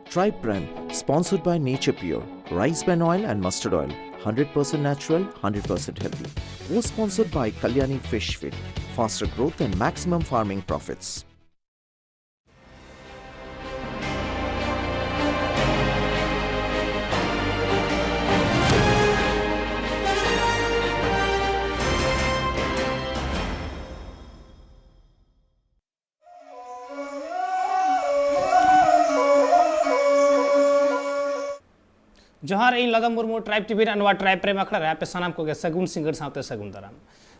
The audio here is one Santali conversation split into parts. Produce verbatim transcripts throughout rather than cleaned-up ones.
Tribe Prem, sponsored by Nature Pure, rice bran oil and mustard oil, hundred percent natural, hundred percent healthy. Co-sponsored by Kalyani Fish Feed, faster growth and maximum farming profits. ᱡᱚᱦᱟᱨ, ᱤᱧ ᱞᱟᱫᱚᱢ ᱢᱩᱨᱢᱩ, Tribe TV ᱨᱮᱱᱟᱜ ᱱᱚᱣᱟ Tribe Prem ᱟᱠᱷᱲᱟ ᱨᱮ ᱟᱯᱮ ᱥᱟᱱᱟᱢ ᱠᱚᱜᱮ ᱥᱟᱹᱜᱩᱱ ᱥᱤᱸᱜᱟᱹᱲ ᱥᱟᱶᱛᱮ ᱥᱟᱹᱜᱩᱱ ᱫᱟᱨᱟᱢ᱾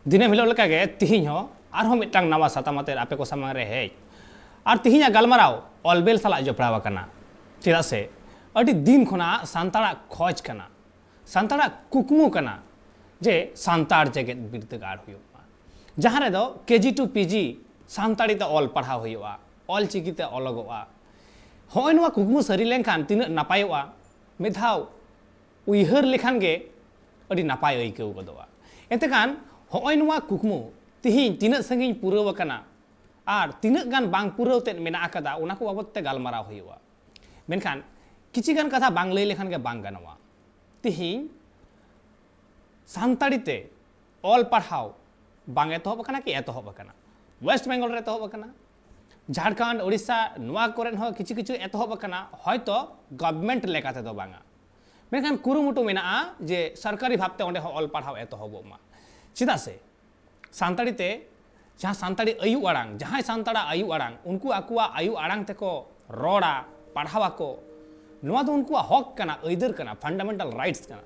ᱫᱤᱱᱟᱹᱢ ᱦᱤᱞᱳᱜ ᱞᱮᱠᱟᱜᱮ ᱛᱤᱦᱤᱧ ᱦᱚᱸ ᱟᱨᱦᱚᱸ ᱢᱤᱫᱴᱟᱝ ᱱᱟᱣᱟ ᱥᱟᱛᱟᱢ ᱟᱛᱮ ᱟᱯᱮ ᱠᱚ ᱥᱟᱢᱟᱝ ᱨᱮ ᱦᱮᱡ᱾ ᱟᱨ ᱛᱤᱦᱤᱧᱟᱜ ᱜᱟᱞᱢᱟᱨᱟᱣ ᱚᱞᱵᱮᱞ ᱥᱟᱞᱟᱜ ᱡᱚᱯᱲᱟᱣ ᱟᱠᱟᱱᱟ᱾ ᱪᱮᱫᱟᱜ ᱥᱮ ᱟᱹᱰᱤ ᱫᱤᱱ ᱠᱷᱚᱱᱟᱜ ᱥᱟᱱᱛᱟᱲᱟᱜ ᱠᱷᱚᱡᱽ ᱠᱟᱱᱟ, ᱥᱟᱱᱛᱟᱲᱟᱜ ᱠᱩᱠᱢᱩ ᱠᱟᱱᱟ ᱡᱮ ᱥᱟᱱᱛᱟᱲ ᱡᱮᱜᱮᱛ ᱵᱤᱨᱫᱟᱹᱜᱟᱲ ᱦᱩᱭᱩᱜ ᱢᱟ, ᱡᱟᱦᱟᱸ ᱨᱮᱫᱚ KG to PG ᱥᱟᱱᱛᱟᱲᱤ ᱛᱮ ᱚᱞ ᱯᱟᱲᱦᱟᱣ ᱦᱩᱭᱩᱜᱼᱟ, ᱚᱞ ᱪᱤᱠᱤ ᱛᱮ ᱚᱞᱚᱜᱚᱜᱼᱟ᱾ ᱦᱚᱸᱜᱼᱚᱭ ᱱᱚᱣᱟ ᱠᱩᱠᱢᱩ ᱥᱟᱹᱨᱤ ᱞᱮᱱᱠᱷᱟᱱ ᱛᱤᱱᱟᱹᱜ ᱱᱟᱯᱟᱭᱚᱜᱼᱟ, ᱢᱤᱫ ᱫᱷᱟᱣ ᱩᱭᱦᱟᱹᱨ ᱞᱮᱠᱷᱟᱱ ᱜᱮ ᱟᱹᱰᱤ ᱱᱟᱯᱟᱭ ᱟᱹᱭᱠᱟᱹᱣ ᱜᱚᱫᱚᱜᱼᱟ᱾ ᱮᱱᱛᱮ ᱠᱷᱟᱱ ᱦᱚᱸᱜᱼᱚᱭ ᱱᱚᱣᱟ ᱠᱩᱠᱢᱩ ᱛᱤᱦᱤᱧ ᱛᱤᱱᱟᱹᱜ ᱥᱟᱺᱜᱤᱧ ᱯᱩᱨᱟᱹᱣ ᱟᱠᱟᱱᱟ ᱟᱨ ᱛᱤᱱᱟᱹᱜ ᱜᱟᱱ ᱵᱟᱝ ᱯᱩᱨᱟᱹᱣ ᱛᱮᱫ ᱢᱮᱱᱟᱜ ᱟᱠᱟᱫᱟ, ᱚᱱᱟ ᱠᱚ ᱵᱟᱵᱚᱫ ᱛᱮ ᱜᱟᱞᱢᱟᱨᱟᱣ ᱦᱩᱭᱩᱜᱼᱟ᱾ ᱢᱮᱱᱠᱷᱟᱱ ᱠᱤᱪᱷᱤ ᱜᱟᱱ ᱠᱟᱛᱷᱟ ᱵᱟᱝ ᱞᱟᱹᱭ ᱞᱮᱠᱷᱟᱱ ᱜᱮ ᱵᱟᱝ ᱜᱟᱱᱚᱜᱼᱟ᱾ ᱛᱤᱦᱤᱧ ᱥᱟᱱᱛᱟᱲᱤ ᱛᱮ ᱚᱞ ᱯᱟᱲᱦᱟᱣ ᱵᱟᱝ ᱮᱛᱚᱦᱚᱵ ᱟᱠᱟᱱᱟ ᱠᱤ ᱮᱛᱚᱦᱚᱵ ᱟᱠᱟᱱᱟ? ᱳᱭᱮᱥᱴ ᱵᱮᱝᱜᱚᱞ ᱨᱮ ᱮᱛᱚᱦᱚᱵ ᱟᱠᱟᱱᱟ, ᱡᱷᱟᱲᱠᱷᱚᱸᱰ, ᱳᱰᱤᱥᱟ, ᱱᱚᱣᱟ ᱠᱚᱨᱮᱱ ᱦᱚᱸ ᱠᱤᱪᱷᱩ ᱠᱤᱪᱷᱩ ᱮᱛᱚᱦᱚᱵ ᱟᱠᱟᱱᱟ, ᱦᱚᱭᱛᱚ ᱜᱚᱵᱷᱢᱮᱱᱴ ᱞᱮᱠᱟ ᱛᱮᱫᱚ ᱵᱟᱝᱟ, ᱢᱮᱱᱠᱷᱟᱱ ᱠᱩᱨᱩᱢᱩᱴᱩ ᱢᱮᱱᱟᱜᱼᱟ ᱡᱮ ᱥᱚᱨᱠᱟᱨᱤ ᱵᱷᱟᱵᱽᱛᱮ ᱚᱸᱰᱮ ᱦᱚᱸ ᱚᱞ ᱯᱟᱲᱦᱟᱣ ᱮᱛᱚᱦᱚᱵᱚᱜ ᱢᱟ᱾ ᱪᱮᱫᱟᱜ ᱥᱮ ᱥᱟᱱᱛᱟᱲᱤ ᱛᱮ ᱡᱟᱦᱟᱸ ᱥᱟᱱᱛᱟᱲᱤ ᱟᱭᱩ ᱟᱲᱟᱝ, ᱡᱟᱦᱟᱸᱭ ᱥᱟᱱᱛᱟᱲᱟᱜ ᱟᱭᱩ ᱟᱲᱟᱝ, ᱩᱱᱠᱩ ᱟᱠᱚᱣᱟᱜ ᱟᱭᱩ ᱟᱲᱟᱝ ᱛᱮᱠᱚ ᱨᱚᱲᱟ, ᱯᱟᱲᱦᱟᱣ ᱟᱠᱚ, ᱱᱚᱣᱟ ᱫᱚ ᱩᱱᱠᱩᱣᱟᱜ ᱦᱚᱠ ᱠᱟᱱᱟ, ᱟᱹᱭᱫᱟᱹᱨ ᱠᱟᱱᱟ, ᱯᱷᱟᱱᱰᱟᱢᱮᱱᱴᱟᱞ ᱨᱟᱭᱤᱴᱥ ᱠᱟᱱᱟ᱾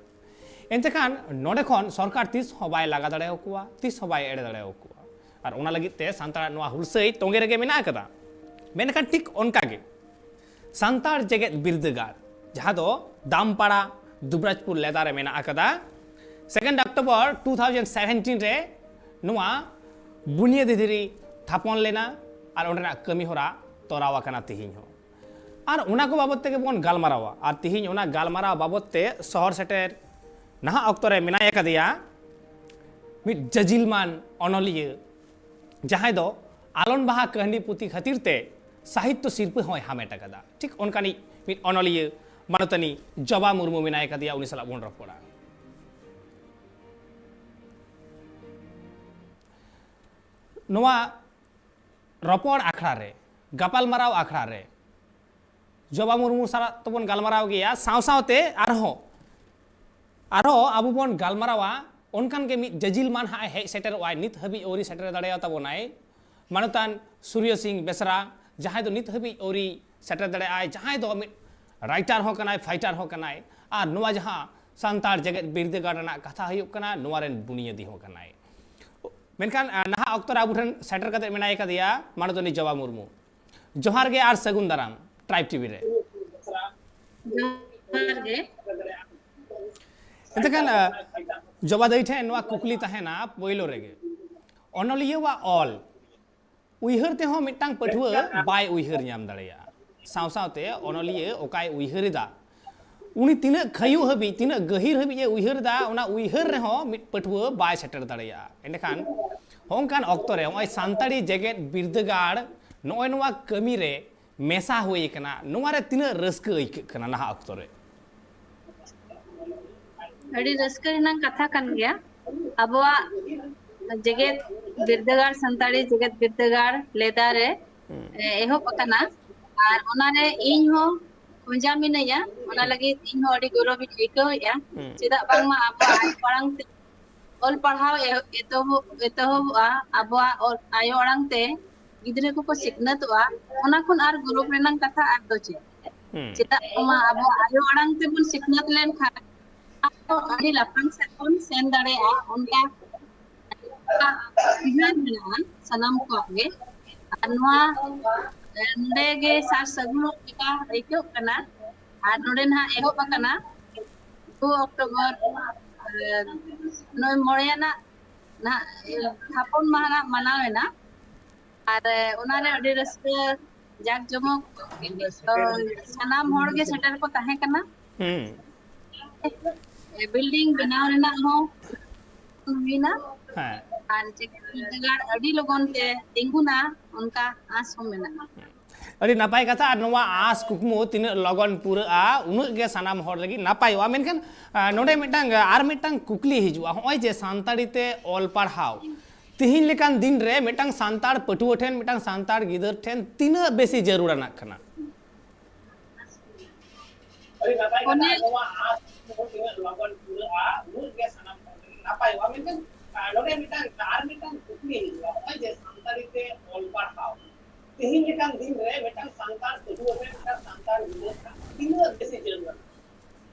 ᱮᱱᱛᱮ ᱠᱷᱟᱱ ᱱᱚᱰᱮ ᱠᱷᱚᱱ ᱥᱚᱨᱠᱟᱨ ᱛᱤᱥ ᱦᱚᱸ ᱵᱟᱭ ᱞᱟᱜᱟ ᱫᱟᱲᱮᱭᱟᱠᱚᱣᱟ, ᱛᱤᱥ ᱦᱚᱸ ᱵᱟᱭ ᱮᱲᱮ ᱫᱟᱲᱮᱭᱟᱠᱚᱣᱟ᱾ ᱟᱨ ᱚᱱᱟ ᱞᱟᱹᱜᱤᱫ ᱛᱮ ᱥᱟᱱᱛᱟᱲᱟᱜ ᱱᱚᱣᱟ ᱦᱩᱞᱥᱟᱹᱭ ᱛᱚᱸᱜᱮ ᱨᱮᱜᱮ ᱢᱮᱱᱟᱜ ᱟᱠᱟᱫᱟ᱾ ᱢᱮᱱᱠᱷᱟᱱ ᱴᱷᱤᱠ ᱚᱱᱠᱟ ᱜᱮ ᱥᱟᱱᱛᱟᱲ ᱡᱮᱜᱮᱛ ᱵᱤᱨᱫᱟᱹᱜᱟᱲ, ᱡᱟᱦᱟᱸ ᱫᱚ ᱫᱟᱢᱯᱟᱲᱟ ᱫᱩᱵᱨᱟᱡᱽᱯᱩᱨ ᱞᱮᱫᱟ ᱨᱮ ᱢᱮᱱᱟᱜ ᱟᱠᱟᱫᱟ, second October two thousand seventeen ᱨᱮ ᱱᱚᱣᱟ ᱵᱩᱱᱤᱭᱟᱹᱫᱤ ᱫᱷᱤᱨᱤ ᱛᱷᱟᱯᱚᱱ ᱞᱮᱱᱟ ᱟᱨ ᱚᱸᱰᱮᱱᱟᱜ ᱠᱟᱹᱢᱤ ᱦᱚᱨᱟ ᱛᱚᱨᱟᱣ ᱟᱠᱟᱱᱟ ᱛᱤᱦᱤᱧ ᱦᱚᱸ᱾ ᱟᱨ ᱚᱱᱟ ᱠᱚ ᱵᱟᱵᱚᱫ ᱛᱮᱜᱮ ᱵᱚᱱ ᱜᱟᱞᱢᱟᱨᱟᱣᱟ᱾ ᱟᱨ ᱛᱤᱦᱤᱧ ᱚᱱᱟ ᱜᱟᱞᱢᱟᱨᱟᱣ ᱵᱟᱵᱚᱫ ᱛᱮ ᱥᱚᱦᱚᱨ ᱥᱮᱴᱮᱨ ᱱᱟᱦᱟᱜ ᱚᱠᱛᱚ ᱨᱮ ᱢᱮᱱᱟᱭ ᱟᱠᱟᱫᱮᱭᱟ ᱢᱤᱫ ᱡᱟᱹᱡᱤᱞᱢᱟᱱ ᱚᱱᱚᱞᱤᱭᱟᱹ, ᱡᱟᱦᱟᱸᱭ ᱫᱚ ᱟᱞᱚᱱ ᱵᱟᱦᱟ ᱠᱟᱹᱦᱱᱤ ᱯᱩᱛᱷᱤ ᱠᱷᱟᱹᱛᱤᱨ ᱛᱮ ᱥᱟᱦᱤᱛᱛᱚ ᱥᱤᱨᱯᱟᱹ ᱦᱚᱸᱭ ᱦᱟᱢᱮᱴ ᱟᱠᱟᱫᱟ᱾ ᱴᱷᱤᱠ ᱚᱱᱠᱟᱱᱤᱡ ᱢᱤᱫ ᱚᱱᱚᱞᱤᱭᱟᱹ ᱢᱟᱱᱚᱛᱟᱱᱤ ᱡᱚᱵᱟ ᱢᱩᱨᱢᱩ ᱢᱮᱱᱟᱭ ᱠᱟᱫᱮᱭᱟ, ᱩᱱᱤ ᱥᱟᱞᱟᱜ ᱵᱚᱱ ᱨᱚᱯᱚᱲᱟ᱾ ᱱᱚᱣᱟ ᱨᱚᱯᱚᱲ ᱟᱠᱷᱲᱟ ᱨᱮ, ᱜᱟᱯᱟᱞᱢᱟᱨᱟᱣ ᱟᱠᱷᱲᱟ ᱨᱮ ᱡᱚᱵᱟ ᱢᱩᱨᱢᱩ ᱥᱟᱞᱟᱜ ᱛᱚᱵᱚᱱ ᱜᱟᱞᱢᱟᱨᱟᱣ ᱜᱮᱭᱟ, ᱥᱟᱶ ᱥᱟᱶᱛᱮ ᱟᱨᱦᱚᱸ ᱟᱨᱦᱚᱸ ᱟᱵᱚ ᱵᱚᱱ ᱜᱟᱞᱢᱟᱨᱟᱣᱟ ᱚᱱᱠᱟᱱ ᱜᱮ ᱢᱤᱫ ᱡᱟᱹᱡᱤᱞ ᱢᱟᱱ ᱦᱟᱸᱜ ᱦᱮᱡ ᱥᱮᱴᱮᱨᱚᱜᱼᱟᱭ, ᱱᱤᱛ ᱦᱟᱹᱵᱤᱡ ᱟᱹᱣᱨᱤ ᱥᱮᱴᱮᱨ ᱫᱟᱲᱮᱭᱟᱛᱟᱵᱚᱱᱟᱭ, ᱢᱟᱱᱚᱛᱟᱱ ᱥᱩᱨᱭᱚ ᱥᱤᱝ ᱵᱮᱥᱨᱟ, ᱡᱟᱦᱟᱸᱭ ᱫᱚ ᱱᱤᱛ ᱦᱟᱹᱵᱤᱡ ᱟᱹᱣᱨᱤ ᱥᱮᱴᱮᱨ ᱫᱟᱲᱮᱭᱟᱜᱼᱟᱭ, ᱡᱟᱦᱟᱸᱭ ᱫᱚ ᱢᱤᱫ ᱨᱟᱭᱴᱟᱨ ᱦᱚᱸ ᱠᱟᱱᱟᱭ, ᱯᱷᱟᱭᱴᱟᱨ ᱦᱚᱸ ᱠᱟᱱᱟᱭ, ᱟᱨ ᱱᱚᱣᱟ ᱡᱟᱦᱟᱸ ᱥᱟᱱᱛᱟᱲ ᱡᱮᱜᱮᱛ ᱵᱤᱨᱫᱟᱹᱜᱟᱲ ᱨᱮᱱᱟᱜ ᱠᱟᱛᱷᱟ ᱦᱩᱭᱩᱜ ᱠᱟᱱᱟ, ᱱᱚᱣᱟ ᱨᱮᱱ ᱵᱩᱱᱤᱭᱟᱹᱫᱤ ᱦᱚᱸ ᱠᱟᱱᱟᱭ᱾ ᱢᱮᱱᱠᱷᱟᱱ ᱱᱟᱦᱟᱜ ᱚᱠᱛᱚ ᱨᱮ ᱟᱵᱚ ᱴᱷᱮᱱ ᱥᱮᱴᱮᱨ ᱠᱟᱛᱮ ᱢᱮᱱᱟᱭ ᱠᱟᱫᱮᱭᱟ ᱢᱟᱱᱚᱛᱟᱱᱤ ᱡᱚᱵᱟ ᱢᱩᱨᱢᱩ᱾ ᱡᱚᱦᱟᱨ ᱜᱮ ᱟᱨ ᱥᱟᱹᱜᱩᱱ ᱫᱟᱨᱟᱢ ᱴᱨᱟᱭᱤᱵᱽ ᱴᱤᱵᱷᱤ ᱨᱮ᱾ ᱡᱚᱦᱟᱨ ᱜᱮ᱾ ᱮᱱᱛᱮᱠᱷᱟᱱ ᱡᱚᱵᱟ ᱫᱟᱹᱭ ᱴᱷᱮᱱ ᱱᱚᱣᱟ ᱠᱩᱠᱞᱤ ᱛᱟᱦᱮᱱᱟ ᱯᱳᱭᱞᱳ ᱨᱮᱜᱮ, ᱚᱱᱚᱞᱤᱭᱟᱹᱣᱟᱜ ᱚᱞ ᱩᱭᱦᱟᱹᱨ ᱛᱮᱦᱚᱸ ᱢᱤᱫᱴᱟᱝ ᱯᱟᱹᱴᱷᱩᱣᱟᱹ ᱵᱟᱭ ᱩᱭᱦᱟᱹᱨ ᱧᱟᱢ ᱫᱟᱲᱮᱭᱟᱜᱼᱟ, ᱥᱟᱶ ᱥᱟᱶᱛᱮ ᱚᱱᱚᱞᱤᱭᱟᱹ ᱚᱠᱟᱭ ᱩᱭᱦᱟᱹᱨ ᱮᱫᱟ, ᱩᱱᱤ ᱛᱤᱱᱟᱹᱜ ᱠᱷᱟᱹᱭᱩᱜ ᱦᱟᱹᱵᱤᱡ, ᱛᱤᱱᱟᱹᱜ ᱜᱟᱹᱦᱤᱨ ᱦᱟᱹᱵᱤᱡ ᱮ ᱩᱭᱦᱟᱹᱨ ᱮᱫᱟ, ᱚᱱᱟ ᱩᱭᱦᱟᱹᱨ ᱨᱮᱦᱚᱸ ᱢᱤᱫ ᱯᱟᱹᱴᱷᱩᱣᱟᱹ ᱵᱟᱭ ᱥᱮᱴᱮᱨ ᱫᱟᱲᱮᱭᱟᱜᱼᱟ᱾ ᱮᱸᱰᱮᱠᱷᱟᱱ ᱦᱚᱸᱜᱼᱚᱝᱠᱟᱱ ᱚᱠᱛᱚ ᱨᱮ ᱱᱚᱜᱼᱚᱭ ᱥᱟᱱᱛᱟᱲᱤ ᱡᱮᱜᱮᱛ ᱵᱤᱨᱫᱟᱹᱜᱟᱲ ᱱᱚᱜᱼᱚᱭ ᱱᱚᱣᱟ ᱠᱟᱹᱢᱤ ᱨᱮ ᱢᱮᱥᱟ ᱦᱩᱭ ᱠᱟᱱᱟ, ᱱᱚᱣᱟ ᱨᱮ ᱛᱤᱱᱟᱹᱜ ᱨᱟᱹᱥᱠᱟᱹ ᱟᱹᱭᱠᱟᱹᱜ ᱠᱟᱱᱟ ᱱᱟᱦᱟᱜ ᱚᱠᱛᱚ ᱨᱮ? ᱟᱹᱰᱤ ᱨᱟᱹᱥᱠᱟᱹ ᱨᱮᱱᱟᱜ ᱠᱟᱛᱷᱟ ᱠᱟᱱ ᱜᱮᱭᱟ᱾ ᱟᱵᱚᱣᱟᱜ ᱡᱮᱜᱮᱛ ᱵᱤᱨᱫᱟᱹᱜᱟᱲ, ᱥᱟᱱᱛᱟᱲᱤ ᱡᱮᱜᱮᱛ ᱵᱤᱨᱫᱟᱹᱜᱟᱲ ᱞᱮᱫᱟ ᱨᱮ, ᱮ, ᱮᱦᱚᱵ ᱟᱠᱟᱱᱟ᱾ ᱟᱨ ᱚᱱᱟᱨᱮ ᱤᱧ ᱦᱚᱸ ᱠᱷᱚᱸᱡᱟ ᱢᱤᱱᱟᱹᱧᱟ᱾ ᱚᱱᱟ ᱞᱟᱹᱜᱤᱫ ᱤᱧ ᱦᱚᱸ ᱟᱹᱰᱤ ᱜᱚᱨᱚᱵᱤᱧ ᱟᱹᱭᱠᱟᱹᱣᱮᱫᱼᱟ᱾ ᱪᱮᱫᱟᱜ ᱵᱟᱝᱢᱟ ᱟᱵᱚᱣᱟᱜ ᱟᱭᱳ ᱟᱲᱟᱝ ᱛᱮ ᱚᱞ ᱯᱟᱲᱦᱟᱣ ᱮᱦᱚ-, ᱮᱛᱚᱦᱚᱵ, ᱮᱛᱚᱦᱚᱵᱚᱜᱼᱟ ᱟᱵᱚᱣᱟᱜ ᱚᱞ, ᱟᱭᱳ ᱟᱲᱟᱝ ᱛᱮ ᱜᱤᱫᱽᱨᱟᱹ ᱠᱚᱠᱚ ᱥᱤᱠᱷᱱᱟᱹᱛᱚᱜᱼᱟ, ᱚᱱᱟ ᱠᱷᱚᱱ ᱟᱨ ᱜᱚᱨᱚᱵᱽ ᱨᱮᱱᱟᱜ ᱠᱟᱛᱷᱟ ᱟᱨ ᱫᱚ ᱪᱮᱫ? ᱪᱮᱫᱟᱜ ᱵᱟᱝᱢᱟ ᱟᱵᱚᱣᱟᱜ ᱟᱭᱳ ᱟᱲᱟᱝ ᱛᱮᱵᱚᱱ ᱥᱤᱠᱷᱱᱟᱹᱛ ᱞᱮᱱᱠᱷᱟᱱ ᱟᱨᱦᱚᱸ ᱟᱹᱰᱤ ᱞᱟᱯᱷᱟᱝ ᱥᱮᱫ ᱵᱚᱱ ᱥᱮᱱ ᱫᱟᱲᱮᱭᱟᱜᱼᱟ, ᱚᱱᱠᱟ ᱩᱭᱦᱟᱹᱨ ᱢᱮᱱᱟᱜᱼᱟ ᱥᱟᱱᱟᱢ ᱠᱚᱣᱟᱜ ᱜᱮ᱾ ᱟᱨ ᱱᱚᱣᱟ, ᱮ, ᱱᱚᱰᱮ ᱜᱮ ᱥᱟᱨ ᱥᱟᱹᱜᱩᱱᱚᱜ ᱞᱮᱠᱟ ᱟᱹᱭᱠᱟᱹᱜ ᱠᱟᱱᱟ᱾ ᱟᱨ ᱱᱚᱰᱮ ᱱᱟᱦᱟᱜ ᱮᱦᱚᱵ ᱟᱠᱟᱱᱟ ᱫᱩ ᱚᱠᱴᱳᱵᱚᱨ, ᱮ, ᱱᱚᱜᱼᱚᱭ ᱢᱚᱬᱮ ᱟᱱᱟᱜ ᱱᱟᱦᱟᱜ, ᱮ, ᱛᱷᱟᱯᱚᱱ ᱢᱟᱦᱟ ᱱᱟᱦᱟᱜ ᱢᱟᱱᱟᱣ ᱮᱱᱟ᱾ ᱟᱨ, ᱮ, ᱚᱱᱟᱨᱮ ᱟᱹᱰᱤ ᱨᱟᱹᱥᱠᱟᱹ, ᱡᱟᱠ ᱡᱚᱢᱚᱠ, ᱮ, ᱥᱟᱱᱟᱢ ᱦᱚᱲ ᱜᱮ ᱥᱮᱴᱮᱨ ᱠᱚ ᱛᱟᱦᱮᱸ ᱠᱟᱱᱟ᱾ ᱦᱩᱸ᱾ ᱮ, ᱵᱤᱞᱰᱤᱝ ᱵᱮᱱᱟᱣ ᱨᱮᱱᱟᱜ ᱦᱚᱸ ᱦᱩᱭᱱᱟ᱾ ᱦᱮᱸ᱾ ᱟᱨ ᱡᱮᱜᱮᱛ ᱵᱤᱨᱫᱟᱹᱜᱟᱲ ᱟᱹᱰᱤ ᱞᱚᱜᱚᱱ ᱛᱮ ᱛᱤᱸᱜᱩᱱᱟ, ᱚᱱᱠᱟ ᱟᱸᱥ ᱦᱚᱸ ᱢᱮᱱᱟᱜᱼᱟ᱾ ᱟᱹᱰᱤ ᱱᱟᱯᱟᱭ ᱠᱟᱛᱷᱟ᱾ ᱟᱨ ᱱᱚᱣᱟ ᱟᱸᱥ ᱠᱩᱠᱢᱩ ᱛᱤᱱᱟᱹᱜ ᱞᱚᱜᱚᱱ ᱯᱩᱨᱟᱹᱜᱼᱟ, ᱩᱱᱟᱹᱜ ᱜᱮ ᱥᱟᱱᱟᱢ ᱦᱚᱲ ᱞᱟᱹᱜᱤᱫ ᱱᱟᱯᱟᱭᱚᱜᱼᱟ᱾ ᱢᱮᱱᱠᱷᱟᱱ ᱟᱨ ᱢᱤᱫᱴᱟᱝ ᱠᱩᱠᱞᱤ ᱦᱤᱡᱩᱜᱼᱟ, ᱱᱚᱜᱼᱚᱭ ᱡᱮ ᱥᱟᱱᱛᱟᱲᱤ ᱛᱮ ᱚᱞ ᱯᱟᱲᱦᱟᱣ ᱛᱤᱦᱤᱧ ᱞᱮᱠᱟᱱ ᱫᱤᱱ ᱨᱮ ᱢᱤᱫᱴᱟᱝ ᱥᱟᱱᱛᱟᱲ ᱯᱟᱹᱴᱷᱩᱣᱟᱹ ᱴᱷᱮᱱ, ᱢᱤᱫᱴᱟᱝ ᱥᱟᱱᱛᱟᱲ ᱜᱤᱫᱟᱹᱨ ᱴᱷᱮᱱ ᱛᱤᱱᱟᱹᱜ ᱵᱮᱥᱤ ᱡᱟᱹᱨᱩᱲᱟᱱᱟᱜ ᱠᱟᱱᱟ? ᱛᱤᱦᱤᱧ ᱞᱮᱠᱟᱱ ᱫᱤᱱ ᱨᱮ ᱢᱤᱫᱴᱟᱝ ᱥᱟᱱᱛᱟᱲ ᱯᱟᱹᱴᱷᱩᱣᱟᱹ ᱨᱮ ᱢᱤᱫᱴᱟᱝ ᱥᱟᱱᱛᱟᱲ ᱜᱤᱫᱽᱨᱟᱹ ᱠᱷᱟᱱ ᱛᱤᱱᱟᱹᱜ ᱵᱮᱥᱤ ᱡᱟᱹᱨᱩᱲᱟ?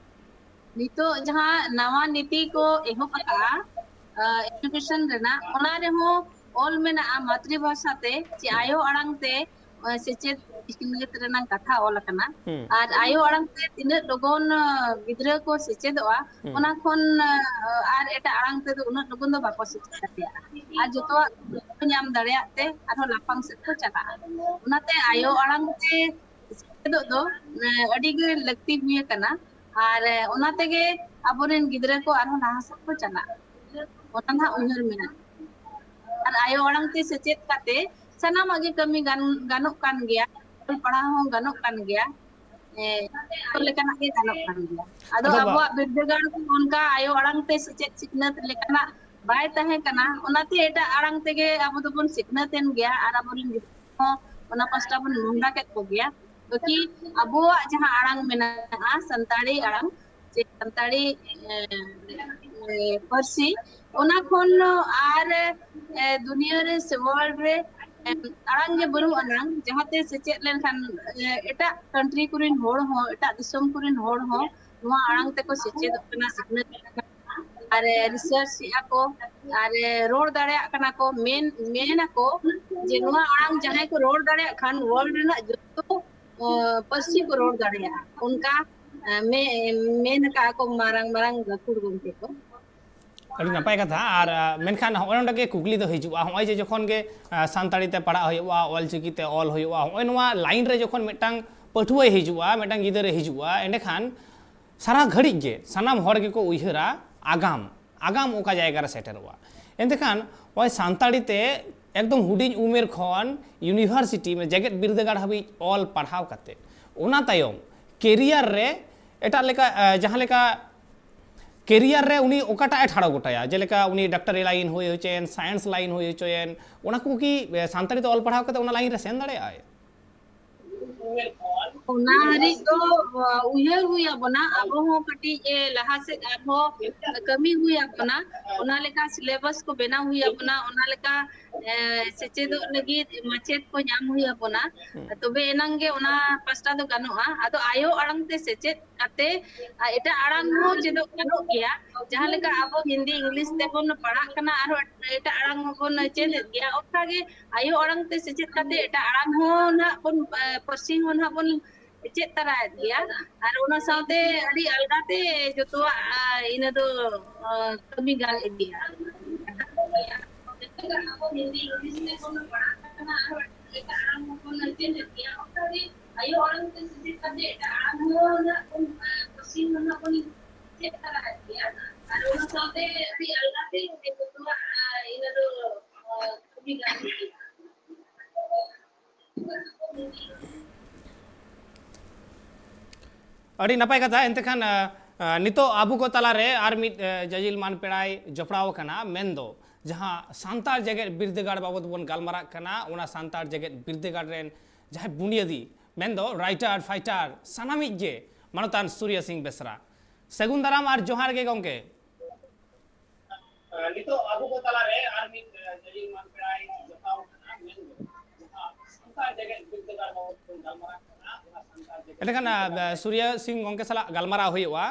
ᱱᱤᱛᱚᱜ ᱡᱟᱦᱟᱸ ᱱᱟᱣᱟ ᱱᱤᱛᱤ ᱠᱚ ᱮᱦᱚᱵ ᱟᱠᱟᱫᱼᱟ, ᱮᱰᱩᱠᱮᱥᱚᱱ ᱨᱮᱱᱟᱜ, ᱚᱱᱟ ᱨᱮᱦᱚᱸ ᱚᱞ ᱢᱮᱱᱟᱜᱼᱟ ᱢᱟᱛᱨᱤ ᱵᱷᱟᱥᱟ ᱛᱮ, ᱪᱮ ᱟᱭᱳ ᱟᱲᱟᱝ ᱛᱮ ᱥᱮᱪᱮᱫ ᱥᱤᱠᱷᱱᱟᱹᱛ ᱨᱮᱱᱟᱜ ᱠᱟᱛᱷᱟ ᱚᱞ ᱟᱠᱟᱱᱟ᱾ ᱟᱨ ᱟᱭᱳ ᱟᱲᱟᱝ ᱛᱮ ᱛᱤᱱᱟᱹᱜ ᱞᱚᱜᱚᱱ ᱜᱤᱫᱽᱨᱟᱹ ᱠᱚ ᱥᱮᱪᱮᱫᱚᱜᱼᱟ, ᱚᱱᱟ ᱠᱷᱚᱱ ᱟᱨ ᱮᱴᱟᱜ ᱟᱲᱟᱝ ᱛᱮᱫᱚ ᱩᱱᱟᱹᱜ ᱞᱚᱜᱚᱱ ᱫᱚ ᱵᱟᱠᱚ ᱥᱮᱪᱮᱫ ᱫᱟᱲᱮᱭᱟᱜᱼᱟ᱾ ᱟᱨ ᱡᱚᱛᱚᱣᱟᱜ ᱠᱚ ᱧᱟᱢ ᱫᱟᱲᱮᱭᱟᱜ ᱛᱮ ᱟᱨᱦᱚᱸ ᱞᱟᱯᱷᱟᱝ ᱥᱮᱫ ᱠᱚ ᱪᱟᱞᱟᱜᱼᱟ᱾ ᱚᱱᱟᱛᱮ ᱟᱭᱳ ᱟᱲᱟᱝ ᱛᱮ ᱥᱮᱪᱮᱫᱚᱜ ᱫᱚ ᱟᱹᱰᱤ ᱜᱮ ᱞᱟᱹᱠᱛᱤ ᱦᱩᱭ ᱟᱠᱟᱱᱟ᱾ ᱟᱨ ᱚᱱᱟ ᱛᱮᱜᱮ ᱟᱵᱚᱨᱮᱱ ᱜᱤᱫᱽᱨᱟᱹ ᱠᱚ ᱟᱨᱦᱚᱸ ᱞᱟᱦᱟ ᱥᱮᱫ ᱠᱚ ᱪᱟᱞᱟᱜᱼᱟ, ᱚᱱᱟ ᱱᱟᱦᱟᱜ ᱩᱭᱦᱟᱹᱨ ᱢᱮᱱᱟᱜᱼᱟ᱾ ᱟᱨ ᱟᱭᱳ ᱟᱲᱟᱝ ᱛᱮ ᱥᱮᱪᱮᱫ ᱠᱟᱛᱮ ᱥᱟᱱᱟᱢᱟᱜ ᱜᱮ ᱠᱟᱹᱢᱤ ᱜᱟᱱ ᱜᱟᱱᱚᱜ ᱠᱟᱱ ᱜᱮᱭᱟ, ᱚᱞ ᱯᱟᱲᱦᱟᱣ ᱦᱚᱸ ᱜᱟᱱᱚᱜ ᱠᱟᱱ ᱜᱮᱭᱟ᱾ ᱦᱮᱸ, ᱡᱚᱛᱚ ᱞᱮᱠᱟᱱᱟᱜ ᱜᱮ ᱜᱟᱱᱚᱜ ᱠᱟᱱ ᱜᱮᱭᱟ᱾ ᱟᱫᱚ ᱟᱵᱚᱣᱟᱜ ᱵᱤᱨᱫᱟᱹᱜᱟᱲ ᱠᱚ ᱚᱱᱠᱟ ᱟᱭᱳ ᱟᱲᱟᱝ ᱛᱮ ᱥᱮᱪᱮᱫ ᱥᱤᱠᱷᱱᱟᱹᱛ ᱞᱮᱠᱟᱱᱟᱜ ᱵᱟᱭ ᱛᱟᱦᱮᱸ ᱠᱟᱱᱟ, ᱚᱱᱟᱛᱮ ᱮᱴᱟᱜ ᱟᱲᱟᱝ ᱛᱮᱜᱮ ᱟᱵᱚ ᱫᱚᱵᱚᱱ ᱥᱤᱠᱷᱱᱟᱹᱛ ᱮᱱ ᱜᱮᱭᱟ ᱟᱨ ᱟᱵᱚᱨᱮᱱ ᱜᱤᱫᱽᱨᱟᱹ ᱦᱚᱸ ᱚᱱᱟ ᱯᱟᱥᱴᱟ ᱵᱚᱱ ᱢᱚᱦᱰᱟ ᱠᱮᱫ ᱠᱚᱜᱮᱭᱟ᱾ ᱵᱟᱹᱠᱤ ᱟᱵᱚᱣᱟᱜ ᱡᱟᱦᱟᱸ ᱟᱲᱟᱝ ᱢᱮᱱᱟᱜᱼᱟ, ᱥᱟᱱᱛᱟᱲᱤ ᱟᱲᱟᱝ, ᱥᱮ ᱥᱟᱱᱛᱟᱲᱤ ᱯᱟᱹᱨᱥᱤ, ᱚᱱᱟ ᱠᱷᱚᱱ ᱟᱨ ᱫᱩᱱᱤᱭᱟᱹ ᱨᱮ ᱥᱮ ᱣᱟᱨᱞᱰ ᱨᱮ ᱟᱲᱟᱝ ᱜᱮ ᱵᱟᱹᱱᱩᱜ ᱟᱱᱟᱝ, ᱡᱟᱦᱟᱸᱛᱮ ᱥᱮᱪᱮᱫ ᱞᱮᱱᱠᱷᱟᱱ ᱮᱴᱟᱜ ᱠᱟᱱᱴᱨᱤ ᱠᱚᱨᱮᱱ ᱦᱚᱲ ᱦᱚᱸ, ᱮᱴᱟᱜ ᱫᱤᱥᱚᱢ ᱠᱚᱨᱮᱱ ᱦᱚᱲ ᱦᱚᱸ ᱱᱚᱣᱟ ᱟᱲᱟᱝ ᱛᱮᱠᱚ ᱥᱮᱪᱮᱫᱚᱜ ᱠᱟᱱᱟ, ᱥᱤᱠᱷᱱᱟᱹᱛ ᱠᱟᱱᱟ, ᱟᱨ ᱨᱤᱥᱟᱨᱪ ᱮᱫᱟ ᱠᱚ, ᱟᱨ ᱨᱚᱲ ᱫᱟᱲᱮᱭᱟᱜ ᱠᱟᱱᱟ ᱠᱚ᱾ ᱢᱮᱱ ᱢᱮᱱ ᱟᱠᱚ ᱡᱮ ᱱᱚᱣᱟ ᱟᱲᱟᱝ ᱡᱟᱦᱟᱸᱭ ᱠᱚ ᱨᱚᱲ ᱫᱟᱲᱮᱭᱟᱜ ᱠᱷᱟᱱ ᱣᱟᱨᱞᱰ ᱨᱮᱱᱟᱜ ᱡᱚᱛᱚ ᱯᱟᱹᱨᱥᱤ ᱠᱚ ᱨᱚᱲ ᱫᱟᱲᱮᱭᱟᱜᱼᱟ, ᱚᱱᱠᱟ ᱢᱮ- ᱢᱮᱱ ᱟᱠᱟᱫᱼᱟ ᱠᱚ ᱢᱟᱨᱟᱝ ᱢᱟᱨᱟᱝ ᱜᱟᱹᱠᱷᱩᱲ ᱜᱚᱢᱠᱮ ᱠᱚ᱾ ᱟᱹᱰᱤ ᱱᱟᱯᱟᱭ ᱠᱟᱛᱷᱟ᱾ ᱟᱨ ᱢᱮᱱᱠᱷᱟᱱ ᱦᱚᱸᱜᱼᱚᱭ ᱱᱚᱰᱮ ᱜᱮ ᱠᱩᱠᱞᱤ ᱫᱚ ᱦᱤᱡᱩᱜᱼᱟ, ᱦᱚᱸᱜᱼᱚᱭ ᱡᱮ ᱡᱚᱠᱷᱚᱱ ᱜᱮ ᱥᱟᱱᱛᱟᱲᱤ ᱛᱮ ᱯᱟᱲᱦᱟᱜ ᱦᱩᱭᱩᱜᱼᱟ, ᱚᱞ ᱪᱤᱠᱤ ᱛᱮ ᱚᱞ ᱦᱩᱭᱩᱜᱼᱟ, ᱦᱚᱸᱜᱼᱚᱭ ᱱᱚᱣᱟ ᱞᱟᱭᱤᱱ ᱨᱮ ᱡᱚᱠᱷᱚᱱ ᱢᱤᱫᱴᱟᱝ ᱯᱟᱹᱴᱷᱩᱣᱟᱹᱭ ᱦᱤᱡᱩᱜᱼᱟ, ᱢᱤᱫᱴᱟᱝ ᱜᱤᱫᱟᱹᱨᱮ ᱦᱤᱡᱩᱜᱼᱟ, ᱮᱸᱰᱮᱠᱷᱟᱱ ᱥᱟᱨᱟ ᱜᱷᱟᱹᱲᱤᱡ ᱜᱮ ᱥᱟᱱᱟᱢ ᱦᱚᱲ ᱜᱮᱠᱚ ᱩᱭᱦᱟᱹᱨᱟ ᱟᱜᱟᱢ, ᱟᱜᱟᱢ ᱚᱠᱟ ᱡᱟᱭᱜᱟ ᱨᱮ ᱥᱮᱴᱮᱨᱚᱜᱼᱟ᱾ ᱮᱱᱛᱮᱠᱷᱟᱱ ᱱᱚᱜᱼᱚᱭ ᱥᱟᱱᱛᱟᱲᱤ ᱛᱮ ᱮᱠᱫᱚᱢ ᱦᱩᱰᱤᱧ ᱩᱢᱮᱨ ᱠᱷᱚᱱ ᱤᱭᱩᱱᱤᱵᱷᱟᱨᱥᱤᱴᱤ, ᱢᱟᱱᱮ ᱡᱮᱜᱮᱛ ᱵᱤᱨᱫᱟᱹᱜᱟᱲ ᱦᱟᱹᱵᱤᱡ ᱚᱞ ᱯᱟᱲᱦᱟᱣ ᱠᱟᱛᱮ, ᱚᱱᱟ ᱛᱟᱭᱚᱢ ᱠᱮᱨᱤᱭᱟᱨ ᱨᱮ ᱮᱴᱟᱜ ᱞᱮᱠᱟ, ᱮ, ᱡᱟᱦᱟᱸ ᱞᱮᱠᱟ ᱠᱮᱨᱤᱭᱟᱨ ᱨᱮ ᱩᱱᱤ ᱚᱠᱟᱴᱟᱜ ᱮ ᱴᱷᱟᱲᱚ ᱜᱚᱴᱟᱭᱟ, ᱡᱮᱞᱮᱠᱟ ᱩᱱᱤ ᱰᱟᱠᱛᱟᱨᱤ ᱞᱟᱭᱤᱱ ᱦᱩᱭ ᱦᱚᱪᱚᱭᱮᱱ, ᱥᱟᱭᱮᱱᱥ ᱞᱟᱭᱤᱱ ᱦᱩᱭ ᱦᱚᱪᱚᱭᱮᱱ, ᱚᱱᱟ ᱠᱚ ᱠᱤ, ᱮ, ᱥᱟᱱᱛᱟᱲᱤ ᱛᱮ ᱚᱞ ᱯᱟᱲᱦᱟᱣ ᱠᱟᱛᱮ ᱚᱱᱟ ᱞᱟᱭᱤᱱ ᱨᱮ ᱥᱮᱱ ᱫᱟᱲᱮᱭᱟᱜᱼᱟᱭ? ᱚᱱᱟ ᱦᱟᱹᱨᱤᱡ ᱫᱚ, ᱟ, ᱩᱭᱦᱟᱹᱨ ᱦᱩᱭ ᱟᱵᱚᱱᱟ, ᱟᱵᱚ ᱦᱚᱸ ᱠᱟᱹᱴᱤᱡ, ᱮ, ᱞᱟᱦᱟ ᱥᱮᱫ ᱟᱨᱦᱚᱸ ᱠᱟᱹᱢᱤ ᱦᱩᱭ ᱟᱵᱚᱱᱟ, ᱚᱱᱟ ᱞᱮᱠᱟ ᱥᱤᱞᱮᱵᱟᱥ ᱠᱚ ᱵᱮᱱᱟᱣ ᱦᱩᱭ ᱟᱵᱚᱱᱟ, ᱚᱱᱟ ᱞᱮᱠᱟ, ᱮ, ᱥᱮᱪᱮᱫᱚᱜ ᱞᱟᱹᱜᱤᱫ ᱢᱟᱪᱮᱫ ᱠᱚ ᱧᱟᱢ ᱦᱩᱭ ᱟᱵᱚᱱᱟ, ᱦᱩᱸ᱾ ᱛᱚᱵᱮ ᱮᱱᱟᱝ ᱜᱮ ᱚᱱᱟ ᱯᱟᱥᱴᱟ ᱫᱚ ᱜᱟᱱᱚᱜᱼᱟ᱾ ᱟᱫᱚ ᱟᱭᱳ ᱟᱲᱟᱝ ᱛᱮ ᱥᱮᱪᱮᱫ ᱠᱟᱛᱮ, ᱟ, ᱮᱴᱟᱜ ᱟᱲᱟᱝ ᱦᱚᱸ ᱪᱮᱫᱚᱜ ᱜᱟᱱᱚᱜ ᱜᱮᱭᱟ᱾ ᱡᱟᱦᱟᱸ ᱞᱮᱠᱟ ᱟᱵᱚ ᱦᱤᱱᱫᱤ, ᱤᱝᱞᱤᱥ ᱛᱮᱵᱚᱱ ᱯᱟᱲᱦᱟᱜ ᱠᱟᱱᱟ, ᱟᱨᱦᱚᱸ ᱮᱴᱟᱜ ᱟᱲᱟᱝ ᱦᱚᱸᱵᱚᱱ ᱪᱮᱫ ᱮᱫ ᱜᱮᱭᱟ, ᱚᱱᱠᱟ ᱜᱮ ᱟᱭᱳ ᱟᱲᱟᱝ ᱛᱮ ᱥᱮᱪᱮᱫ ᱠᱟᱛᱮ ᱮᱴᱟᱜ ᱟᱲᱟᱝ ᱦᱚᱸ ᱱᱟᱦᱟᱜ ᱵᱚᱱ, ᱮ, ᱯᱟᱹᱨᱥᱤ ᱦᱚᱸ ᱱᱟᱦᱟᱜ ᱵᱚᱱ ᱪᱮᱫ ᱛᱟᱨᱟᱭᱮᱫ ᱜᱮᱭᱟ᱾ ᱟᱨ ᱚᱱᱟ ᱥᱟᱶᱛᱮ ᱟᱹᱰᱤ ᱟᱞᱜᱟ ᱛᱮ ᱡᱚᱛᱚᱣᱟᱜ, ᱟ, ᱤᱱᱟᱹ ᱫᱚ, ᱟ, ᱠᱟᱹᱢᱤ ᱜᱟᱱ ᱤᱫᱤᱜᱼᱟ᱾ ᱟᱭᱳ ᱟᱲᱟᱝ ᱛᱮ ᱥᱮᱪᱮᱫ ᱠᱟᱛᱮ ᱮᱴᱟᱜ ᱟᱲᱟᱝ ᱦᱚᱸ ᱱᱟᱜ ᱵᱚᱱ, ᱮ, ᱯᱟᱹᱨᱥᱤ ᱦᱚᱸ ᱱᱟᱜ ᱵᱚᱱ ᱪᱮᱫ ᱛᱟᱨᱟ ᱜᱮᱭᱟ᱾ ᱟᱨ ᱚᱱᱟ ᱥᱟᱶᱛᱮ ᱟᱹᱰᱤ ᱟᱞᱜᱟ ᱛᱮ ᱡᱚᱛᱚᱣᱟᱜ, ᱮ, ᱤᱱᱟᱹ ᱫᱚ, ᱮ, ᱠᱟᱹᱢᱤ ᱜᱟᱱ ᱤᱫᱤᱜᱼᱟ᱾ ᱟᱹᱰᱤ ᱱᱟᱯᱟᱭ ᱠᱟᱛᱷᱟ᱾ ᱮᱱᱛᱮ ᱠᱷᱟᱱ, ᱟ, ᱟ, ᱱᱤᱛᱚᱜ ᱟᱵᱚ ᱠᱚ ᱛᱟᱞᱟᱨᱮ ᱟᱨ ᱢᱤᱫ, ᱟ, ᱡᱟᱡᱤᱞ ᱢᱟᱱ ᱯᱮᱲᱟᱭ ᱡᱚᱯᱲᱟᱣ ᱟᱠᱟᱱᱟ, ᱢᱮᱱᱫᱚ ᱡᱟᱦᱟᱸ ᱥᱟᱱᱛᱟᱲ ᱡᱮᱜᱮᱛ ᱵᱤᱨᱫᱟᱹᱜᱟᱲ ᱵᱟᱵᱚᱛ ᱵᱚᱱ ᱜᱟᱞᱢᱟᱨᱟᱜ ᱠᱟᱱᱟ, ᱚᱱᱟ ᱥᱟᱱᱛᱟᱲ ᱡᱮᱜᱮᱛ ᱵᱤᱨᱫᱟᱹᱜᱟᱲ ᱨᱮᱱ ᱡᱟᱦᱟᱸᱭ ᱵᱩᱱᱤᱭᱟᱹᱫᱤ, ᱢᱮᱱᱫᱚ ᱨᱟᱭᱴᱟᱨ, ᱯᱷᱟᱭᱴᱟᱨ, ᱥᱟᱱᱟᱢᱤᱡ ᱜᱮ ᱢᱟᱱᱚᱛᱟᱱ ᱥᱩᱨᱭᱟ ᱥᱤᱝ ᱵᱮᱥᱨᱟ᱾ ᱥᱟᱹᱜᱩᱱ ᱫᱟᱨᱟᱢ ᱟᱨ ᱡᱚᱦᱟᱨ ᱜᱮ ᱜᱚᱢᱠᱮ᱾ ᱱᱤᱛᱚᱜ ᱟᱵᱚ ᱠᱚ ᱛᱟᱞᱟᱨᱮ ᱟᱨ ᱢᱤᱫ, ᱮ, ᱡᱟᱹᱡᱤᱨ ᱢᱟᱱ ᱯᱮᱲᱟᱭ ᱡᱚᱴᱟᱣ ᱟᱠᱟᱱᱟ, ᱢᱮᱱᱫᱚ ᱡᱟᱦᱟᱸ ᱥᱟᱱᱛᱟᱲ ᱡᱮᱜᱮᱛ ᱵᱤᱨᱫᱟᱹᱜᱟᱲ ᱵᱟᱵᱚᱛ ᱵᱚᱱ ᱜᱟᱞᱢᱟᱨᱟᱜ ᱠᱟᱱᱟ, ᱚᱱᱟ ᱥᱟᱱᱛᱟᱲ ᱡᱮᱜᱮᱛ ᱮᱸᱰᱮᱠᱷᱟᱱ, ᱵᱤᱨᱫᱟᱹᱜᱟᱲ ᱟ, ᱨᱮ ᱥᱩᱨᱭᱟ ᱥᱤᱝ ᱜᱚᱢᱠᱮ ᱥᱟᱞᱟᱜ ᱜᱟᱞᱢᱟᱨᱟᱣ ᱦᱩᱭᱩᱜᱼᱟ᱾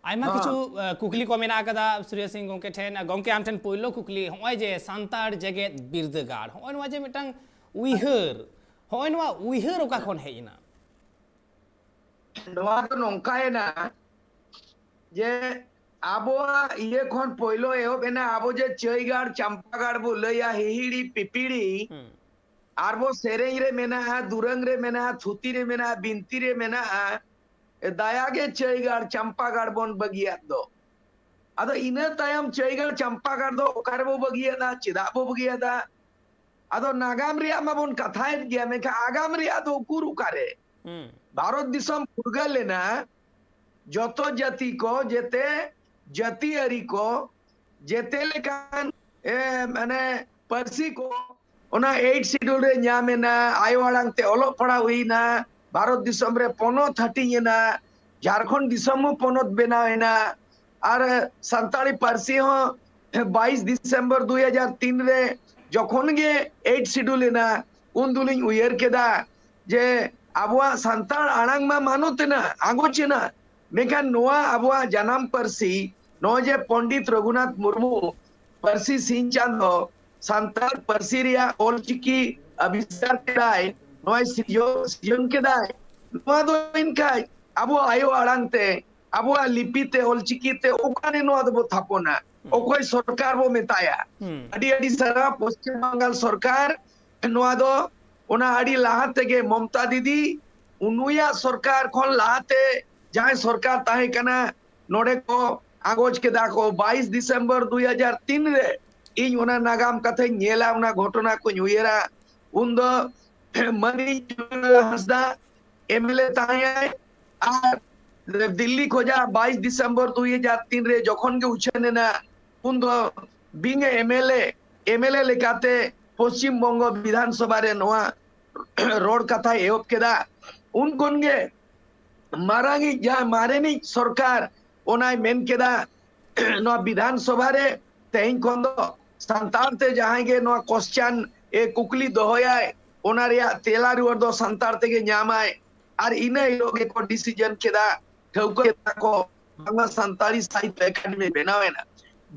ᱟᱭᱢᱟ ᱦᱚᱸ᱾ ᱠᱤᱪᱷᱩ, ᱟ, ᱠᱩᱠᱞᱤ ᱠᱚ ᱢᱮᱱᱟᱜ ᱟᱠᱟᱫᱟ ᱥᱩᱨᱭᱟ ᱥᱤᱝ ᱜᱚᱢᱠᱮ ᱴᱷᱮᱱ᱾ ᱟ, ᱜᱚᱢᱠᱮ, ᱟᱢ ᱴᱷᱮᱱ ᱯᱳᱭᱞᱳ ᱠᱩᱠᱞᱤ, ᱦᱚᱸᱜᱼᱚᱭ ᱡᱮ ᱥᱟᱱᱛᱟᱲ ᱡᱮᱜᱮᱛ ᱵᱤᱨᱫᱟᱹᱜᱟᱲ, ᱦᱚᱸᱜᱼᱚᱭ ᱱᱚᱣᱟ ᱡᱮ ᱢᱤᱫᱴᱟᱝ ᱩᱭᱦᱟᱹᱨ, ᱦᱚᱸᱜᱼᱚᱭ ᱱᱚᱣᱟ ᱩᱭᱦᱟᱹᱨ ᱚᱠᱟ ᱠᱷᱚᱱ ᱦᱮᱡ ᱮᱱᱟ? ᱱᱚᱣᱟ ᱫᱚ ᱱᱚᱝᱠᱟᱭᱮᱱᱟ ᱡᱮ ᱟᱵᱚᱣᱟᱜ ᱤᱭᱟᱹ ᱠᱷᱚᱱ ᱯᱳᱭᱞᱳ ᱮᱦᱚᱵ ᱮᱱᱟ, ᱟᱵᱚ ᱡᱮ ᱪᱟᱹᱭᱜᱟᱲ, ᱪᱟᱢᱯᱟᱜᱟᱲ ᱵᱚ ᱞᱟᱹᱭᱟ, ᱦᱤᱦᱤᱲᱤ, ᱯᱤᱯᱤᱲᱤ, ᱦᱩᱸ᱾ ᱟᱨ ᱵᱚ ᱥᱮᱨᱮᱧ ᱨᱮ ᱢᱮᱱᱟᱜᱼᱟ, ᱫᱩᱨᱟᱹᱝ ᱨᱮ ᱢᱮᱱᱟᱜᱼᱟ, ᱛᱷᱩᱛᱤ ᱨᱮ ᱢᱮᱱᱟᱜᱼᱟ, ᱵᱤᱱᱛᱤ ᱨᱮ ᱢᱮᱱᱟᱜᱼᱟ, ᱮ ᱫᱟᱭᱟ ᱜᱮ ᱪᱟᱹᱭᱜᱟᱲ, ᱪᱟᱢᱯᱟᱜᱟᱲ ᱵᱚᱱ ᱵᱟᱹᱜᱤᱭᱟᱫ ᱫᱚ᱾ ᱟᱫᱚ ᱤᱱᱟᱹ ᱛᱟᱭᱚᱢ ᱪᱟᱹᱭᱜᱟᱲ ᱪᱟᱢᱯᱟᱜᱟᱲ ᱫᱚ ᱚᱠᱟ ᱨᱮᱵᱚ ᱵᱟᱹᱜᱤᱭᱟᱫᱟ, ᱪᱮᱫᱟᱜ ᱵᱚ ᱵᱟᱹᱜᱤᱭᱟᱫᱟ? ᱟᱫᱚ ᱱᱟᱜᱟᱢ ᱨᱮᱭᱟᱜ ᱢᱟᱵᱚᱱ ᱠᱟᱛᱷᱟᱭᱮᱫ ᱜᱮᱭᱟ, ᱢᱮᱱᱠᱷᱟᱱ ᱟᱜᱟᱢ ᱨᱮᱭᱟᱜ ᱫᱚ ᱩᱠᱩᱨ ᱚᱠᱟᱨᱮ? ᱦᱩᱸ᱾ ᱵᱷᱟᱨᱚᱛ ᱫᱤᱥᱚᱢ ᱯᱷᱩᱨᱜᱟᱹᱞ ᱞᱮᱱᱟ, ᱡᱚᱛᱚ ᱡᱟᱹᱛᱤ ᱠᱚ, ᱡᱮᱛᱮ ᱡᱟᱹᱛᱤᱭᱟᱹᱨᱤ ᱠᱚ, ᱡᱮᱛᱮ ᱞᱮᱠᱟᱱ, ᱮ, ᱢᱟᱱᱮ ᱯᱟᱹᱨᱥᱤ ᱠᱚ ᱚᱱᱟ ᱮᱭᱤᱴ ᱥᱤᱰᱩᱞ ᱨᱮ ᱧᱟᱢ ᱮᱱᱟ, ᱟᱭᱳ ᱟᱲᱟᱝ ᱛᱮ ᱚᱞᱚᱜ ᱯᱟᱲᱦᱟᱣ ᱦᱩᱭᱱᱟ, ᱵᱷᱟᱨᱚᱛ ᱫᱤᱥᱚᱢ ᱨᱮ ᱯᱚᱱᱚᱛ ᱦᱟᱹᱴᱤᱧ ᱮᱱᱟ, ᱡᱷᱟᱲᱠᱷᱚᱸᱰ ᱫᱤᱥᱚᱢ ᱦᱚᱸ ᱯᱚᱱᱚᱛ ᱵᱮᱱᱟᱣ ᱮᱱᱟ᱾ ᱟᱨ ᱥᱟᱱᱛᱟᱲᱤ ᱯᱟᱹᱨᱥᱤ ᱦᱚᱸ ᱵᱟᱭᱤᱥ ᱰᱤᱥᱮᱢᱵᱚᱨ ᱫᱩᱭ ᱦᱟᱡᱟᱨ ᱛᱤᱱ ᱨᱮ ᱡᱚᱠᱷᱚᱱ ᱜᱮ ᱮᱭᱤᱴ ᱥᱤᱰᱩᱞ ᱮᱱᱟ, ᱩᱱ ᱫᱚᱞᱤᱧ ᱩᱭᱦᱟᱹᱨ ᱠᱮᱫᱟ ᱡᱮ ᱟᱵᱚᱣᱟᱜ ᱥᱟᱱᱛᱟᱲ ᱟᱲᱟᱝ ᱢᱟ ᱢᱟᱱᱚᱛ ᱮᱱᱟ, ᱟᱸᱜᱚᱪ ᱮᱱᱟ, ᱢᱮᱱᱠᱷᱟᱱ ᱱᱚᱣᱟ ᱟᱵᱚᱣᱟᱜ ᱡᱟᱱᱟᱢ ᱯᱟᱹᱨᱥᱤ, ᱱᱚᱜᱼᱚᱭ ᱡᱮ ᱯᱚᱱᱰᱤᱛ ᱨᱚᱜᱷᱩᱱᱟᱛᱷ ᱢᱩᱨᱢᱩ ᱯᱟᱹᱨᱥᱤ ᱥᱤᱧ ᱪᱟᱸᱫᱚ ᱥᱟᱱᱛᱟᱲ ᱯᱟᱹᱨᱥᱤ ᱨᱮᱭᱟᱜ ᱚᱞᱪᱤᱠᱤ ᱟᱵᱤᱥᱠᱟᱨ ᱠᱮᱫᱟᱭ, ᱱᱚᱣᱟᱭ ᱥᱤᱨᱡᱚᱱ, ᱥᱤᱨᱡᱚᱱ ᱠᱮᱫᱟᱭ, ᱱᱚᱣᱟ ᱫᱚ ᱮᱱᱠᱷᱟᱡ ᱟᱵᱚ ᱟᱭᱳ ᱟᱲᱟᱝ ᱛᱮ, ᱟᱵᱚᱣᱟᱜ ᱞᱤᱯᱤ ᱛᱮ, ᱚᱞᱪᱤᱠᱤ ᱛᱮ ᱚᱠᱟᱨᱮ ᱱᱚᱣᱟ ᱫᱚᱵᱚ ᱛᱷᱟᱯᱚᱱᱟ? ᱦᱩᱸ᱾ ᱚᱠᱚᱭ ᱥᱚᱨᱠᱟᱨ ᱵᱚ ᱢᱮᱛᱟᱭᱟ? ᱦᱩᱸ᱾ ᱟᱹᱰᱤ ᱟᱹᱰᱤ ᱥᱟᱨᱦᱟᱣ ᱯᱚᱥᱪᱤᱢ ᱵᱟᱝᱜᱟᱞ ᱥᱚᱨᱠᱟᱨ, ᱱᱚᱣᱟ ᱫᱚ ᱚᱱᱟ ᱟᱹᱰᱤ ᱞᱟᱦᱟ ᱛᱮᱜᱮ ᱢᱚᱢᱛᱟ ᱫᱤᱫᱤ, ᱩᱱᱩᱭᱟᱜ ᱥᱚᱨᱠᱟᱨ ᱠᱷᱚᱱ ᱞᱟᱦᱟᱛᱮ ᱡᱟᱦᱟᱸᱭ ᱥᱚᱨᱠᱟᱨ ᱛᱟᱦᱮᱸ ᱠᱟᱱᱟ, ᱱᱚᱰᱮ ᱠᱚ ᱟᱸᱜᱚᱪ ᱠᱮᱫᱟ ᱠᱚ ᱵᱟᱭᱤᱥ ᱰᱤᱥᱮᱢᱵᱚᱨ ᱫᱩᱭ ᱦᱟᱡᱟᱨ ᱛᱤᱱ ᱨᱮ᱾ ᱤᱧ ᱚᱱᱟ ᱱᱟᱜᱟᱢ ᱠᱟᱛᱷᱟᱧ ᱧᱮᱞᱟ, ᱚᱱᱟ ᱜᱷᱚᱴᱚᱱᱟ ᱠᱚᱧ ᱩᱭᱦᱟᱹᱨᱟ᱾ ᱩᱱᱫᱚ ᱢᱟᱹᱱᱤᱡ ᱪᱩᱱᱟᱹᱞᱟᱞ ᱦᱟᱸᱥᱫᱟ ᱮᱢ ᱮᱞ ᱮ ᱛᱟᱦᱮᱸᱭᱟᱭ, ᱟᱨ ᱫᱤᱞᱞᱤ ᱠᱷᱚᱡᱟᱜ ᱵᱟᱭᱤᱥ ᱰᱤᱥᱮᱢᱵᱚᱨ ᱫᱩᱭ ᱦᱟᱡᱟᱨ ᱛᱤᱱ ᱨᱮ ᱡᱚᱠᱷᱚᱱ ᱜᱮ ᱩᱪᱷᱟᱹᱱ ᱮᱱᱟ, ᱩᱱᱫᱚ being a M L A, M L A ᱞᱮᱠᱟᱛᱮ ᱯᱚᱥᱪᱤᱢ ᱵᱚᱝᱜᱚ ᱵᱤᱫᱷᱟᱱ ᱥᱚᱵᱷᱟ ᱨᱮ ᱱᱚᱣᱟ ᱨᱚᱲ ᱠᱟᱛᱷᱟᱭ ᱮᱦᱚᱵ ᱠᱮᱫᱟ᱾ ᱩᱱ ᱠᱷᱚᱱ ᱜᱮ ᱢᱟᱨᱟᱝᱤᱡ, ᱡᱟᱦᱟᱸ ᱢᱟᱨᱮᱱᱤᱡ ᱥᱚᱨᱠᱟᱨ, ᱚᱱᱟᱭ ᱢᱮᱱ ᱠᱮᱫᱟ, ᱱᱚᱣᱟ ᱵᱤᱫᱷᱟᱱ ᱥᱚᱵᱷᱟ ᱨᱮ ᱛᱮᱦᱮᱧ ᱠᱷᱚᱱ ᱫᱚ ᱥᱟᱱᱛᱟᱲ ᱛᱮ ᱡᱟᱦᱟᱸᱭ ᱜᱮ ᱱᱚᱣᱟ question, ᱮ, ᱠᱩᱠᱞᱤ ᱫᱚᱦᱚᱭᱟᱭ, ᱚᱱᱟ ᱨᱮᱭᱟᱜ ᱛᱮᱞᱟ ᱨᱩᱣᱟᱹᱲ ᱫᱚ ᱥᱟᱱᱛᱟᱲ ᱛᱮᱜᱮ ᱧᱟᱢᱟᱭ᱾ ᱟᱨ ᱤᱱᱟᱹ ᱦᱤᱞᱳᱜ ᱜᱮᱠᱚ decision ᱠᱮᱫᱟ, ᱴᱷᱟᱹᱣᱠᱟᱹ ᱠᱮᱫᱟ ᱠᱚ, ᱵᱟᱝᱞᱟ ᱥᱟᱱᱛᱟᱲᱤ ᱥᱟᱦᱤᱛᱛᱚ ᱮᱠᱟᱰᱮᱢᱤ ᱵᱮᱱᱟᱣ ᱮᱱᱟ᱾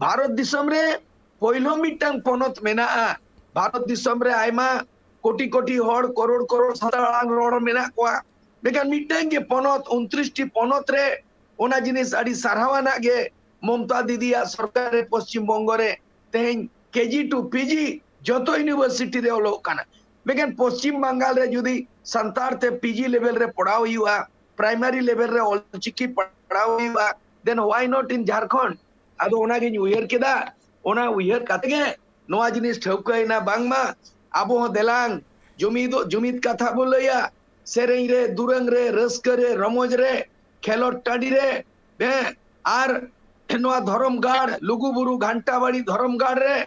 ᱵᱷᱟᱨᱚᱛ ᱫᱤᱥᱚᱢ ᱨᱮ ᱯᱳᱭᱞᱳ ᱢᱤᱫᱴᱟᱝ ᱯᱚᱱᱚᱛ ᱢᱮᱱᱟᱜᱼᱟ᱾ ᱵᱷᱟᱨᱚᱛ ᱫᱤᱥᱚᱢ ᱨᱮ ᱟᱭᱢᱟ ᱠᱳᱴᱤ ᱠᱳᱴᱤ ᱦᱚᱲ, ᱠᱳᱨᱳᱲ ᱠᱳᱨᱳᱲ ᱥᱟᱱᱛᱟᱲ ᱟᱲᱟᱝ ᱨᱚᱲ ᱢᱮᱱᱟᱜ ᱠᱚᱣᱟ, ᱢᱮᱱᱠᱷᱟᱱ ᱢᱤᱫᱴᱟᱝ ᱜᱮ ᱯᱚᱱᱚᱛ, ᱩᱱᱛᱨᱤᱥ ᱴᱤ ᱯᱚᱱᱚᱛ ᱨᱮ ᱚᱱᱟ ᱡᱤᱱᱤᱥ ᱟᱹᱰᱤ ᱥᱟᱨᱦᱟᱣ ᱟᱱᱟᱜ ᱜᱮ ᱢᱚᱢᱛᱟ ᱫᱤᱫᱤᱭᱟᱜ ᱥᱚᱨᱠᱟᱨ ᱨᱮ ᱯᱚᱥᱪᱤᱢ ᱵᱚᱝᱜᱚ ᱨᱮ ᱛᱮᱦᱮᱧ ᱠᱮ ᱡᱤ ᱴᱩ ᱯᱤ ᱡᱤ ᱡᱚᱛᱚ university ᱨᱮ ᱚᱞᱚᱜ ᱠᱟᱱᱟ᱾ ᱢᱮᱱᱠᱷᱟᱱ ᱯᱚᱥᱪᱤᱢ ᱵᱟᱝᱜᱟᱞ ᱨᱮ ᱡᱩᱫᱤ ᱥᱟᱱᱛᱟᱲ ᱛᱮ ᱯᱤ ᱡᱤ level ᱨᱮ ᱯᱟᱲᱦᱟᱣ ᱦᱩᱭᱩᱜᱼᱟ, primary level ᱨᱮ ᱚᱞᱪᱤᱠᱤ ᱯᱟᱲᱦᱟᱣ ᱦᱩᱭᱩᱜᱼᱟ, then why not in Jharkhand? ᱟᱫᱚ ᱚᱱᱟᱜᱤᱧ ᱩᱭᱦᱟᱹᱨ ᱠᱮᱫᱟ᱾ ᱚᱱᱟ ᱩᱭᱦᱟᱹᱨ ᱠᱟᱛᱮ ᱜᱮ ᱱᱚᱣᱟ ᱡᱤᱱᱤᱥ ᱴᱷᱟᱹᱣᱠᱟᱹᱭᱮᱱᱟ, ᱵᱟᱝᱢᱟ ᱟᱵᱚ ᱦᱚᱸ ᱫᱮᱞᱟᱝ ᱡᱩᱢᱤᱫᱚᱜ, ᱡᱩᱢᱤᱫ ᱠᱟᱛᱷᱟ ᱵᱚ ᱞᱟᱹᱭᱟ, ᱥᱮᱨᱮᱧ ᱨᱮ, ᱫᱩᱨᱟᱹᱝ ᱨᱮ, ᱨᱟᱹᱥᱠᱟᱹ ᱨᱮ, ᱨᱚᱢᱚᱡᱽ ᱨᱮ, ᱠᱷᱮᱞᱳᱰ ᱴᱟᱺᱰᱤ ᱨᱮ, ᱦᱮᱸ, ᱟᱨ ᱱᱚᱣᱟ ᱫᱷᱚᱨᱚᱢ ᱜᱟᱲ, ᱞᱩᱜᱩ ᱵᱩᱨᱩ ᱜᱷᱟᱱᱴᱟ ᱵᱟᱲᱤ ᱫᱷᱚᱨᱚᱢ ᱜᱟᱲ ᱨᱮ,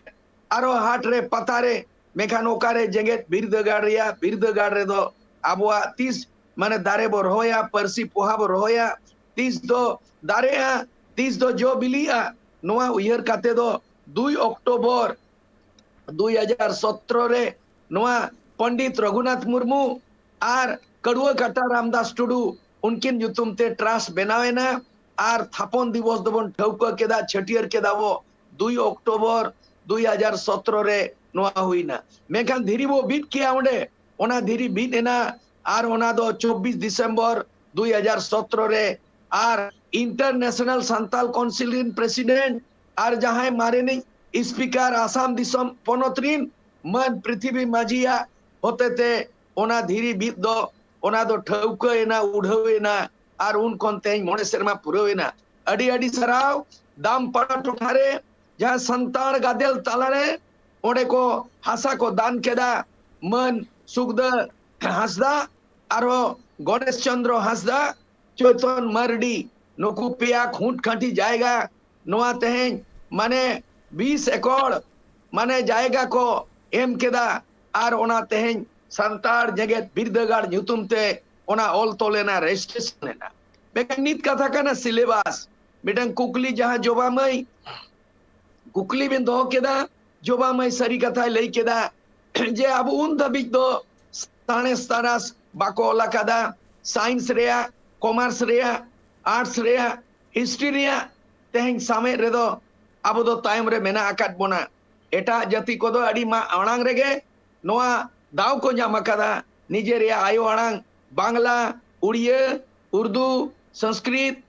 ᱟᱨᱚ ᱦᱟᱴ ᱨᱮ, ᱯᱟᱛᱟ ᱨᱮ, ᱢᱮᱱᱠᱷᱟᱱ ᱚᱠᱟᱨᱮ ᱡᱮᱜᱮᱛ ᱵᱤᱨᱫᱟᱹᱜᱟᱲ ᱨᱮᱭᱟᱜ ᱵᱤᱨᱫᱟᱹᱜᱟᱲ ᱨᱮᱫᱚ ᱟᱵᱚᱣᱟᱜ ᱛᱤᱥ ᱢᱟᱱᱮ ᱫᱟᱨᱮ ᱵᱚ ᱨᱚᱦᱚᱭᱟ, ᱯᱟᱹᱨᱥᱤ ᱯᱚᱦᱟ ᱵᱚ ᱨᱚᱦᱚᱭᱟ, ᱛᱤᱥ ᱫᱚ ᱫᱟᱨᱮᱜᱼᱟ, ᱛᱤᱥ ᱫᱚ ᱡᱚ ᱵᱤᱞᱤᱜᱼᱟ, ᱱᱚᱣᱟ ᱩᱭᱦᱟᱹᱨ ᱠᱟᱛᱮ ᱫᱚ ᱫᱩᱭ ᱚᱠᱴᱳᱵᱚᱨ ᱫᱩᱭ ᱦᱟᱡᱟᱨ ᱥᱚᱛᱨᱚ ᱨᱮ ᱱᱚᱣᱟ ᱯᱚᱱᱰᱤᱛ ᱨᱚᱜᱷᱩᱱᱟᱛᱷ ᱢᱩᱨᱢᱩ ᱟᱨ ᱠᱟᱹᱲᱩᱣᱟᱹ ᱠᱟᱴᱟ ᱨᱟᱢᱫᱟᱥ ᱴᱩᱰᱩ ᱩᱱᱠᱤᱱ ᱧᱩᱛᱩᱢ ᱛᱮ ᱴᱨᱟᱥᱴ ᱵᱮᱱᱟᱣ ᱮᱱᱟ ᱟᱨ ᱛᱷᱟᱯᱚᱱ ᱫᱤᱵᱚᱥ ᱫᱚᱵᱚᱱ ᱴᱷᱟᱹᱣᱠᱟᱹ ᱠᱮᱫᱟ, ᱪᱷᱟᱹᱴᱭᱟᱹᱨ ᱠᱮᱫᱟ ᱵᱚ ᱫᱩᱭ ᱚᱠᱴᱳᱵᱚᱨ ᱫᱩᱭ ᱦᱟᱡᱟᱨ ᱥᱚᱛᱨᱚ ᱨᱮ ᱱᱚᱣᱟ ᱦᱩᱭᱱᱟ᱾ ᱢᱮᱱᱠᱷᱟᱱ ᱫᱷᱤᱨᱤ ᱵᱚ ᱵᱤᱫ ᱠᱮᱜᱼᱟ ᱚᱸᱰᱮ, ᱚᱱᱟ ᱫᱷᱤᱨᱤ ᱵᱤᱫ ᱮᱱᱟ ᱟᱨ ᱚᱱᱟ ᱫᱚ ᱪᱚᱵᱵᱤᱥ ᱰᱤᱥᱮᱢᱵᱚᱨ ᱫᱩᱭ ᱦᱟᱡᱟᱨ ᱥᱚᱛᱨᱚ ᱨᱮ ᱟᱨ ᱤᱱᱴᱟᱨᱱᱮᱥᱱᱟᱞ ᱥᱟᱱᱛᱟᱞ ᱠᱟᱣᱩᱱᱥᱤᱞ ᱨᱤᱱ ᱯᱨᱮᱥᱤᱰᱮᱱᱴ ᱟᱨ ᱡᱟᱦᱟᱸᱭ ᱢᱟᱨᱮᱱᱤᱡ ᱥᱯᱤᱠᱟᱨ ᱟᱥᱟᱢ ᱫᱤᱥᱚᱢ ᱯᱚᱱᱚᱛ ᱨᱤᱱ ᱢᱟᱹᱱ ᱯᱨᱤᱛᱷᱤᱵᱤ ᱢᱟᱹᱡᱷᱤᱭᱟᱜ ᱦᱚᱛᱮᱛᱮ ᱚᱱᱟ ᱫᱷᱤᱨᱤ ᱵᱤᱫ ᱫᱚ ᱚᱱᱟ ᱫᱚ ᱴᱷᱟᱹᱣᱠᱟᱹᱭᱮᱱᱟ, ᱩᱰᱷᱟᱹᱣᱮᱱᱟ ᱟᱨ ᱩᱱ ᱠᱷᱚᱱ ᱛᱮᱦᱮᱧ ᱢᱚᱬᱮ ᱥᱮᱨᱢᱟ ᱯᱩᱨᱟᱹᱣᱮᱱᱟ᱾ ᱟᱹᱰᱤ ᱟᱹᱰᱤ ᱥᱟᱨᱦᱟᱣ ᱫᱟᱢᱯᱟᱲᱟ ᱴᱚᱴᱷᱟ ᱨᱮ ᱡᱟᱦᱟᱸ ᱥᱟᱱᱛᱟᱲ ᱜᱟᱫᱮᱞ ᱛᱟᱞᱟᱨᱮ ᱚᱸᱰᱮ ᱠᱚ ᱦᱟᱥᱟ ᱠᱚ ᱫᱟᱱ ᱠᱮᱫᱟ, ᱢᱟᱹᱱ ᱥᱩᱠᱫᱟᱹ ᱦᱟᱸᱥᱫᱟ, ᱟᱨᱦᱚᱸ ᱜᱚᱱᱮᱥ ᱪᱚᱸᱫᱽᱨᱚ ᱦᱟᱸᱥᱫᱟ, ᱪᱳᱭᱛᱚᱱ ᱢᱟᱨᱰᱤ, ᱱᱩᱠᱩ ᱯᱮᱭᱟ ᱠᱷᱩᱸᱴ ᱠᱷᱟᱹᱴᱤ ᱡᱟᱭᱜᱟ ᱱᱚᱣᱟ ᱛᱮᱦᱮᱧ ᱢᱟᱱᱮ ᱵᱤᱥ ᱮᱠᱚᱨ ᱢᱟᱱᱮ ᱡᱟᱭᱜᱟ ᱠᱚ ᱮᱢ ᱠᱮᱫᱟ᱾ ᱟᱨ ᱚᱱᱟ ᱛᱮᱦᱮᱧ ᱥᱟᱱᱛᱟᱲ ᱡᱮᱜᱮᱛ ᱵᱤᱨᱫᱟᱹᱜᱟᱲ ᱧᱩᱛᱩᱢ ᱛᱮ ᱚᱱᱟ ᱚᱞ ᱛᱚᱞ ᱮᱱᱟ, ᱨᱮᱡᱤᱥᱴᱨᱮᱥᱚᱱ ᱮᱱᱟ᱾ ᱢᱮᱱᱠᱷᱟᱱ ᱱᱤᱛ ᱠᱟᱛᱷᱟ ᱠᱟᱱᱟ ᱥᱤᱞᱮᱵᱟᱥ᱾ ᱢᱤᱫᱴᱟᱝ ᱠᱩᱠᱞᱤ ᱡᱟᱦᱟᱸ ᱡᱚᱵᱟ ᱢᱟᱹᱭ ᱠᱩᱠᱞᱤ ᱵᱤᱱ ᱫᱚᱦᱚ ᱠᱮᱫᱟ, ᱡᱚᱵᱟ ᱢᱟᱹᱭ ᱥᱟᱹᱨᱤ ᱠᱟᱛᱷᱟᱭ ᱞᱟᱹᱭ ᱠᱮᱫᱟ ᱡᱮ ᱟᱵᱚ ᱩᱱ ᱫᱷᱟᱹᱵᱤᱡ ᱫᱚ ᱥᱟᱬᱮᱥ ᱛᱟᱨᱟᱥ ᱵᱟᱠᱚ ᱚᱞ ᱟᱠᱟᱫᱟ, ᱥᱟᱭᱮᱱᱥ ᱨᱮᱭᱟᱜ, ᱠᱚᱢᱟᱨᱥ ᱨᱮᱭᱟᱜ, ᱟᱨᱴᱥ ᱨᱮᱭᱟᱜ, ᱦᱤᱥᱴᱨᱤ ᱨᱮᱭᱟᱜ ᱛᱮᱦᱮᱧ ᱥᱟᱶᱦᱮᱫ ᱨᱮᱫᱚ ᱟᱵᱚ ᱫᱚ ᱛᱟᱭᱚᱢ ᱨᱮ ᱢᱮᱱᱟᱜ ᱟᱠᱟᱫ ᱵᱚᱱᱟ᱾ ᱮᱴᱟᱜ ᱡᱟᱹᱛᱤ ᱠᱚᱫᱚ ᱟᱹᱰᱤ ᱢᱟᱲᱟᱝ ᱨᱮᱜᱮ ᱱᱚᱣᱟ ᱫᱟᱣ ᱠᱚ ᱧᱟᱢ ᱟᱠᱟᱫᱟ᱾ ᱱᱤᱡᱮᱨ ᱨᱮᱭᱟᱜ ᱟᱭᱳ ᱟᱲᱟᱝ ᱵᱟᱝᱞᱟ, ᱩᱲᱤᱭᱟᱹ, ᱩᱨᱫᱩ, ᱥᱚᱝᱥᱠᱨᱤᱛ,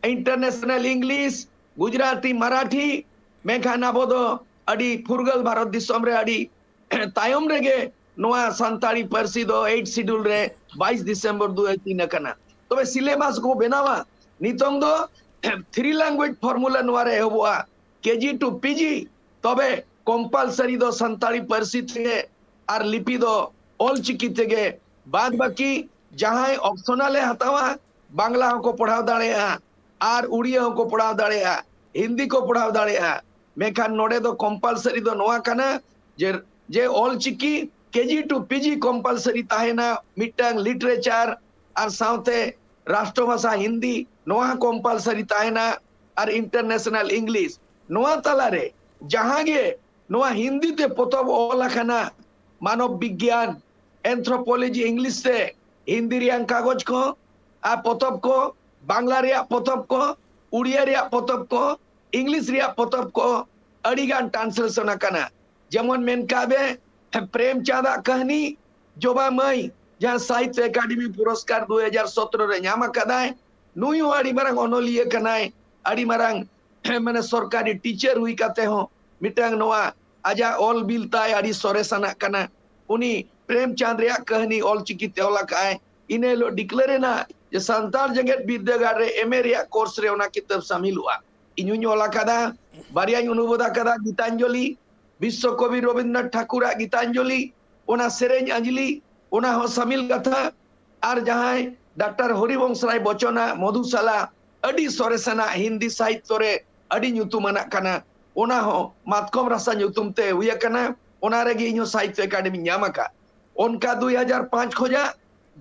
ᱤᱱᱴᱟᱨᱱᱮᱥᱱᱟᱞ ᱤᱝᱞᱤᱥ, ᱜᱩᱡᱽᱨᱟᱴᱤ, ᱢᱟᱨᱟᱴᱷᱤ, ᱢᱮᱱᱠᱷᱟᱱ ᱟᱵᱚ ᱫᱚ ᱟᱹᱰᱤ ᱯᱷᱩᱨᱜᱟᱹᱞ ᱵᱷᱟᱨᱚᱛ ᱫᱤᱥᱚᱢ ᱨᱮ ᱟᱹᱰᱤ ᱛᱟᱭᱚᱢ ᱨᱮᱜᱮ ᱱᱚᱣᱟ ᱥᱟᱱᱛᱟᱲᱤ ᱯᱟᱹᱨᱥᱤ ᱫᱚ ᱮᱭᱤᱴ ᱥᱤᱰᱩᱞ ᱨᱮ ᱵᱟᱭᱤᱥ ᱰᱤᱥᱮᱢᱵᱚᱨ ᱫᱩ ᱦᱟᱹᱴᱤᱧ ᱟᱠᱟᱱᱟ᱾ ᱛᱚᱵᱮ ᱥᱤᱞᱮᱵᱟᱥ ᱠᱚ ᱵᱮᱱᱟᱣᱟ, ᱱᱤᱛᱚᱝ ᱫᱚ three language formula ᱱᱚᱣᱟ ᱨᱮ ᱮᱦᱚᱵᱚᱜᱼᱟ, ᱠᱮᱡᱤ ᱴᱩ ᱯᱤᱡᱤ᱾ ᱛᱚᱵᱮ ᱠᱚᱢᱯᱟᱞᱥᱟᱨᱤ ᱫᱚ ᱥᱟᱱᱛᱟᱲᱤ ᱯᱟᱹᱨᱥᱤ ᱛᱮᱜᱮ ᱟᱨ ᱞᱤᱯᱤ ᱫᱚ ᱚᱞ ᱪᱤᱠᱤ ᱛᱮᱜᱮ᱾ ᱵᱟᱫ ᱵᱟᱹᱠᱤ ᱡᱟᱦᱟᱸᱭ ᱚᱯᱥᱚᱱᱟᱞ ᱮ ᱦᱟᱛᱟᱣᱟ, ᱵᱟᱝᱞᱟ ᱦᱚᱸᱠᱚ ᱯᱟᱲᱦᱟᱣ ᱫᱟᱲᱮᱭᱟᱜᱼᱟ ᱟᱨ ᱩᱲᱤᱭᱟ ᱦᱚᱸᱠᱚ ᱯᱟᱲᱦᱟᱣ ᱫᱟᱲᱮᱭᱟᱜᱼᱟ, ᱦᱤᱱᱫᱤ ᱠᱚ ᱯᱟᱲᱦᱟᱣ ᱫᱟᱲᱮᱭᱟᱜᱼᱟ᱾ ᱢᱮᱱᱠᱷᱟᱱ ᱱᱚᱰᱮ ᱫᱚ ᱠᱚᱢᱯᱟᱞᱥᱟᱨᱤ ᱫᱚ ᱱᱚᱣᱟ ᱠᱟᱱᱟ ᱡᱮ, ᱡᱮ ᱚᱞ ᱪᱤᱠᱤ ᱠᱮᱡᱤ ᱴᱩ ᱯᱤᱡᱤ ᱠᱚᱢᱯᱟᱞᱥᱟᱨᱤ ᱛᱟᱦᱮᱱᱟ, ᱢᱤᱫᱴᱟᱝ ᱞᱤᱴᱟᱨᱮᱪᱟᱨ ᱟᱨ ᱥᱟᱶᱛᱮ ᱨᱟᱥᱴᱨᱚ ᱵᱷᱟᱥᱟ ᱦᱤᱱᱫᱤ, ᱱᱚᱣᱟ ᱦᱚᱸ ᱠᱚᱢᱯᱟᱞᱥᱟᱨᱤ ᱛᱟᱦᱮᱱᱟ, ᱟᱨ ᱤᱱᱴᱟᱨᱱᱮᱥᱱᱟᱞ ᱤᱝᱞᱤᱥ᱾ ᱱᱚᱣᱟ ᱛᱟᱞᱟᱨᱮ ᱡᱟᱦᱟᱸ ᱜᱮ ᱱᱚᱣᱟ ᱦᱤᱱᱫᱤ ᱛᱮ ᱯᱚᱛᱚᱵ ᱚᱞ ᱟᱠᱟᱱᱟ, ᱢᱟᱱᱚᱵ ᱵᱤᱜᱽᱜᱟᱱ, ᱮᱱᱛᱷᱨᱳᱯᱳᱞᱚᱡᱤ ᱤᱝᱞᱤᱥ ᱛᱮ ᱦᱤᱱᱫᱤ ᱨᱮᱭᱟᱜ ᱠᱟᱜᱚᱡᱽ ᱠᱚ ᱟᱨ ᱯᱚᱛᱚᱵ ᱠᱚ, ᱵᱟᱝᱞᱟ ᱨᱮᱭᱟᱜ ᱯᱚᱛᱚᱵ ᱠᱚ, ᱩᱲᱤᱭᱟ ᱨᱮᱭᱟᱜ ᱯᱚᱛᱚᱵ ᱠᱚ, ᱤᱝᱞᱤᱥ ᱨᱮᱭᱟᱜ ᱯᱚᱛᱚᱵ ᱠᱚ ᱟᱹᱰᱤ ᱜᱟᱱ ᱴᱨᱟᱱᱥᱞᱮᱥᱚᱱ ᱟᱠᱟᱱᱟ᱾ ᱡᱮᱢᱚᱱ ᱢᱮᱱ ᱠᱟᱜ ᱵᱮ, ᱯᱨᱮᱢᱪᱟᱸᱫᱽ ᱟᱜ ᱠᱟᱹᱦᱱᱤ ᱡᱚᱵᱟ ᱢᱟᱹᱭ, ᱡᱟᱦᱟᱸ ᱥᱟᱦᱤᱛᱛᱚ ᱮᱠᱟᱰᱮᱢᱤ ᱯᱩᱨᱚᱥᱠᱟᱨ ᱫᱩ ᱦᱟᱡᱟᱨ ᱥᱚᱛᱨᱚ ᱨᱮ ᱧᱟᱢ ᱟᱠᱟᱫᱟᱭ᱾ ᱱᱩᱭ ᱦᱚᱸ ᱟᱹᱰᱤ ᱢᱟᱨᱟᱝ ᱚᱱᱚᱞᱤᱭᱟᱹ ᱠᱟᱱᱟᱭ, ᱟᱹᱰᱤ ᱢᱟᱨᱟᱝ ᱢᱟᱱᱮ ᱥᱚᱨᱠᱟᱨᱤ ᱴᱤᱪᱟᱨ ᱦᱩᱭ ᱠᱟᱛᱮ ᱦᱚᱸ ᱢᱤᱫᱴᱟᱝ ᱱᱚᱣᱟ ᱟᱡᱟᱜ ᱚᱞ ᱵᱤᱞ ᱛᱟᱭ ᱟᱹᱰᱤ ᱥᱚᱨᱮᱥ ᱟᱱᱟᱜ ᱠᱟᱱᱟ᱾ ᱩᱱᱤ ᱯᱨᱮᱢᱪᱟᱸᱫᱽ ᱨᱮᱭᱟᱜ ᱠᱟᱹᱦᱱᱤ ᱚᱞ ᱪᱤᱠᱤ ᱛᱮ ᱚᱞ ᱟᱠᱟᱫ ᱟᱭ᱾ ᱤᱱᱟᱹ ᱦᱤᱞᱳᱜ ᱰᱤᱠᱞᱮᱭᱟᱨ ᱮᱱᱟ ᱡᱮ ᱥᱟᱱᱛᱟᱲ ᱡᱮᱜᱮᱛ ᱵᱤᱨᱫᱟᱹᱜᱟᱲ ᱨᱮ ᱮᱢ ᱮ ᱨᱮᱭᱟᱜ ᱠᱳᱨᱥ ᱨᱮ ᱚᱱᱟ ᱠᱤᱛᱟᱹᱵ ᱥᱟᱢᱤᱞᱚᱜᱼᱟ᱾ ᱤᱧ ᱦᱚᱧ ᱚᱞ ᱟᱠᱟᱫᱟ, ᱵᱟᱨᱭᱟᱧ ᱚᱱᱩᱵᱟᱫ ᱟᱠᱟᱫᱟ, ᱜᱤᱛᱟᱧᱡᱚᱞᱤ, ᱵᱤᱥᱥᱚ ᱠᱚᱵᱤ ᱨᱚᱵᱤᱱᱫᱨᱚᱱᱟᱛᱷ ᱴᱷᱟᱠᱩᱨᱟᱜ ᱜᱤᱛᱟᱧᱡᱚᱞᱤ, ᱚᱱᱟ ᱥᱮᱨᱮᱧ ᱟᱸᱡᱽᱞᱤ, ᱚᱱᱟ ᱦᱚᱸ ᱥᱟᱢᱤᱞ ᱠᱟᱛᱷᱟ᱾ ᱟᱨ ᱡᱟᱦᱟᱸᱭ ᱰᱟᱠᱛᱟᱨ ᱦᱚᱨᱤᱵᱚᱝᱥ ᱨᱟᱭ ᱵᱚᱪᱚᱱᱟᱜ ᱢᱚᱫᱷᱩᱥᱟᱞᱟ, ᱟᱹᱰᱤ ᱥᱚᱨᱮᱥᱟᱱᱟᱜ ᱦᱤᱱᱫᱤ ᱥᱟᱦᱤᱛᱛᱚ ᱨᱮ ᱟᱹᱰᱤ ᱧᱩᱛᱩᱢᱟᱱᱟᱜ ᱠᱟᱱᱟ, ᱚᱱᱟ ᱦᱚᱸ ᱢᱟᱛᱠᱚᱢ ᱨᱟᱥᱟ ᱧᱩᱛᱩᱢ ᱛᱮ ᱦᱩᱭ ᱟᱠᱟᱱᱟ᱾ ᱚᱱᱟ ᱨᱮᱜᱮ ᱤᱧ ᱦᱚᱸ ᱥᱟᱦᱤᱛᱛᱚ ᱮᱠᱟᱰᱮᱢᱤᱧ ᱧᱟᱢ ᱟᱠᱟᱫ᱾ ᱚᱱᱠᱟ ᱫᱩᱭ ᱦᱟᱡᱟᱨ ᱯᱟᱸᱪ ᱠᱷᱚᱱᱟᱜ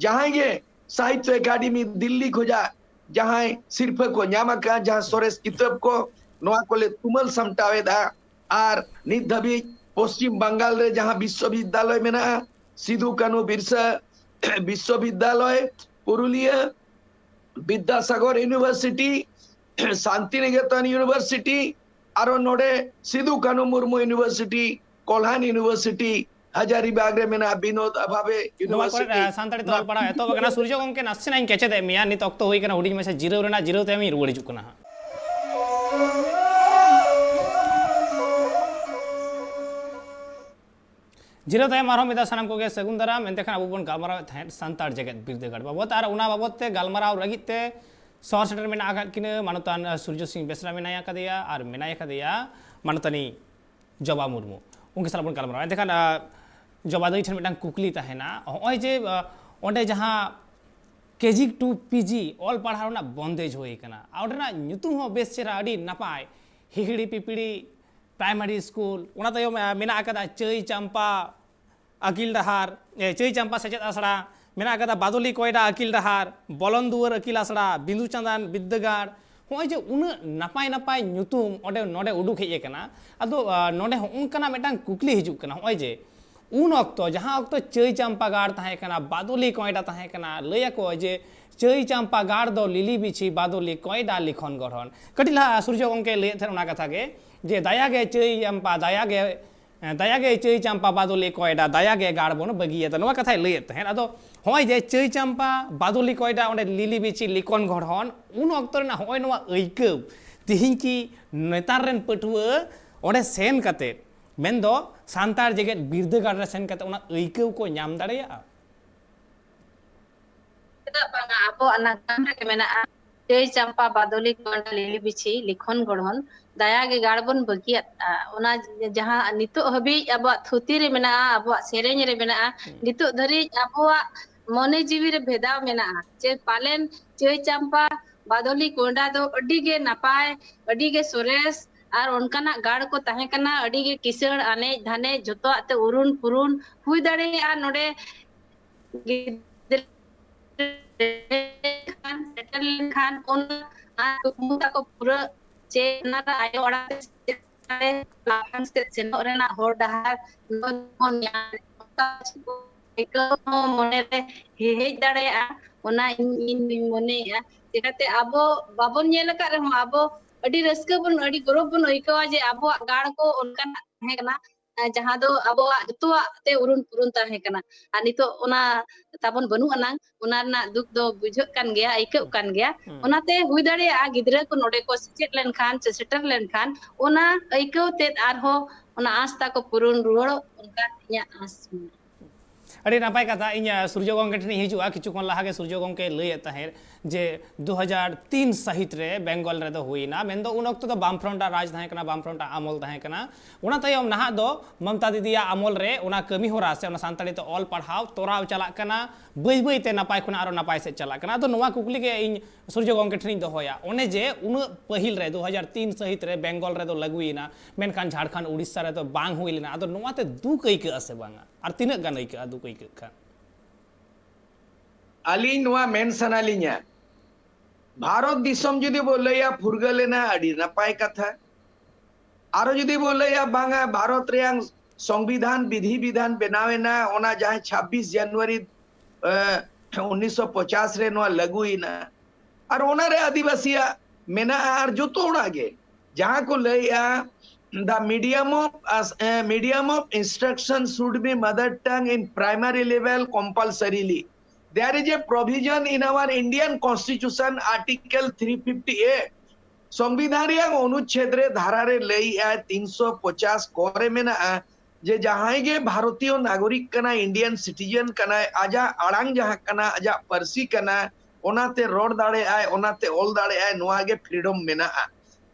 ᱡᱟᱦᱟᱸᱭ ᱜᱮ ᱥᱟᱦᱤᱛᱛᱚ ᱮᱠᱟᱰᱮᱢᱤ ᱫᱤᱞᱞᱤ ᱠᱷᱚᱱᱟᱜ ᱡᱟᱦᱟᱸᱭ ᱥᱤᱨᱯᱷᱟᱹ ᱠᱚ ᱧᱟᱢ ᱟᱠᱟᱫ, ᱡᱟᱦᱟᱸ ᱥᱚᱨᱮᱥ ᱠᱤᱛᱟᱹᱵ ᱠᱚ, ᱱᱚᱣᱟ ᱠᱚᱞᱮ ᱛᱩᱢᱟᱹᱞ ᱥᱟᱢᱴᱟᱣ ᱮᱫᱟ᱾ ᱟᱨ ᱱᱤᱛ ᱫᱷᱟᱹᱵᱤᱡ ᱯᱚᱥᱪᱤᱢ ᱵᱟᱝᱜᱟᱞ ᱨᱮ ᱡᱟᱦᱟᱸ ᱵᱤᱥᱥᱚᱵᱤᱫᱽᱫᱟᱞᱚᱭ ᱢᱮᱱᱟᱜᱼᱟ, ᱥᱤᱫᱩ ᱠᱟᱹᱱᱦᱩ ᱵᱤᱨᱥᱟᱹ ᱵᱤᱥᱥᱚᱵᱤᱫᱽᱫᱟᱞᱚᱭ, ᱯᱩᱨᱩᱞᱤᱭᱟᱹ ᱵᱤᱫᱽᱫᱟᱥᱟᱜᱚᱨ ᱤᱭᱩᱱᱤᱵᱷᱟᱨᱥᱤᱴᱤ, ᱥᱟᱱᱛᱤᱱᱤᱠᱮᱛᱚᱱ ᱤᱭᱩᱱᱤᱵᱷᱟᱨᱥᱤᱴᱤ, ᱟᱨᱚ ᱱᱚᱰᱮ ᱥᱤᱫᱩ ᱠᱟᱹᱱᱦᱩ ᱢᱩᱨᱢᱩ ᱤᱭᱩᱱᱤᱵᱷᱟᱨᱥᱤᱴᱤ, ᱠᱚᱞᱦᱟᱱ ᱤᱭᱩᱱᱤᱵᱷᱟᱨᱥᱤᱴᱤ, ᱦᱟᱡᱟᱨᱤᱵᱟᱜᱽ ᱨᱮ ᱢᱮᱱᱟᱜᱼᱟ ᱵᱤᱱᱳᱫ ᱵᱷᱟᱵᱮ ᱱᱚᱣᱟ ᱠᱚᱨᱮ, ᱤᱭᱩᱱᱤᱵᱷᱟᱨᱥᱤᱴᱤ᱾ ᱟᱸ, ᱥᱟᱱᱛᱟᱲᱤ ᱛᱮ ᱚᱞ ᱯᱟᱲᱦᱟᱣ ᱮᱛᱚᱦᱚᱵ ᱟᱠᱟᱱᱟ᱾ ᱥᱩᱨᱡᱚ ᱜᱚᱢᱠᱮ, ᱱᱟᱥᱮᱱᱟᱜ ᱤᱧ ᱠᱮᱪᱮᱫᱮᱫ ᱢᱮᱭᱟ, ᱱᱤᱛ ᱚᱠᱛᱚ ᱦᱩᱭ ᱟᱠᱟᱱᱟ ᱦᱩᱰᱤᱧ ᱢᱟᱪᱷᱟ ᱡᱤᱨᱟᱹᱣ ᱨᱮᱱᱟᱜ, ᱡᱤᱨᱟᱹᱣ ᱛᱟᱭᱚᱢ ᱤᱧ ᱨᱩᱣᱟᱹᱲ ᱦᱤᱡᱩᱜ ᱠᱟᱱᱟ ᱦᱟᱸᱜ᱾ ᱡᱤᱨᱟᱹᱣ ᱛᱟᱭᱚᱢ ᱟᱨᱦᱚᱸ ᱢᱤᱫ ᱫᱷᱟᱣ ᱥᱟᱱᱟᱢ ᱠᱚᱜᱮ ᱥᱟᱹᱜᱩᱱ ᱫᱟᱨᱟᱢ᱾ ᱮᱱᱛᱮ ᱠᱷᱟᱱ ᱟᱵᱚ ᱵᱚᱱ ᱜᱟᱞᱢᱟᱨᱟᱣᱮᱫ ᱛᱟᱦᱮᱸᱫ ᱥᱟᱱᱛᱟᱲ ᱡᱮᱜᱮᱛ ᱵᱤᱨᱫᱟᱹᱜᱟᱲ ᱵᱟᱵᱚᱛ, ᱟᱨ ᱚᱱᱟ ᱵᱟᱵᱚᱛ ᱛᱮ ᱜᱟᱞᱢᱟᱨᱟᱣ ᱞᱟᱹᱜᱤᱫ ᱛᱮ ᱥᱚᱦᱚᱨ ᱥᱮᱴᱮᱨ ᱢᱮᱱᱟᱜ ᱟᱠᱟᱫ ᱠᱤᱱᱟᱹ ᱢᱟᱱᱚᱛᱟᱱ ᱥᱩᱨᱡᱚ ᱥᱤᱝ ᱵᱮᱥᱨᱟ ᱢᱮᱱᱟᱭ ᱟᱠᱟᱫᱮᱭᱟ ᱟᱨ ᱢᱮᱱᱟᱭ ᱟᱠᱟᱫᱮᱭᱟ ᱢᱟᱱᱚᱛᱟᱱᱤ ᱡᱚᱵᱟ ᱢᱩᱨᱢᱩ᱾ ᱩᱱᱠᱤᱱ ᱥᱟᱞᱟᱜ ᱵᱚᱱ ᱜᱟᱞᱢᱟᱨᱟᱣᱟ᱾ ᱮᱱᱛᱮᱠᱷᱟᱱ ᱡᱚᱵᱟ ᱫᱟᱹᱭ ᱴᱷᱮᱱ ᱢᱤᱫᱴᱟᱝ ᱠᱩᱠᱞᱤ ᱛᱟᱦᱮᱱᱟ, ᱱᱚᱜᱼᱚᱭ ᱡᱮ ᱚᱸᱰᱮ ᱡᱟᱦᱟᱸ ᱠᱮᱡᱤ ᱴᱩ ᱯᱤᱡᱤ ᱚᱞ ᱯᱟᱲᱦᱟᱣ ᱨᱮᱱᱟᱜ ᱵᱚᱱᱫᱮᱡᱽ ᱦᱩᱭ ᱟᱠᱟᱱᱟ ᱟᱨ ᱚᱸᱰᱮᱱᱟᱜ ᱧᱩᱛᱩᱢ ᱦᱚᱸ ᱵᱮᱥ ᱪᱮᱦᱨᱟ ᱟᱹᱰᱤ ᱱᱟᱯᱟᱭ ᱦᱤᱦᱤᱲᱤ ᱯᱤᱯᱤᱲᱤ ᱯᱨᱟᱭᱢᱟᱨᱤ ᱥᱠᱩᱞ, ᱚᱱᱟ ᱛᱟᱭᱚᱢ ᱢᱮᱱᱟᱜ ᱟᱠᱟᱫᱟ ᱪᱟᱹᱭ ᱪᱟᱢᱯᱟ ᱟᱹᱠᱤᱞ ᱰᱟᱦᱟᱨ, ᱮ, ᱪᱟᱹᱭ ᱪᱟᱢᱯᱟ ᱥᱮᱪᱮᱫ ᱟᱥᱲᱟ, ᱢᱮᱱᱟᱜ ᱟᱠᱟᱫᱟ ᱵᱟᱫᱚᱞᱤ ᱠᱚᱭᱰᱟ ᱟᱹᱠᱤᱞ ᱰᱟᱦᱟᱨ, ᱵᱚᱞᱚᱱ ᱫᱩᱣᱟᱹᱨ ᱟᱹᱠᱤᱞ ᱟᱥᱲᱟ, ᱵᱤᱸᱫᱩ ᱪᱟᱸᱫᱟᱱ ᱵᱤᱫᱽᱫᱟᱹᱜᱟᱲ᱾ ᱱᱚᱜᱼᱚᱭ ᱡᱮ ᱩᱱᱟᱹᱜ ᱱᱟᱯᱟᱭ ᱱᱟᱯᱟᱭ ᱧᱩᱛᱩᱢ ᱚᱸᱰᱮ ᱱᱚᱰᱮ ᱩᱰᱩᱠ ᱦᱮᱡ ᱟᱠᱟᱱᱟ, ᱟᱫᱚ ᱱᱚᱰᱮ ᱦᱚᱸ ᱚᱱᱠᱟᱱᱟᱜ ᱢᱤᱫᱴᱟᱝ ᱠᱩᱠᱞᱤ ᱦᱤᱡᱩᱜ ᱠᱟᱱᱟ, ᱱᱚᱜᱼᱚᱭ ᱡᱮ ᱩᱱ ᱚᱠᱛᱚ, ᱡᱟᱦᱟᱸ ᱚᱠᱛᱚ ᱪᱟᱹᱭ ᱪᱟᱢᱯᱟ ᱜᱟᱲ ᱛᱟᱦᱮᱸ ᱠᱟᱱᱟ, ᱵᱟᱫᱚᱞᱤ ᱠᱚᱭᱰᱟ ᱛᱟᱦᱮᱸ ᱠᱟᱱᱟ, ᱞᱟᱹᱭ ᱟᱠᱚ ᱡᱮ ᱪᱟᱹᱭ ᱪᱟᱢᱯᱟ ᱜᱟᱲ ᱫᱚ ᱞᱤᱞᱤ ᱵᱤᱪᱷᱤ, ᱵᱟᱫᱚᱞᱤ ᱠᱚᱭᱰᱟ ᱞᱤᱠᱷᱚᱱ ᱜᱚᱲᱦᱚᱱ᱾ ᱠᱟᱹᱴᱤᱡ ᱞᱟᱦᱟ ᱥᱩᱨᱡᱚ ᱜᱚᱢᱠᱮ ᱞᱟᱹᱭᱮᱫ ᱛᱟᱦᱮᱸᱫ ᱚᱱᱟ ᱠᱟᱛᱷᱟ ᱜᱮ, ᱡᱮ ᱫᱟᱭᱟ ᱜᱮ ᱪᱟᱹᱭ ᱪᱟᱢᱯᱟ, ᱫᱟᱭᱟ ᱜᱮ ᱫᱟᱭᱟ ᱜᱮ ᱪᱟᱹᱭ ᱪᱟᱢᱯᱟ ᱵᱟᱫᱚᱞᱤ ᱠᱚᱭᱰᱟ, ᱫᱟᱭᱟ ᱜᱮ ᱜᱟᱲ ᱵᱚᱱ ᱵᱟᱹᱜᱤᱭᱟᱫᱟ, ᱱᱚᱣᱟ ᱠᱟᱛᱷᱟᱭ ᱞᱟᱹᱭᱮᱫ ᱛᱟᱦᱮᱸᱫ᱾ ᱟᱫᱚ ᱱᱚᱜᱼᱚᱭ ᱡᱮ ᱪᱟᱹᱭ ᱪᱟᱢᱯᱟ ᱵᱟᱫᱚᱞᱤ ᱠᱚᱭᱰᱟ, ᱚᱸᱰᱮ ᱞᱤᱞᱤ ᱵᱤᱪᱷᱤ ᱞᱤᱠᱚᱱ ᱜᱚᱲᱦᱚᱱ, ᱩᱱ ᱚᱠᱛᱚ ᱨᱮᱱᱟᱜ ᱱᱚᱜᱼᱚᱭ ᱱᱚᱣᱟ ᱟᱹᱭᱠᱟᱹᱣ ᱛᱮᱦᱮᱧ ᱠᱤ ᱱᱮᱛᱟᱨ ᱨᱮᱱ ᱯᱟᱹᱴᱷᱩᱣᱟᱹ ᱚᱸᱰᱮ ᱥᱮᱱ ᱠᱟᱛᱮ, ᱢᱮᱱᱫᱚ ᱥᱟᱱᱛᱟᱲ ᱡᱮᱜᱮᱛ ᱵᱤᱨᱫᱟᱹᱜᱟᱲ ᱨᱮ ᱥᱮᱱ ᱠᱟᱛᱮ ᱚᱱᱟ ᱟᱹᱭᱠᱟᱹᱣ ᱠᱚ ᱧᱟᱢ ᱫᱟᱲᱮᱭᱟᱜᱼᱟ? ᱪᱮᱫᱟᱜ ᱵᱟᱝᱟ, ᱟᱵᱚᱣᱟᱜ ᱱᱟᱜᱟᱢ ᱨᱮᱜᱮ ᱢᱮᱱᱟᱜᱼᱟ, ᱪᱟᱹᱭ ᱪᱟᱢᱯᱟ ᱵᱟᱫᱚᱞᱤ ᱠᱚᱭᱰᱟ ᱞᱤᱞᱤ ᱵᱤᱪᱷᱤ ᱞᱤᱠᱷᱚᱱ ᱜᱚᱲᱦᱚᱱ, ᱫᱟᱭᱟ ᱜᱮ ᱜᱟᱲ ᱵᱚᱱ ᱵᱟᱹᱜᱤᱭᱟᱫᱼᱟ᱾ ᱚᱱᱟ ᱡᱟᱦᱟᱸ ᱱᱤᱛᱚᱜ ᱦᱟᱹᱵᱤᱡ ᱟᱵᱚᱣᱟᱜ ᱛᱷᱩᱛᱤ ᱨᱮ ᱢᱮᱱᱟᱜᱼᱟ, ᱟᱵᱚᱣᱟᱜ ᱥᱮᱨᱮᱧ ᱨᱮ ᱢᱮᱱᱟᱜᱼᱟ, ᱱᱤᱛᱚᱜ ᱫᱷᱟᱹᱨᱤᱡ ᱟᱵᱚᱣᱟᱜ ᱢᱚᱱᱮ ᱡᱤᱣᱤ ᱨᱮ ᱵᱷᱮᱫᱟᱣ ᱢᱮᱱᱟᱜᱼᱟ ᱡᱮ ᱯᱟᱞᱮᱱ ᱪᱟᱹᱭ ᱪᱟᱢᱯᱟ ᱵᱟᱫᱚᱞᱤ ᱠᱚᱭᱰᱟ ᱫᱚ ᱟᱹᱰᱤ ᱜᱮ ᱱᱟᱯᱟᱭ, ᱟᱹᱰᱤ ᱜᱮ ᱥᱚᱨᱮᱥ, ᱟᱨ ᱚᱱᱠᱟᱱᱟᱜ ᱜᱟᱲ ᱠᱚ ᱛᱟᱦᱮᱸ ᱠᱟᱱᱟ, ᱟᱹᱰᱤ ᱜᱮ ᱠᱤᱥᱟᱹᱬ, ᱟᱱᱮᱡ ᱫᱷᱟᱱᱮᱡ, ᱡᱚᱛᱚᱣᱟᱜ ᱛᱮ ᱩᱨᱩᱱ ᱯᱩᱨᱩᱱ᱾ ᱦᱩᱭ ᱫᱟᱲᱮᱭᱟᱜᱼᱟ ᱱᱚᱰᱮ ᱜᱤᱫᱽᱨᱟᱹ ᱥᱮᱴᱮᱨ ᱞᱮᱱᱠᱷᱟᱱ ᱚᱱᱟ ᱠᱩᱠᱢᱩ ᱛᱟᱠᱚ ᱯᱩᱨᱟᱹᱜ, ᱪᱮ ᱚᱱᱟ ᱟᱭᱳ ᱟᱲᱟᱝ ᱛᱮ ᱥᱮᱪᱮᱫ ᱠᱟᱛᱮ ᱞᱟᱯᱷᱟᱝ ᱥᱮᱫ ᱥᱮᱱᱚᱜ ᱨᱮᱱᱟᱜ ᱦᱚᱨ ᱰᱟᱦᱟᱨ ᱱᱚᱣᱟ ᱵᱚᱱ ᱧᱟᱢ ᱞᱮᱠᱷᱟᱱ ᱟᱹᱭᱠᱟᱹᱣ ᱦᱚᱸ ᱢᱚᱱᱮᱨᱮ ᱦᱮᱡ ᱫᱟᱲᱮᱭᱟᱜᱼᱟ᱾ ᱚᱱᱟ ᱤᱧ ᱤᱧ ᱫᱩᱧ ᱢᱚᱱᱮᱭᱮᱜᱼᱟ᱾ ᱪᱮᱠᱟᱛᱮ ᱟᱵᱚ ᱵᱟᱵᱚᱱ ᱧᱮᱞ ᱟᱠᱟᱫ ᱨᱮᱦᱚᱸ ᱟᱵᱚ ᱟᱹᱰᱤ ᱨᱟᱹᱥᱠᱟᱹ ᱵᱚᱱ, ᱟᱹᱰᱤ ᱜᱚᱨᱚᱵᱽ ᱵᱚᱱ ᱟᱹᱭᱠᱟᱹᱣᱟ ᱡᱮ ᱟᱵᱚᱣᱟᱜ ᱜᱟᱲ ᱠᱚ ᱚᱱᱠᱟᱱᱟᱜ ᱛᱟᱦᱮᱸ ᱠᱟᱱᱟ, ᱡᱟᱦᱟᱸ ᱫᱚ ᱟᱵᱚᱣᱟᱜ ᱡᱚᱛᱚᱣᱟᱜ ᱛᱮ ᱩᱨᱩᱱ ᱯᱩᱨᱩᱱ ᱛᱟᱦᱮᱸ ᱠᱟᱱᱟ᱾ ᱟᱨ ᱱᱤᱛᱚᱜ ᱚᱱᱟ ᱛᱟᱵᱚᱱ ᱵᱟᱹᱱᱩᱜ ᱟᱱᱟᱝ, ᱚᱱᱟ ᱨᱮᱱᱟᱜ ᱫᱩᱠ ᱫᱚ ᱵᱩᱡᱷᱟᱹᱜ ᱠᱟᱱ ᱜᱮᱭᱟ, ᱟᱹᱭᱠᱟᱹᱜ ᱠᱟᱱ ᱜᱮᱭᱟ᱾ ᱚᱱᱟᱛᱮ ᱦᱩᱭ ᱫᱟᱲᱮᱭᱟᱜᱼᱟ ᱜᱤᱫᱽᱨᱟᱹ ᱠᱚ ᱱᱚᱰᱮ ᱠᱚ ᱥᱮᱪᱮᱫ ᱞᱮᱱᱠᱷᱟᱱ ᱥᱮ ᱥᱮᱴᱮᱨ ᱞᱮᱱᱠᱷᱟᱱ ᱚᱱᱟ ᱟᱹᱭᱠᱟᱹᱣ ᱛᱮᱫ ᱟᱨᱦᱚᱸ ᱚᱱᱟ ᱟᱸᱥ ᱛᱟᱠᱚ ᱯᱩᱨᱩᱱ ᱨᱩᱣᱟᱹᱲᱚᱜ, ᱚᱱᱠᱟ ᱤᱧᱟᱹᱜ ᱟᱸᱥ ᱢᱮᱱᱟᱜᱼᱟ᱾ ᱟᱹᱰᱤ ᱱᱟᱯᱟᱭ ᱠᱟᱛᱷᱟ᱾ ᱤᱧ ᱥᱩᱨᱡᱚ ᱜᱚᱢᱠᱮ ᱴᱷᱮᱱᱤᱧ ᱦᱤᱡᱩᱜᱼᱟ᱾ ᱠᱤᱪᱷᱩ ᱠᱷᱚᱱ ᱞᱟᱦᱟ ᱜᱮ ᱥᱩᱨᱡᱚ ᱜᱚᱢᱠᱮ ᱞᱟᱹᱭᱮᱫ ᱛᱟᱦᱮᱸᱫ ᱡᱮ ᱫᱩ ᱦᱟᱡᱟᱨ ᱛᱤᱱ ᱥᱟᱹᱦᱤᱛ ᱨᱮ ᱵᱮᱝᱜᱚᱞ ᱨᱮᱫᱚ ᱦᱩᱭᱱᱟ, ᱢᱮᱱᱫᱚ ᱩᱱ ᱚᱠᱛᱚ ᱫᱚ ᱵᱟᱢᱯᱷᱨᱚᱱᱴ ᱟᱜ ᱨᱟᱡᱽ ᱛᱟᱦᱮᱸ ᱠᱟᱱᱟ, ᱵᱟᱢᱯᱷᱨᱚᱱᱴ ᱟᱜ ᱟᱢᱚᱞ ᱛᱟᱦᱮᱸ ᱠᱟᱱᱟ᱾ ᱚᱱᱟ ᱛᱟᱭᱚᱢ ᱱᱟᱦᱟᱜ ᱫᱚ ᱢᱚᱢᱛᱟ ᱫᱤᱫᱤᱭᱟᱜ ᱟᱢᱚᱞ ᱨᱮ ᱚᱱᱟ ᱠᱟᱹᱢᱤ ᱦᱚᱨᱟ ᱥᱮ ᱚᱱᱟ ᱥᱟᱱᱛᱟᱲᱤ ᱛᱮ ᱚᱞ ᱯᱟᱲᱦᱟᱣ ᱛᱚᱨᱟᱣ ᱪᱟᱞᱟᱜ ᱠᱟᱱᱟ, ᱵᱟᱹᱭ ᱵᱟᱹᱭ ᱛᱮ ᱱᱟᱯᱟᱭ ᱠᱷᱚᱱᱟᱜ ᱟᱨᱚ ᱱᱟᱯᱟᱭ ᱥᱮᱫ ᱪᱟᱞᱟᱜ ᱠᱟᱱᱟ᱾ ᱟᱫᱚ ᱱᱚᱣᱟ ᱠᱩᱠᱞᱤ ᱜᱮ ᱤᱧ ᱥᱩᱨᱡᱚ ᱜᱚᱢᱠᱮ ᱴᱷᱮᱱᱤᱧ ᱫᱚᱦᱚᱭᱟ, ᱚᱱᱮ ᱡᱮ ᱩᱱᱟᱹᱜ ᱯᱟᱹᱦᱤᱞ ᱨᱮ ᱫᱩ ᱦᱟᱡᱟᱨ ᱛᱤᱱ ᱥᱟᱹᱦᱤᱛ ᱨᱮ ᱵᱮᱝᱜᱚᱞ ᱨᱮᱫᱚ ᱞᱟᱹᱜᱩᱭᱮᱱᱟ, ᱢᱮᱱᱠᱷᱟᱱ ᱡᱷᱟᱲᱠᱷᱚᱸᱰ ᱩᱲᱤᱥᱥᱟ ᱨᱮᱫᱚ ᱵᱟᱝ ᱦᱩᱭ ᱞᱮᱱᱟ᱾ ᱟᱫᱚ ᱱᱚᱣᱟᱛᱮ ᱫᱩᱠ ᱟᱹᱭᱠᱟᱹᱜᱼᱟ ᱥᱮ ᱵᱟᱝᱟ? ᱟᱨ ᱛᱤᱱᱟᱹᱜ ᱜᱟᱱ ᱟᱹᱭᱠᱟᱹᱜᱼᱟ ᱫᱩᱠ ᱟᱹᱭᱠᱟᱹᱜ ᱠᱷᱟᱱ? ᱟᱹᱞᱤᱧ ᱱᱚᱣᱟ ᱢᱮᱱ ᱥᱟᱱᱟ ᱞᱤᱧᱟ, ᱵᱷᱟᱨᱚᱛ ᱫᱤᱥᱚᱢ ᱡᱩᱫᱤ ᱵᱚ ᱞᱟᱹᱭᱟ ᱯᱷᱩᱨᱜᱟᱹᱞ ᱮᱱᱟ, ᱟᱹᱰᱤ ᱱᱟᱯᱟᱭ ᱠᱟᱛᱷᱟ᱾ ᱟᱨᱚ ᱡᱩᱫᱤ ᱵᱚ ᱞᱟᱹᱭᱟ ᱵᱟᱝᱟ, ᱵᱷᱟᱨᱚᱛ ᱨᱮᱭᱟᱝ ᱥᱚᱝᱵᱤᱫᱷᱟᱱ ᱵᱤᱫᱷᱤ ᱵᱤᱫᱷᱟᱱ ᱵᱮᱱᱟᱣ ᱮᱱᱟ, ᱚᱱᱟ ᱡᱟᱦᱟᱸ ᱪᱷᱟᱵᱵᱤᱥ ᱡᱟᱱᱩᱣᱟᱨᱤ ᱩᱱᱤᱥᱥᱚ ᱯᱚᱪᱟᱥ ᱨᱮ ᱱᱚᱣᱟ ᱞᱟᱹᱜᱩᱭᱮᱱᱟ, ᱟᱨ ᱚᱱᱟᱨᱮ ᱟᱹᱫᱤᱵᱟᱹᱥᱤᱭᱟᱜ ᱢᱮᱱᱟᱜᱼᱟ᱾ ᱟᱨ ᱡᱚᱛᱚ ᱦᱚᱲᱟᱜ ᱜᱮ ᱡᱟᱦᱟᱸ ᱠᱚ ᱞᱟᱹᱭᱮᱜᱼᱟ, the medium of medium of instruction should be mother tongue in primary level compulsorily. There is a provision in our Indian Constitution, Article three fifty A, ᱥᱚᱝᱵᱤᱫᱷᱟᱱ ᱨᱮᱭᱟᱜ ᱚᱱᱩᱪᱷᱮᱫ ᱨᱮ, ᱫᱷᱟᱨᱟ ᱨᱮ ᱞᱟᱹᱭᱮᱜᱼᱟ, ᱛᱤᱱᱥᱚ ᱯᱚᱪᱟᱥ ᱠᱚ ᱨᱮ ᱢᱮᱱᱟᱜᱼᱟ, ᱡᱮ ᱡᱟᱦᱟᱸᱭ ᱜᱮ ᱵᱷᱟᱨᱚᱛᱤᱭᱚ ᱱᱟᱜᱚᱨᱤᱠ ᱠᱟᱱᱟᱭ, ᱤᱱᱰᱤᱭᱟᱱ ᱥᱤᱴᱤᱡᱮᱱ ᱠᱟᱱᱟᱭ, ᱟᱡᱟᱜ ᱟᱲᱟᱝ ᱡᱟᱦᱟᱸ ᱠᱟᱱᱟ, ᱟᱡᱟᱜ ᱯᱟᱹᱨᱥᱤ ᱠᱟᱱᱟ, ᱚᱱᱟᱛᱮ ᱨᱚᱲ ᱫᱟᱲᱮᱭᱟᱜᱼᱟᱭ, ᱚᱱᱟᱛᱮ ᱚᱞ ᱫᱟᱲᱮᱭᱟᱜᱼᱟᱭ, ᱱᱚᱣᱟ ᱜᱮ ᱯᱷᱨᱤᱰᱚᱢ ᱢᱮᱱᱟᱜᱼᱟ᱾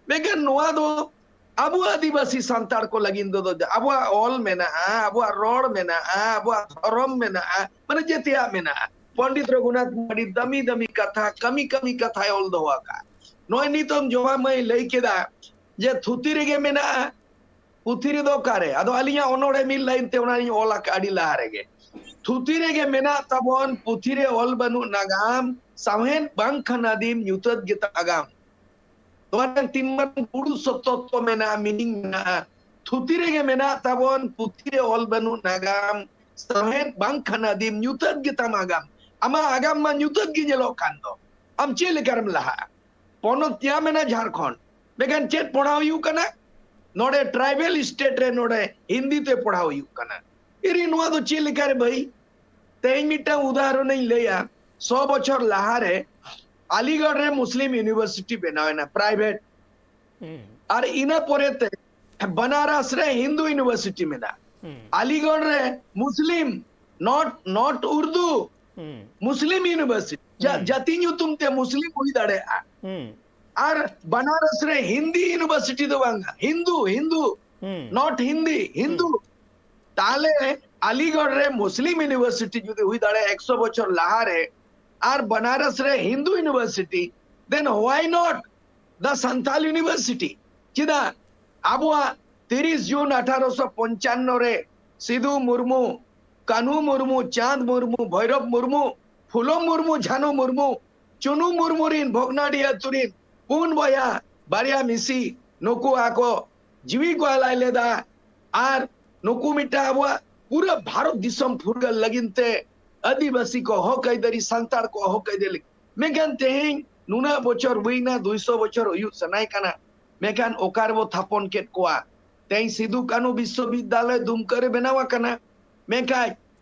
ᱢᱮᱱᱠᱷᱟᱱ ᱱᱚᱣᱟ ᱫᱚ ᱟᱵᱚ ᱟᱹᱫᱤᱵᱟᱹᱥᱤ ᱥᱟᱱᱛᱟᱲ ᱠᱚ ᱞᱟᱹᱜᱤᱫ ᱫᱚ, ᱫᱚ ᱟᱵᱚᱣᱟᱜ ᱚᱞ ᱢᱮᱱᱟᱜᱼᱟ, ᱟᱵᱚᱣᱟᱜ ᱨᱚᱲ ᱢᱮᱱᱟᱜᱼᱟ, ᱟᱵᱚᱣᱟᱜ ᱫᱷᱚᱨᱚᱢ ᱢᱮᱱᱟᱜᱼᱟ, ᱢᱟᱱᱮ ᱡᱮᱛᱮᱭᱟᱜ ᱢᱮᱱᱟᱜᱼᱟ᱾ ᱯᱚᱱᱰᱤᱛ ᱨᱚᱜᱷᱩᱱᱟᱛᱷ ᱢᱩᱨᱢᱩ ᱟᱹᱰᱤ ᱫᱟᱹᱢᱤ ᱫᱟᱹᱢᱤ ᱠᱟᱛᱷᱟ, ᱠᱟᱹᱢᱤ ᱠᱟᱹᱢᱤ ᱠᱟᱛᱷᱟᱭ ᱚᱞ ᱫᱚᱦᱚ ᱟᱠᱟᱫᱼᱟ᱾ ᱱᱚᱜᱼᱚᱭ ᱱᱤᱛᱚᱜ ᱡᱚᱢᱟ ᱢᱟᱹᱭ ᱞᱟᱹᱭ ᱠᱮᱫᱟ ᱡᱮ ᱛᱷᱩᱛᱤ ᱨᱮᱜᱮ ᱢᱮᱱᱟᱜᱼᱟ, ᱯᱩᱛᱷᱤ ᱨᱮᱫᱚ ᱚᱠᱟᱨᱮ? ᱟᱫᱚ ᱟᱹᱞᱤᱧᱟᱜ ᱚᱱᱚᱬᱦᱮ ᱢᱤᱫ ᱞᱟᱭᱤᱱ ᱛᱮ ᱚᱱᱟ ᱞᱤᱧ ᱚᱞ ᱟᱠᱟᱫᱼᱟ ᱟᱹᱰᱤ ᱞᱟᱦᱟ ᱨᱮᱜᱮ, ᱛᱷᱩᱛᱤ ᱨᱮᱜᱮ ᱢᱮᱱᱟᱜ ᱛᱟᱵᱚᱱ, ᱯᱩᱛᱷᱤ ᱨᱮ ᱚᱞ ᱵᱟᱹᱱᱩᱜ ᱱᱟᱜᱟᱢ, ᱥᱟᱶᱦᱮᱫ ᱵᱟᱝᱠᱷᱟᱱ ᱟᱹᱫᱤᱢ ᱧᱩᱛᱟᱹᱛ ᱜᱮᱛᱟ ᱟᱜᱟᱢ᱾ ᱱᱚᱣᱟ ᱨᱮ ᱛᱤᱱ ᱢᱟᱨᱟᱝ ᱜᱩᱨᱩ ᱥᱚᱛ ᱛᱚᱛᱛᱚ ᱢᱮᱱᱟᱜᱼᱟ, ᱢᱤᱱᱤᱝ ᱢᱮᱱᱟᱜᱼᱟ᱾ ᱛᱷᱩᱛᱤ ᱨᱮᱜᱮ ᱢᱮᱱᱟᱜ ᱛᱟᱵᱚᱱ, ᱯᱩᱛᱷᱤ ᱨᱮ ᱚᱞ ᱵᱟᱹᱱᱩᱜ ᱱᱟᱜᱟᱢ, ᱥᱟᱶᱦᱮᱫ ᱵᱟᱝᱠᱷᱟᱱ ᱟᱹᱫᱤᱢ ᱧᱩᱛᱟᱹᱛ ᱜᱮᱛᱟᱢ ᱟᱜᱟᱢ᱾ ᱟᱢᱟᱜ ᱟᱜᱟᱢ ᱢᱟ ᱧᱩᱛᱟᱹᱛ ᱜᱮ ᱧᱮᱞᱚᱜ ᱠᱟᱱ ᱫᱚ, ᱟᱢ ᱪᱮᱫ ᱞᱮᱠᱟᱨᱮᱢ ᱞᱟᱦᱟᱜᱼᱟ? ᱯᱚᱱᱚᱛ ᱧᱟᱢ ᱮᱱᱟ ᱡᱷᱟᱲᱠᱷᱚᱸᱰ, ᱢᱮᱱᱠᱷᱟᱱ ᱪᱮᱫ ᱯᱚᱲᱦᱟᱣ ᱦᱩᱭᱩᱜ ᱠᱟᱱᱟ? ᱱᱚᱰᱮ ᱴᱨᱟᱭᱵᱮᱞ ᱥᱴᱮᱴ ᱨᱮ ᱱᱚᱰᱮ ᱦᱤᱱᱫᱤ ᱛᱮ ᱯᱚᱲᱦᱟᱣ ᱦᱩᱭᱩᱜ ᱠᱟᱱᱟ᱾ ᱤᱨᱤ ᱱᱚᱣᱟ ᱫᱚ ᱪᱮᱫ ᱞᱮᱠᱟᱨᱮ ᱵᱷᱟᱹᱭ? ᱛᱮᱦᱮᱧ ᱢᱤᱫᱴᱟᱝ ᱩᱫᱟᱦᱚᱨᱚᱱ ᱤᱧ ᱞᱟᱹᱭᱟ, ᱥᱚ ᱵᱚᱪᱷᱚᱨ ᱞᱟᱦᱟᱨᱮ ᱟᱞᱤᱜᱚᱲ ᱨᱮ ᱢᱩᱥᱞᱤᱢ ᱤᱭᱩᱱᱤᱵᱷᱟᱨᱥᱤᱴᱤ ᱵᱮᱱᱟᱣ ᱮᱱᱟ, ᱯᱨᱟᱭᱵᱷᱮᱴ᱾ ᱟᱨ ᱤᱱᱟᱹ ᱯᱚᱨᱮᱛᱮ ᱵᱟᱱᱟᱨᱟᱥ ᱨᱮ ᱦᱤᱱᱫᱩ ᱤᱭᱩᱱᱤᱵᱷᱟᱨᱥᱤᱴᱤ ᱢᱮᱱᱟᱜᱼᱟ᱾ ᱟᱞᱤᱜᱚᱲ ᱨᱮ ᱢᱩᱥᱞᱤᱢ, not not ᱩᱨᱫᱩ, ᱦᱩᱸ᱾ ᱢᱩᱥᱞᱤᱢ ᱤᱭᱩᱱᱤᱵᱷᱟᱨᱥᱤᱴᱤ, ᱡᱟ-, ᱦᱩᱸ᱾ ᱡᱟᱹᱛᱤ ᱧᱩᱛᱩᱢ ᱛᱮ ᱢᱩᱥᱞᱤᱢ ᱦᱩᱭ ᱫᱟᱲᱮᱭᱟᱜᱼᱟ᱾ ᱦᱩᱸ᱾ ᱟᱨ ᱵᱟᱱᱟᱨᱚᱥ ᱨᱮ ᱦᱤᱱᱫᱤ ᱤᱭᱩᱱᱤᱵᱷᱟᱨᱥᱤᱴᱤ ᱫᱚ ᱵᱟᱝᱟ, ᱦᱤᱱᱫᱩ, ᱦᱤᱱᱫᱩ, ᱦᱩᱸ᱾ not ᱦᱤᱱᱫᱤ, ᱦᱤᱱᱫᱩ᱾ ᱦᱩᱸ᱾ ᱛᱟᱦᱞᱮ ᱟᱞᱤᱜᱚᱲ ᱨᱮ ᱢᱩᱥᱞᱤᱢ ᱤᱭᱩᱱᱤᱵᱷᱟᱨᱥᱤᱴᱤ ᱡᱩᱫᱤ ᱦᱩᱭ ᱫᱟᱲᱮᱭᱟᱜᱼᱟ ᱮᱠᱥᱚ ᱵᱚᱪᱷᱚᱨ ᱞᱟᱦᱟᱨᱮ, ᱟᱨ ᱵᱟᱱᱟᱨᱚᱥ ᱨᱮ Hindu university, then why not the Santal University? ᱪᱮᱫᱟᱜ ᱟᱵᱚᱣᱟᱜ ᱛᱤᱨᱤᱥ ᱡᱩᱱ ᱟᱴᱷᱟᱨᱚᱥᱚ ᱯᱚᱧᱪᱟᱱᱱᱚ ᱨᱮ ᱥᱤᱫᱩ ᱢᱩᱨᱢᱩ, ᱠᱟᱹᱱᱦᱩ ᱢᱩᱨᱢᱩ, ᱪᱟᱸᱫᱽ ᱢᱩᱨᱢᱩ, ᱵᱷᱳᱭᱨᱚᱵ ᱢᱩᱨᱢᱩ, ᱯᱷᱩᱞᱚ ᱢᱩᱨᱢᱩ, ᱡᱷᱟᱱᱩ ᱢᱩᱨᱢᱩ, ᱪᱩᱱᱩ ᱢᱩᱨᱢᱩ ᱨᱤᱱ ᱵᱷᱚᱜᱽᱱᱟᱰᱤ ᱟᱹᱛᱩ ᱨᱤᱱ ᱯᱩᱱ ᱵᱚᱭᱦᱟ, ᱵᱟᱨᱭᱟ ᱢᱤᱥᱤ, ᱱᱩᱠᱩ ᱟᱠᱚ ᱡᱤᱣᱤ ᱠᱚ ᱟᱞᱟᱭ ᱞᱮᱫᱟ᱾ ᱟᱨ ᱱᱩᱠᱩ ᱢᱤᱫᱴᱟᱝ ᱟᱵᱚᱣᱟᱜ ᱯᱩᱨᱟᱹ ᱵᱷᱟᱨᱚᱛ ᱫᱤᱥᱚᱢ ᱯᱷᱩᱨᱜᱟᱹᱞ ᱞᱟᱹᱜᱤᱫ ᱛᱮ ᱟᱹᱫᱤᱵᱟᱹᱥᱤ ᱠᱚ ᱦᱚᱠ ᱟᱹᱭᱫᱟᱹᱨᱤ, ᱥᱟᱱᱛᱟᱲ ᱠᱚ ᱦᱚᱠ ᱟᱹᱭᱫᱟᱹᱨᱤ᱾ ᱢᱮᱱᱠᱷᱟᱱ ᱛᱮᱦᱮᱧ ᱱᱩᱱᱟᱹᱜ ᱵᱚᱪᱷᱚᱨ ᱦᱩᱭᱱᱟ, ᱫᱩᱭᱥᱚ ᱵᱚᱪᱷᱚᱨ ᱦᱩᱭᱩᱜ ᱥᱟᱱᱟᱭ ᱠᱟᱱᱟ, ᱢᱮᱱᱠᱷᱟᱱ ᱚᱠᱟ ᱨᱮᱵᱚ ᱛᱷᱟᱯᱚᱱ ᱠᱮᱫ ᱠᱚᱣᱟ? ᱛᱮᱦᱮᱧ ᱥᱤᱫᱩ ᱠᱟᱹᱱᱦᱩ ᱵᱤᱥᱥᱚᱵᱤᱫᱽᱫᱟᱞᱚᱭ ᱫᱩᱢᱠᱟᱹ ᱨᱮ ᱵᱮᱱᱟᱣ ᱟᱠᱟᱱᱟ, ᱢᱮᱱᱠᱷᱟᱱ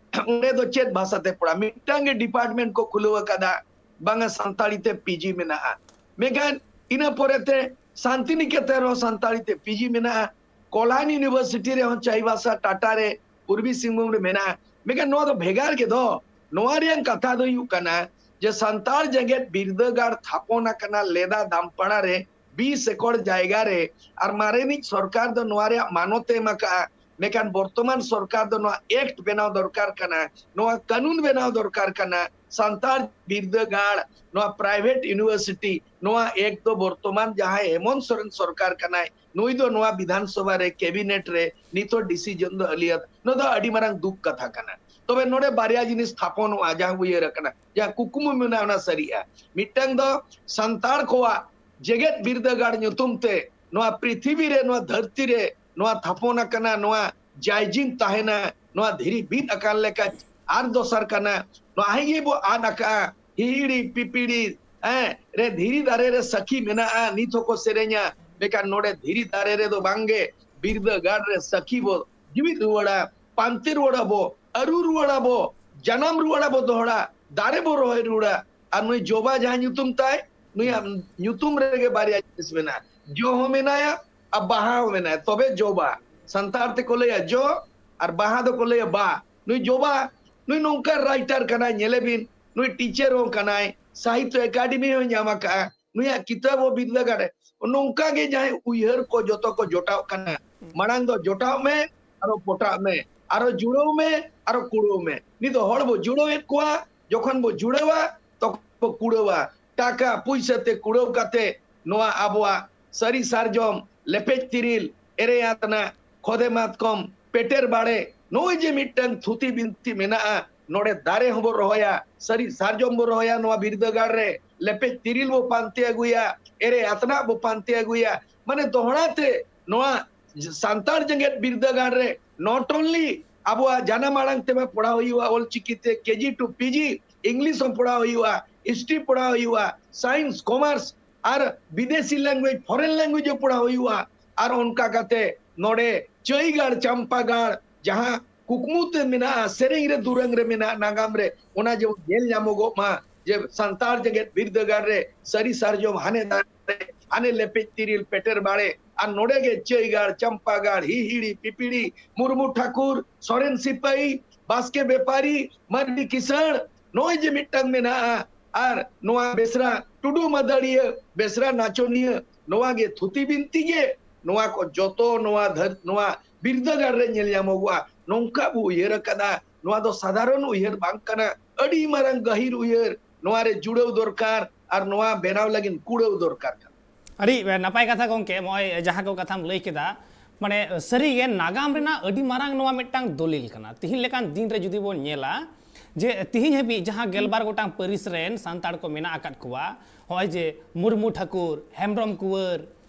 ᱚᱸᱰᱮ ᱫᱚ ᱪᱮᱫ ᱵᱷᱟᱥᱟ ᱛᱮ ᱯᱚᱲᱟ? ᱢᱤᱫᱴᱟᱝ ᱜᱮ ᱰᱤᱯᱟᱨᱴᱢᱮᱱᱴ ᱠᱚ ᱠᱷᱩᱞᱟᱹᱣ ᱟᱠᱟᱫᱟ, ᱵᱟᱝᱟ ᱥᱟᱱᱛᱟᱲᱤ ᱛᱮ ᱯᱤᱡᱤ ᱢᱮᱱᱟᱜᱼᱟ᱾ ᱢᱮᱱᱠᱷᱟᱱ ᱤᱱᱟᱹ ᱯᱚᱨᱮᱛᱮ ᱥᱟᱱᱛᱤᱱᱤᱠᱮᱛᱚᱱ ᱨᱮᱦᱚᱸ ᱥᱟᱱᱛᱟᱲᱤ ᱛᱮ ᱯᱤᱡᱤ ᱢᱮᱱᱟᱜᱼᱟ, ᱠᱚᱞᱦᱟᱱ ᱤᱭᱩᱱᱤᱵᱷᱟᱨᱥᱤᱴᱤ ᱨᱮᱦᱚᱸ ᱪᱟᱭᱵᱟᱥᱟ ᱴᱟᱴᱟ ᱨᱮ ᱯᱩᱨᱵᱤ ᱥᱤᱝᱵᱷᱩᱢ ᱨᱮ ᱢᱮᱱᱟᱜᱼᱟ᱾ ᱢᱮᱱᱠᱷᱟᱱ ᱱᱚᱣᱟ ᱫᱚ ᱵᱷᱮᱜᱟᱨ ᱜᱮ ᱫᱚ᱾ ᱱᱚᱣᱟ ᱨᱮᱭᱟᱜ ᱠᱟᱛᱷᱟ ᱫᱚ ᱦᱩᱭᱩᱜ ᱠᱟᱱᱟ ᱡᱮ ᱥᱟᱱᱛᱟᱲ ᱡᱮᱜᱮᱛ ᱵᱤᱨᱫᱟᱹᱜᱟᱲ ᱛᱷᱟᱯᱚᱱ ᱟᱠᱟᱱᱟ ᱞᱮᱫᱟ ᱫᱟᱢᱯᱟᱲᱟ ᱨᱮ, ᱵᱤᱥ ᱮᱠᱚᱨ ᱡᱟᱭᱜᱟ ᱨᱮ, ᱟᱨ ᱢᱟᱨᱮᱱᱤᱡ ᱥᱚᱨᱠᱟᱨ ᱫᱚ ᱱᱚᱣᱟ ᱨᱮᱭᱟᱜ ᱢᱟᱱᱚᱛ ᱮ ᱮᱢ ᱟᱠᱟᱜᱼᱟ᱾ ᱢᱮᱱᱠᱷᱟᱱ ᱵᱚᱨᱛᱚᱢᱟᱱ ᱥᱚᱨᱠᱟᱨ ᱫᱚ ᱱᱚᱣᱟ ᱮᱠᱴ ᱵᱮᱱᱟᱣ ᱫᱚᱨᱠᱟᱨ ᱠᱟᱱᱟ, ᱱᱚᱣᱟ ᱠᱟᱹᱱᱩᱱ ᱵᱮᱱᱟᱣ ᱫᱚᱨᱠᱟᱨ ᱠᱟᱱᱟ᱾ ᱥᱟᱱᱛᱟᱲ ᱵᱤᱨᱫᱟᱹᱜᱟᱲ, ᱱᱚᱣᱟ ᱯᱨᱟᱭᱵᱷᱮᱴ ᱤᱭᱩᱱᱤᱵᱷᱟᱨᱥᱤᱴᱤ, ᱱᱚᱣᱟ ᱮᱠᱴ ᱫᱚ ᱵᱚᱨᱛᱚᱢᱟᱱ ᱡᱟᱦᱟᱸᱭ ᱦᱮᱢᱚᱱᱛ ᱥᱚᱨᱮᱱ ᱥᱚᱨᱠᱟᱨ ᱠᱟᱱᱟᱭ, ᱱᱩᱭ ᱫᱚ ᱱᱚᱣᱟ ᱵᱤᱫᱷᱟᱱ ᱥᱚᱵᱷᱟ ᱨᱮ, ᱠᱮᱵᱤᱱᱮᱴ ᱨᱮ ᱱᱤᱛᱚᱜ ᱰᱤᱥᱤᱡᱚᱱ ᱫᱚ ᱟᱹᱞᱤᱭᱟᱜ, ᱱᱚᱣᱟ ᱫᱚ ᱟᱹᱰᱤ ᱢᱟᱨᱟᱝ ᱫᱩᱠ ᱠᱟᱛᱷᱟ ᱠᱟᱱᱟ᱾ ᱛᱚᱵᱮ ᱱᱚᱰᱮ ᱵᱟᱨᱭᱟ ᱡᱤᱱᱤᱥ ᱛᱷᱟᱯᱚᱱᱚᱜᱼᱟ, ᱡᱟᱦᱟᱸ ᱩᱭᱦᱟᱹᱨ ᱟᱠᱟᱱᱟ, ᱡᱟᱦᱟᱸ ᱠᱩᱠᱢᱩ ᱢᱮᱱᱟᱜᱼᱟ, ᱚᱱᱟ ᱥᱟᱹᱨᱤᱜᱼᱟ᱾ ᱢᱤᱫᱴᱟᱝ ᱫᱚ ᱥᱟᱱᱛᱟᱲ ᱠᱚᱣᱟᱜ ᱡᱮᱜᱮᱛ ᱵᱤᱨᱫᱟᱹᱜᱟᱲ ᱧᱩᱛᱩᱢ ᱛᱮ ᱱᱚᱣᱟ ᱯᱨᱤᱛᱷᱤᱵᱤ ᱨᱮ, ᱱᱚᱣᱟ ᱫᱷᱟᱹᱨᱛᱤ ᱨᱮ ᱱᱚᱣᱟ ᱛᱷᱟᱯᱚᱱ ᱟᱠᱟᱱᱟ, ᱱᱚᱣᱟ ᱡᱟᱭᱡᱤᱱ ᱛᱟᱦᱮᱱᱟ, ᱱᱚᱣᱟ ᱫᱷᱤᱨᱤ ᱵᱤᱫ ᱟᱠᱟᱱ ᱞᱮᱠᱟ᱾ ᱟᱨ ᱫᱚᱥᱟᱨ ᱠᱟᱱᱟ, ᱱᱚᱣᱟ ᱦᱮᱸ ᱜᱮ ᱵᱚ ᱟᱫ ᱟᱠᱟᱜᱼᱟ, ᱦᱤᱦᱤᱲᱤ ᱯᱤᱯᱤᱲᱤ, ᱦᱮᱸ, ᱨᱮ ᱫᱷᱤᱨᱤ ᱫᱟᱨᱮ ᱨᱮ ᱥᱟᱹᱠᱷᱤ ᱢᱮᱱᱟᱜᱼᱟ, ᱱᱤᱛ ᱦᱚᱸᱠᱚ ᱥᱮᱨᱮᱧᱟ᱾ ᱢᱮᱱᱠᱷᱟᱱ ᱱᱚᱰᱮ ᱫᱷᱤᱨᱤ ᱫᱟᱨᱮ ᱨᱮᱫᱚ ᱵᱟᱝᱜᱮ, ᱵᱤᱨᱫᱟᱹᱜᱟᱲ ᱨᱮ ᱥᱟᱹᱠᱷᱤ ᱵᱚ ᱡᱤᱣᱤᱫ ᱨᱩᱣᱟᱹᱲᱟ, ᱯᱟᱱᱛᱮ ᱨᱩᱣᱟᱹᱲᱟ ᱵᱚ, ᱟᱹᱨᱩ ᱨᱩᱣᱟᱹᱲᱟ ᱵᱚ, ᱡᱟᱱᱟᱢ ᱨᱩᱣᱟᱹᱲᱟ ᱵᱚ ᱫᱚᱦᱲᱟ, ᱫᱟᱨᱮ ᱵᱚ ᱨᱚᱦᱚᱭ ᱨᱩᱣᱟᱹᱲᱟ᱾ ᱟᱨ ᱱᱩᱭ ᱡᱚᱵᱟ ᱡᱟᱦᱟᱸ ᱧᱩᱛᱩᱢ ᱛᱟᱭ, ᱱᱩᱭᱟᱜ ᱧᱩᱛᱩᱢ ᱨᱮᱜᱮ ᱵᱟᱨᱭᱟ ᱡᱤᱱᱤᱥ ᱢᱮᱱᱟᱜᱼᱟ, ᱡᱚ ᱦᱚᱸ ᱢᱮᱱᱟᱭᱟ ᱟᱨ ᱵᱟᱦᱟ ᱦᱚᱸ ᱢᱮᱱᱟᱭᱟ, ᱛᱚᱵᱮ ᱡᱚᱵᱟ᱾ ᱥᱟᱱᱛᱟᱲ ᱛᱮᱠᱚ ᱞᱟᱹᱭᱟ ᱡᱚ ᱟᱨ ᱵᱟᱦᱟ ᱫᱚᱠᱚ ᱞᱟᱹᱭᱟ ᱵᱟ᱾ ᱱᱩᱭ ᱡᱚᱵᱟ ᱱᱩᱭ ᱱᱚᱝᱠᱟ ᱨᱟᱭᱴᱟᱨ ᱠᱟᱱᱟᱭ, ᱧᱮᱞᱮ ᱵᱤᱱ, ᱱᱩᱭ ᱴᱤᱪᱟᱨ ᱦᱚᱸ ᱠᱟᱱᱟᱭ, ᱥᱟᱦᱤᱛᱛᱚ ᱮᱠᱟᱰᱮᱢᱤ ᱦᱚᱸ ᱧᱟᱢ ᱟᱠᱟᱫᱼᱟ, ᱱᱩᱭᱟᱜ ᱠᱤᱛᱟᱹᱵ ᱦᱚᱸ ᱵᱤᱨᱫᱟᱹᱜᱟᱲ ᱨᱮ᱾ ᱱᱚᱝᱠᱟ ᱜᱮ ᱡᱟᱦᱟᱸᱭ ᱩᱭᱦᱟᱹᱨ ᱠᱚ ᱡᱚᱛᱚ ᱠᱚ ᱡᱚᱴᱟᱣ ᱠᱟᱱᱟ᱾ ᱢᱟᱲᱟᱝ ᱫᱚ ᱡᱚᱴᱟᱣ ᱢᱮ, ᱟᱨᱚ ᱯᱚᱴᱟᱣ ᱢᱮ, ᱟᱨᱚ ᱡᱩᱲᱟᱹᱣ ᱢᱮ, ᱟᱨᱚ ᱠᱩᱲᱟᱹᱣ ᱢᱮ᱾ ᱱᱤᱛ ᱫᱚ ᱦᱚᱲ ᱵᱚ ᱡᱩᱲᱟᱹᱣᱮᱫ ᱠᱚᱣᱟ, ᱡᱚᱠᱷᱚᱱ ᱵᱚ ᱡᱩᱲᱟᱹᱣᱟ, ᱛᱚᱠᱷᱚᱱ ᱵᱚ ᱠᱩᱲᱟᱹᱣᱟ᱾ ᱴᱟᱠᱟ ᱯᱩᱭᱥᱟᱹ ᱛᱮ ᱠᱩᱲᱟᱹᱣ ᱠᱟᱛᱮ ᱱᱚᱣᱟ ᱟᱵᱚᱣᱟᱜ ᱥᱟᱹᱨᱤ ᱥᱟᱨᱡᱚᱢ, ᱞᱮᱯᱮᱡ ᱛᱤᱨᱤᱞ, ᱮᱨᱮ ᱟᱛᱱᱟᱜ, ᱠᱷᱚᱫᱮ ᱢᱟᱛᱠᱚᱢ, ᱯᱮᱴᱮᱨ ᱵᱟᱲᱮ, ᱱᱚᱜᱼᱚᱭ ᱡᱮ ᱢᱤᱫᱴᱟᱝ ᱛᱷᱩᱛᱤ ᱵᱤᱱᱛᱤ ᱢᱮᱱᱟᱜᱼᱟ, ᱱᱚᱰᱮ ᱫᱟᱨᱮ ᱦᱚᱸᱵᱚ ᱨᱚᱦᱚᱭᱟ, ᱥᱟᱹᱨᱤ ᱥᱟᱨᱡᱚᱢ ᱵᱚ ᱨᱚᱦᱚᱭᱟ ᱱᱚᱣᱟ ᱵᱤᱨᱫᱟᱹᱜᱟᱲ ᱨᱮ, ᱞᱮᱯᱮᱡ ᱛᱤᱨᱤᱞ ᱵᱚ ᱯᱟᱱᱛᱮ ᱟᱹᱜᱩᱭᱟ, ᱮᱨᱮ ᱟᱛᱱᱟᱜ ᱵᱚ ᱯᱟᱱᱛᱮ ᱟᱹᱜᱩᱭᱟ᱾ ᱢᱟᱱᱮ ᱫᱚᱦᱲᱟ ᱛᱮ ᱱᱚᱣᱟ ᱥᱟᱱᱛᱟᱲ ᱡᱮᱜᱮᱛ ᱵᱤᱨᱫᱟᱹᱜᱟᱲ ᱨᱮ not only ᱟᱵᱚᱣᱟᱜ ᱡᱟᱱᱟᱢ ᱟᱲᱟᱝ ᱛᱮᱢᱟ ᱯᱚᱲᱦᱟᱣ ᱦᱩᱭᱩᱜᱼᱟ, ᱚᱞ ᱪᱤᱠᱤ ᱛᱮ ᱠᱮᱡᱤ to ᱯᱤᱡᱤ, ᱤᱝᱞᱤᱥ ᱦᱚᱸ ᱯᱚᱲᱦᱟᱣ ᱦᱩᱭᱩᱜᱼᱟ, ᱦᱤᱥᱴᱨᱤ ᱯᱚᱲᱦᱟᱣ ᱦᱩᱭᱩᱜᱼᱟ, ᱥᱟᱭᱮᱱᱥ, ᱠᱚᱢᱟᱨᱥ, ᱟᱨ ᱵᱤᱫᱮᱥᱤ ᱞᱮᱝᱜᱩᱭᱮᱡᱽ, ᱯᱷᱚᱨᱮᱱ ᱞᱮᱝᱜᱩᱭᱮᱡᱽ ᱦᱚᱸ ᱯᱚᱲᱦᱟᱣ ᱦᱩᱭᱩᱜᱼᱟ᱾ ᱟᱨ ᱚᱱᱠᱟ ᱠᱟᱛᱮ ᱱᱚᱰᱮ ᱪᱟᱹᱭᱜᱟᱲ, ᱪᱟᱢᱯᱟᱜᱟᱲ, ᱡᱟᱦᱟᱸ ᱠᱩᱠᱢᱩ ᱛᱮ ᱢᱮᱱᱟᱜᱼᱟ, ᱥᱮᱨᱮᱧ ᱨᱮ, ᱫᱩᱨᱟᱹᱝ ᱨᱮ ᱢᱮᱱᱟᱜᱼᱟ, ᱱᱟᱜᱟᱢ ᱨᱮ, ᱚᱱᱟ ᱡᱮᱢᱚᱱ ᱧᱮᱞ ᱧᱟᱢᱚᱜᱚᱜ ᱢᱟ ᱡᱮ ᱥᱟᱱᱛᱟᱲ ᱡᱮᱜᱮᱛ ᱵᱤᱨᱫᱟᱹᱜᱟᱲ ᱨᱮ ᱥᱟᱹᱨᱤ ᱥᱟᱨᱡᱚᱢ ᱦᱟᱱᱮ ᱫᱟᱨᱮ, ᱦᱟᱱᱮ ᱞᱮᱯᱮᱡ ᱛᱤᱨᱤᱞ ᱯᱮᱴᱮᱨ ᱵᱟᱲᱮ, ᱟᱨ ᱱᱚᱰᱮ ᱜᱮ ᱪᱟᱹᱭᱜᱟᱲ, ᱪᱟᱢᱯᱟᱜᱟᱲ, ᱦᱤᱦᱤᱲᱤ, ᱯᱤᱯᱤᱲᱤ, ᱢᱩᱨᱢᱩ ᱴᱷᱟᱹᱠᱩᱨ, ᱥᱚᱨᱮᱱ ᱥᱤᱯᱟᱹᱭᱤ, ᱵᱟᱥᱠᱮ ᱵᱮᱯᱟᱨᱤ, ᱢᱟᱹᱨᱰᱤ ᱠᱤᱥᱟᱹᱬ, ᱱᱚᱜᱼᱚᱭ ᱡᱮ ᱢᱤᱫᱴᱟᱝ ᱢᱮᱱᱟᱜᱼᱟ, ᱟᱨ ᱱᱚᱣᱟ ᱵᱮᱥᱨᱟ ᱴᱩᱰᱩ ᱢᱟᱹᱫᱟᱹᱲᱤᱭᱟᱹ, ᱵᱮᱥᱨᱟ ᱱᱟᱪᱚᱱᱤᱭᱟᱹ, ᱱᱚᱣᱟ ᱜᱮ ᱛᱷᱩᱛᱤ ᱵᱤᱱᱛᱤ ᱜᱮ, ᱱᱚᱣᱟ ᱠᱚ ᱡᱚᱛᱚ ᱱᱚᱣᱟ ᱫᱷᱟᱹᱨ-, ᱱᱚᱣᱟ ᱵᱤᱨᱫᱟᱹᱜᱟᱲ ᱨᱮ ᱧᱮᱞ ᱧᱟᱢᱚᱜᱚᱜᱼᱟ᱾ ᱱᱚᱝᱠᱟ ᱵᱚ ᱩᱭᱦᱟᱹᱨ ᱟᱠᱟᱫᱟ᱾ ᱱᱚᱣᱟ ᱫᱚ ᱥᱟᱫᱷᱟᱨᱚᱱ ᱩᱭᱦᱟᱹᱨ ᱵᱟᱝ ᱠᱟᱱᱟ, ᱟᱹᱰᱤ ᱢᱟᱨᱟᱝ ᱜᱟᱹᱦᱤᱨ ᱩᱭᱦᱟᱹᱨ᱾ ᱱᱚᱣᱟ ᱨᱮ ᱡᱩᱲᱟᱹᱣ ᱫᱚᱨᱠᱟᱨ ᱟᱨ ᱱᱚᱣᱟ ᱵᱮᱱᱟᱣ ᱞᱟᱹᱜᱤᱫ ᱠᱩᱲᱟᱹᱣ ᱫᱚᱨᱠᱟᱨ ᱠᱟᱱᱟ᱾ ᱟᱹᱰᱤ ᱱᱟᱯᱟᱭ ᱠᱟᱛᱷᱟ ᱜᱚᱢᱠᱮ, ᱱᱚᱜᱼᱚᱭ ᱡᱟᱦᱟᱸ ᱠᱚ ᱠᱟᱛᱷᱟᱢ ᱞᱟᱹᱭ ᱠᱮᱫᱟ, ᱢᱟᱱᱮ ᱥᱟᱹᱨᱤᱜᱮ ᱱᱟᱜᱟᱢ ᱨᱮᱱᱟᱜ ᱟᱹᱰᱤ ᱢᱟᱨᱟᱝ ᱱᱚᱣᱟ ᱢᱤᱫᱴᱟᱝ ᱫᱚᱞᱤᱞ ᱠᱟᱱᱟ᱾ ᱛᱤᱦᱤᱧ ᱞᱮᱠᱟᱱ ᱫᱤᱱ ᱨᱮ ᱡᱩᱫᱤ ᱵᱚᱱ ᱧᱮᱞᱟ ᱡᱮ ᱛᱤᱦᱤᱧ ᱦᱟᱹᱵᱤᱡ ᱡᱟᱦᱟᱸ ᱜᱮᱞᱵᱟᱨ ᱜᱚᱴᱟᱝ ᱯᱟᱹᱨᱤᱥ ᱨᱮᱱ ᱥᱟᱱᱛᱟᱲ ᱠᱚ ᱢᱮᱱᱟᱜ ᱟᱠᱟᱫ ᱠᱚᱣᱟ, ᱱᱚᱜᱼᱚᱭ ᱡᱮ ᱢᱩᱨᱢᱩ ᱴᱷᱟᱹᱠᱩᱨ, ᱦᱮᱢᱵᱨᱚᱢ ᱠᱩᱣᱟᱹᱨ,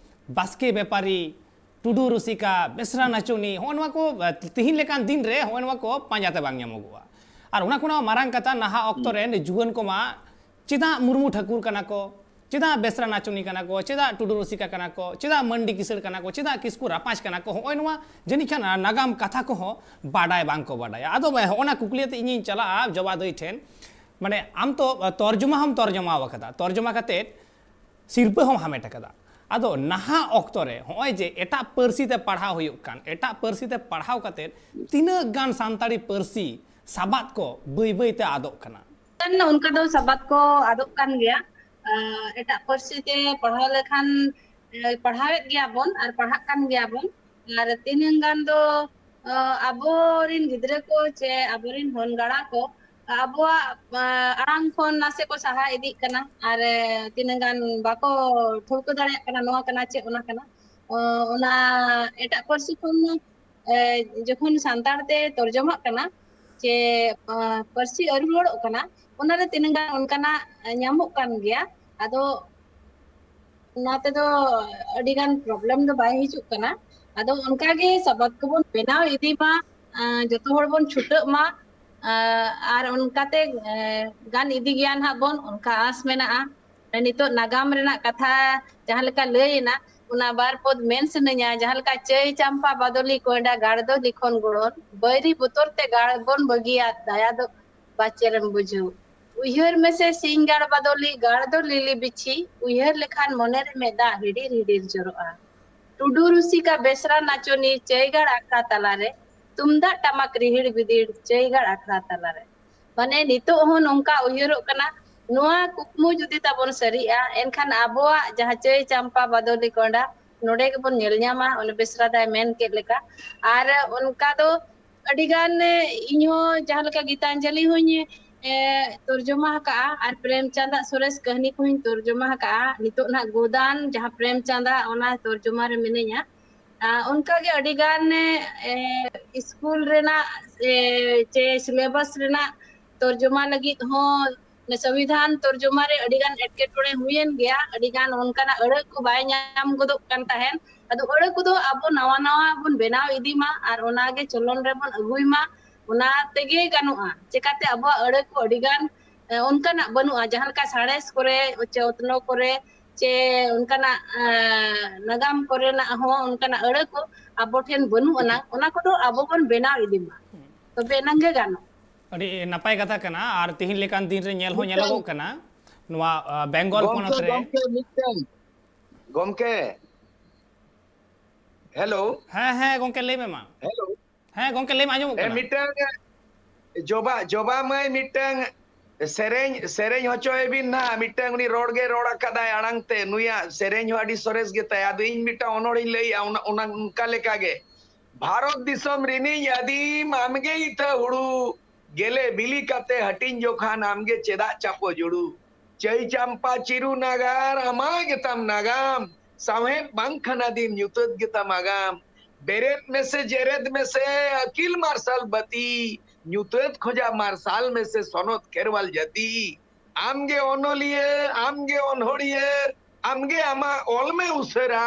ᱵᱟᱥᱠᱮ ᱵᱮᱯᱟᱨᱤ, ᱴᱩᱰᱩ ᱨᱩᱥᱤᱠᱟ, ᱵᱮᱥᱨᱟ ᱱᱟᱪᱚᱱᱤ, ᱦᱚᱸᱜᱼᱚ ᱱᱚᱣᱟ ᱠᱚ, ᱟᱸ, ᱛᱤᱦᱤᱧ ᱞᱮᱠᱟᱱ ᱫᱤᱱ ᱨᱮ ᱦᱚᱸᱜᱼᱚ ᱱᱚᱣᱟ ᱠᱚ ᱯᱟᱸᱡᱟ ᱛᱮ ᱵᱟᱝ ᱧᱟᱢᱚᱜᱚᱜᱼᱟ᱾ ᱟᱨ ᱚᱱᱟ ᱠᱷᱚᱱᱟᱜ ᱢᱟᱨᱟᱝ ᱠᱟᱛᱷᱟ, ᱱᱟᱦᱟᱜ ᱚᱠᱛᱚ ᱨᱮᱱ ᱡᱩᱣᱟᱹᱱ ᱠᱚᱢᱟ ᱪᱮᱫᱟᱜ ᱢᱩᱨᱢᱩ ᱴᱷᱟᱹᱠᱩᱨ ᱠᱟᱱᱟ ᱠᱚ, ᱪᱮᱫᱟᱜ ᱵᱮᱥᱨᱟ ᱱᱟᱪᱚᱱᱤ ᱠᱟᱱᱟ ᱠᱚ, ᱪᱮᱫᱟᱜ ᱴᱩᱰᱩ ᱨᱩᱥᱤᱠᱟ ᱠᱟᱱᱟ ᱠᱚ, ᱪᱮᱫᱟᱜ ᱢᱟᱱᱰᱤ ᱠᱤᱥᱟᱹᱬ ᱠᱟᱱᱟ ᱠᱚ, ᱪᱮᱫᱟᱜ ᱠᱤᱥᱠᱩ ᱨᱟᱯᱟᱡᱽ ᱠᱟᱱᱟ ᱠᱚ, ᱦᱚᱸᱜᱼᱚᱭ ᱱᱚᱣᱟ ᱡᱟᱹᱱᱤᱡ ᱠᱷᱟᱱ ᱱᱟᱜᱟᱢ ᱠᱟᱛᱷᱟ ᱠᱚᱦᱚᱸ ᱵᱟᱰᱟᱭ ᱵᱟᱝ ᱠᱚ ᱵᱟᱰᱟᱭᱟ᱾ ᱟᱫᱚ ᱦᱚᱸᱜᱼᱚ ᱱᱟ ᱠᱩᱠᱞᱤ ᱟᱛᱮ ᱤᱧᱤᱧ ᱪᱟᱞᱟᱜᱼᱟ ᱡᱚᱵᱟ ᱫᱟᱹᱭ ᱴᱷᱮᱱ, ᱢᱟᱱᱮ ᱟᱢ ᱛᱚ ᱛᱚᱨᱡᱚᱢᱟ ᱦᱚᱸᱢ ᱛᱚᱨᱡᱚᱢᱟ ᱟᱠᱟᱫᱟ, ᱛᱚᱨᱡᱚᱢᱟ ᱠᱟᱛᱮᱫ ᱥᱤᱨᱯᱟᱹ ᱦᱚᱸᱢ ᱦᱟᱢᱮᱴ ᱟᱠᱟᱫᱟ᱾ ᱟᱫᱚ ᱱᱟᱦᱟᱜ ᱚᱠᱛᱚ ᱨᱮ ᱦᱚᱸᱜᱼᱚᱭ ᱡᱮ ᱮᱴᱟᱜ ᱯᱟᱹᱨᱥᱤ ᱛᱮ ᱯᱟᱲᱦᱟᱣ ᱦᱩᱭᱩᱜ ᱠᱟᱱ, ᱮᱴᱟᱜ ᱯᱟᱹᱨᱥᱤ ᱛᱮ ᱯᱟᱲᱦᱟᱣ ᱠᱟᱛᱮᱫ ᱛᱤᱱᱟᱹᱜ ᱜᱟᱱ ᱥᱟᱱᱛᱟᱲᱤ ᱯᱟᱹᱨᱥᱤ ᱥᱟᱵᱟᱫ ᱠᱚ ᱵᱟᱹᱭ ᱵᱟᱹᱭ ᱛᱮ ᱟᱫᱚᱜ ᱠᱟᱱᱟ? ᱚᱱᱠᱟ ᱫᱚ ᱥᱟᱵᱟᱫ ᱠᱚ ᱟᱫᱚᱜ ᱠᱟᱱ ᱜᱮᱭᱟ᱾ ᱟᱸ, ᱮᱴᱟᱜ ᱯᱟᱹᱨᱥᱤ ᱛᱮ ᱯᱟᱲᱦᱟᱣ ᱞᱮᱠᱷᱟᱱ, ᱮ, ᱯᱟᱲᱦᱟᱣᱮᱫ ᱜᱮᱭᱟ ᱵᱚᱱ ᱟᱨ ᱯᱟᱲᱦᱟᱜ ᱠᱟᱱ ᱜᱮᱭᱟ ᱵᱚᱱ᱾ ᱟᱨ ᱛᱤᱱᱟᱹᱝ ᱜᱟᱱ ᱫᱚ, ᱟᱸ, ᱟᱵᱚᱨᱤᱱ ᱜᱤᱫᱽᱨᱟᱹ ᱠᱚ ᱪᱮ ᱟᱵᱚᱨᱤᱱ ᱦᱚᱱ ᱜᱟᱬᱟ ᱠᱚ ᱟᱵᱚᱣᱟᱜ, ᱟᱸ, ᱟᱲᱟᱝ ᱠᱷᱚᱱ ᱱᱟᱥᱮ ᱠᱚ ᱥᱟᱦᱟ ᱤᱫᱤᱜ ᱠᱟᱱᱟ ᱟᱨ, ᱮ, ᱛᱤᱱᱟᱹᱝ ᱜᱟᱱ ᱵᱟᱠᱚ ᱴᱷᱟᱹᱣᱠᱟᱹ ᱫᱟᱲᱮᱭᱟᱜ ᱠᱟᱱᱟ ᱱᱚᱣᱟ ᱠᱟᱱᱟ ᱪᱮᱫ ᱚᱱᱟ ᱠᱟᱱᱟ᱾ ᱚ, ᱚᱱᱟ ᱮᱴᱟᱜ ᱯᱟᱹᱨᱥᱤ ᱠᱷᱚᱱ, ᱮ, ᱡᱚᱠᱷᱚᱱ ᱥᱟᱱᱛᱟᱲ ᱛᱮ ᱛᱚᱨᱡᱚᱢᱟᱜ ᱠᱟᱱᱟ ᱪᱮ, ᱟ, ᱯᱟᱹᱨᱥᱤ ᱟᱹᱨᱩ ᱨᱩᱣᱟᱹᱲᱚᱜ ᱠᱟᱱᱟ, ᱚᱱᱟᱨᱮ ᱛᱤᱱᱟᱹᱝ ᱜᱟᱱ ᱚᱱᱠᱟᱱᱟᱜ ᱧᱟᱢᱚᱜ ᱠᱟᱱ ᱜᱮᱭᱟ᱾ ᱟᱫᱚ ᱚᱱᱟ ᱛᱮᱫᱚ ᱟᱹᱰᱤ ᱜᱟᱱ problem ᱫᱚ ᱵᱟᱭ ᱦᱤᱡᱩᱜ ᱠᱟᱱᱟ᱾ ᱟᱫᱚ ᱚᱱᱠᱟᱜᱮ ᱥᱟᱵᱟᱫ ᱠᱚᱵᱚᱱ ᱵᱮᱱᱟᱣ ᱤᱫᱤ ᱢᱟ, ᱟ, ᱡᱚᱛᱚ ᱦᱚᱲ ᱵᱚᱱ ᱪᱷᱩᱴᱟᱹᱜ ᱢᱟ, ᱟ, ᱟᱨ ᱚᱱᱠᱟᱛᱮ, ᱮ, ᱜᱟᱱ ᱤᱫᱤ ᱜᱮᱭᱟ ᱱᱟᱦᱟᱜ ᱵᱚᱱ, ᱚᱱᱠᱟ ᱟᱸᱥ ᱢᱮᱱᱟᱜᱼᱟ᱾ ᱱᱤᱛᱚᱜ ᱱᱟᱜᱟᱢ ᱨᱮᱱᱟᱜ ᱠᱟᱛᱷᱟ ᱡᱟᱦᱟᱸ ᱞᱮᱠᱟ ᱞᱟᱹᱭ ᱮᱱᱟ, ᱚᱱᱟ ᱵᱟᱨ ᱯᱚᱫ ᱢᱮᱱ ᱥᱟᱱᱟᱧᱟ, ᱡᱟᱦᱟᱸ ᱞᱮᱠᱟ ᱪᱟᱹᱭ ᱪᱟᱢᱯᱟ ᱵᱟᱫᱚᱞᱤ ᱠᱚᱭᱰᱟ ᱜᱟᱲ ᱫᱚ ᱞᱤᱠᱷᱚᱱ ᱜᱚᱲᱚᱱ, ᱵᱟᱹᱭᱨᱤ ᱵᱚᱛᱚᱨ ᱛᱮ ᱜᱟᱲ ᱵᱚᱱ ᱵᱟᱹᱜᱤᱭᱟ, ᱫᱟᱭᱟ ᱫᱚ ᱵᱟᱪᱮᱨᱮᱢ ᱵᱩᱡᱷᱟᱹᱣ᱾ ᱩᱭᱦᱟᱹᱨ ᱢᱮᱥᱮ ᱥᱤᱧ ᱜᱟᱲ ᱵᱟᱫᱚᱞᱤ ᱜᱟᱲ ᱫᱚ ᱞᱤᱞᱤ ᱵᱤᱪᱷᱤ, ᱩᱭᱦᱟᱹᱨ ᱞᱮᱠᱷᱟᱱ ᱢᱚᱱᱮ ᱨᱮ ᱢᱮᱫ ᱫᱟᱜ ᱦᱤᱰᱤᱨ ᱦᱤᱰᱤᱨ ᱡᱚᱨᱚᱜᱼᱟ᱾ ᱴᱩᱰᱩ ᱨᱩᱥᱤᱠᱟ ᱵᱮᱥᱨᱟ ᱱᱟᱪᱚᱱᱤ ᱪᱟᱹᱭ ᱜᱟᱲ ᱟᱠᱷᱲᱟ ᱛᱟᱞᱟᱨᱮ, ᱛᱩᱢᱫᱟᱜ ᱴᱟᱢᱟᱠ ᱨᱤᱦᱤᱲ ᱵᱤᱫᱤᱲ ᱪᱟᱹᱭ ᱜᱟᱲ ᱟᱠᱷᱲᱟ ᱛᱟᱞᱟᱨᱮ᱾ ᱢᱟᱱᱮ ᱱᱤᱛᱚᱜ ᱦᱚᱸ ᱱᱚᱝᱠᱟ ᱩᱭᱦᱟᱹᱨᱚᱜ ᱠᱟᱱᱟ, ᱱᱚᱣᱟ ᱠᱩᱠᱢᱩ ᱡᱩᱫᱤ ᱛᱟᱵᱚᱱ ᱥᱟᱹᱨᱤᱜᱼᱟ, ᱮᱱᱠᱷᱟᱱ ᱟᱵᱚᱣᱟᱜ ᱡᱟᱦᱟᱸ ᱪᱟᱹᱭ ᱪᱟᱢᱯᱟ ᱵᱟᱫᱚᱞᱤ ᱠᱚᱸᱰᱟ ᱱᱚᱰᱮ ᱜᱮᱵᱚᱱ ᱧᱮᱞ ᱧᱟᱢᱟ, ᱚᱱᱮ ᱵᱮᱥᱨᱟ ᱫᱟᱭ ᱢᱮᱱ ᱠᱮᱫ ᱞᱮᱠᱟ᱾ ᱟᱨ ᱚᱱᱠᱟ ᱫᱚ ᱟᱹᱰᱤᱜᱟᱱ, ᱮ, ᱤᱧᱦᱚᱸ ᱡᱟᱦᱟᱸ ᱞᱮᱠᱟ ᱜᱤᱛᱟᱧᱡᱚᱞᱤ ᱦᱚᱸᱧ, ᱮ, ᱛᱚᱨᱡᱚᱢᱟ ᱟᱠᱟᱫᱼᱟ ᱟᱨ ᱯᱨᱮᱢᱪᱟᱸᱫᱟᱜ ᱥᱚᱨᱮᱥ ᱠᱟᱹᱦᱱᱤ ᱠᱚᱦᱚᱸᱧ ᱛᱚᱨᱡᱚᱢᱟ ᱟᱠᱟᱫᱼᱟ᱾ ᱱᱤᱛᱚᱜ ᱱᱟᱦᱟᱜ ᱜᱚᱫᱟᱱ ᱡᱟᱦᱟᱸ ᱯᱨᱮᱢᱪᱟᱸᱫᱟᱜ, ᱚᱱᱟ ᱛᱚᱨᱡᱚᱢᱟ ᱨᱮ ᱢᱤᱱᱟᱹᱧᱟ᱾ ᱟ, ᱚᱱᱠᱟᱜᱮ ᱟᱹᱰᱤᱜᱟᱱ, ᱮ, ᱥᱠᱩᱞ ᱨᱮᱱᱟᱜ, ᱮ, ᱪᱮ syllabus ᱨᱮᱱᱟᱜ ᱛᱚᱨᱡᱚᱢᱟ ᱞᱟᱹᱜᱤᱫ ᱦᱚᱸ ᱥᱚᱝᱵᱤᱫᱷᱟᱱ ᱛᱚᱨᱡᱚᱢᱟ ᱨᱮ ᱟᱹᱰᱤᱜᱟᱱ ᱮᱴᱠᱮᱴᱚᱬᱮ ᱦᱩᱭᱮᱱ ᱜᱮᱭᱟ, ᱟᱹᱰᱤᱜᱟᱱ ᱚᱱᱠᱟᱱᱟᱜ ᱟᱹᱲᱟᱹ ᱠᱚ ᱵᱟᱭ ᱧᱟᱢ ᱜᱚᱫᱚᱜ ᱠᱟᱱ ᱛᱟᱦᱮᱸᱱ᱾ ᱟᱫᱚ ᱟᱹᱲᱟᱹ ᱠᱚᱫᱚ ᱟᱵᱚ ᱱᱟᱣᱟ ᱱᱟᱣᱟ ᱵᱚᱱ ᱵᱮᱱᱟᱣ ᱤᱫᱤ ᱢᱟ ᱟᱨ ᱚᱱᱟᱜᱮ ᱪᱚᱞᱚᱱ ᱨᱮᱵᱚᱱ ᱟᱹᱜᱩᱭ ᱢᱟ, ᱚᱱᱟ ᱛᱮᱜᱮ ᱜᱟᱱᱚᱜᱼᱟ᱾ ᱪᱮᱠᱟᱛᱮ ᱟᱵᱚᱣᱟᱜ ᱟᱹᱲᱟᱹ ᱠᱚ ᱟᱹᱰᱤᱜᱟᱱ, ᱮ, ᱚᱱᱠᱟᱱᱟᱜ ᱵᱟᱹᱱᱩᱜᱼᱟ, ᱡᱟᱦᱟᱸ ᱞᱮᱠᱟ ᱥᱟᱬᱮᱥ ᱠᱚᱨᱮ ᱪᱮ ᱚᱛᱱᱚ ᱠᱚᱨᱮ ᱪᱮ ᱚᱱᱠᱟᱱᱟᱜ, ᱮ, ᱱᱟᱜᱟᱢ ᱠᱚᱨᱮᱱᱟᱜ ᱦᱚᱸ ᱚᱱᱠᱟᱱᱟᱜ ᱟᱹᱲᱟᱹ ᱠᱚ ᱟᱵᱚ ᱴᱷᱮᱱ ᱵᱟᱹᱱᱩᱜ ᱟᱱᱟᱝ, ᱚᱱᱟ ᱠᱚᱫᱚ ᱟᱵᱚ ᱵᱚᱱ ᱵᱮᱱᱟᱣ ᱤᱫᱤ ᱢᱟ, ᱛᱚᱵᱮ ᱮᱱᱟᱝ ᱜᱮ ᱜᱟᱱᱚᱜᱼᱟ᱾ ᱟᱹᱰᱤ ᱱᱟᱯᱟᱭ ᱠᱟᱛᱷᱟ ᱠᱟᱱᱟ᱾ ᱟᱨ ᱛᱤᱦᱤᱧ ᱞᱮᱠᱟᱱ ᱫᱤᱱ ᱨᱮ ᱧᱮᱞ ᱦᱚᱸ ᱧᱮᱞᱚᱜᱚᱜ ᱠᱟᱱᱟ, ᱱᱚᱣᱟ, ᱟ, ᱵᱮᱝᱜᱚᱞ ᱜᱚᱢᱠᱮ, ᱯᱚᱱᱚᱛ ᱨᱮ᱾ ᱜᱚᱢᱠᱮ, ᱢᱤᱫᱴᱟᱝ, ᱜᱚᱢᱠᱮ, ᱦᱮᱞᱳ᱾ ᱦᱮᱸ, ᱦᱮᱸ, ᱜᱚᱢᱠᱮ, ᱞᱟᱹᱭ ᱢᱮ ᱢᱟ᱾ ᱦᱮᱞᱳ᱾ ᱦᱮᱸ, ᱜᱚᱢᱠᱮ, ᱞᱟᱹᱭ ᱢᱮ, ᱟᱸᱡᱚᱢᱚᱜ ᱦᱮᱸ, ᱠᱟᱱᱟ᱾ ᱢᱤᱫᱴᱟᱝ ᱡᱚᱵᱟ, ᱡᱚᱵᱟ ᱢᱟᱹᱭ ᱢᱤᱫᱴᱟᱝ ᱥᱮᱨᱮᱧ, ᱥᱮᱨᱮᱧ ᱦᱚᱪᱚᱭᱮ ᱵᱤᱱ ᱱᱟᱦᱟᱜ᱾ ᱢᱤᱫᱴᱟᱝ ᱩᱱᱤ ᱨᱚᱲ ᱜᱮ ᱨᱚᱲ ᱟᱠᱟᱫᱟᱭ ᱟᱲᱟᱝ ᱛᱮ, ᱱᱩᱭᱟᱜ ᱥᱮᱨᱮᱧ ᱦᱚᱸ ᱟᱹᱰᱤ ᱥᱚᱨᱮᱥ ᱜᱮ ᱛᱟᱭᱟ᱾ ᱟᱫᱚ ᱤᱧ ᱢᱤᱫᱴᱟᱝ ᱚᱱᱚᱬᱦᱮᱧ ᱞᱟᱹᱭᱟ, ᱚᱱᱟ, ᱚᱱᱟ ᱚᱱᱠᱟ ᱞᱮᱠᱟ ᱜᱮ᱾ ᱵᱷᱟᱨᱚᱛ ᱫᱤᱥᱚᱢ ᱨᱤᱱᱤᱡ ᱟᱹᱫᱤᱢ ᱟᱢᱜᱮ ᱤᱛᱟᱹ ᱦᱩᱲᱩ, ᱜᱮᱞᱮ ᱵᱤᱞᱤ ᱠᱟᱛᱮ ᱦᱟᱹᱴᱤᱧ ᱡᱚᱠᱷᱟᱱ ᱟᱢᱜᱮ ᱪᱮᱫᱟᱜ ᱪᱟᱯᱚ ᱡᱩᱲᱩ? ᱪᱟᱹᱭ ᱪᱟᱢᱯᱟ ᱪᱤᱨᱩ ᱱᱟᱜᱟᱨ, ᱟᱢᱟᱜ ᱜᱮᱛᱟᱢ ᱱᱟᱜᱟᱢ, ᱥᱟᱶᱦᱮᱫ ᱵᱟᱝᱠᱷᱟᱱ ᱟᱹᱫᱤᱢ ᱧᱩᱛᱟᱹᱛ ᱜᱮᱛᱟᱢ ᱟᱜᱟᱢ᱾ ᱵᱮᱨᱮᱫ ᱢᱮᱥᱮ, ᱡᱮᱨᱮᱫ ᱢᱮᱥᱮ, ᱟᱹᱠᱤᱞ ᱢᱟᱨᱥᱟᱞ ᱵᱟᱹᱛᱤ, ᱧᱩᱛᱟᱹᱛ ᱠᱷᱚᱡᱟᱜ ᱢᱟᱨᱥᱟᱞ ᱢᱮᱥᱮ, ᱥᱚᱱᱚᱛ ᱠᱷᱮᱨᱣᱟᱞ ᱡᱟᱹᱛᱤ᱾ ᱟᱢᱜᱮ ᱚᱱᱚᱞᱤᱭᱟᱹ, ᱟᱢᱜᱮ ᱚᱱᱦᱚᱲᱤᱭᱟᱹ, ᱟᱢᱜᱮ ᱟᱢᱟᱜ ᱚᱞ ᱢᱮ ᱩᱥᱟᱹᱨᱟ᱾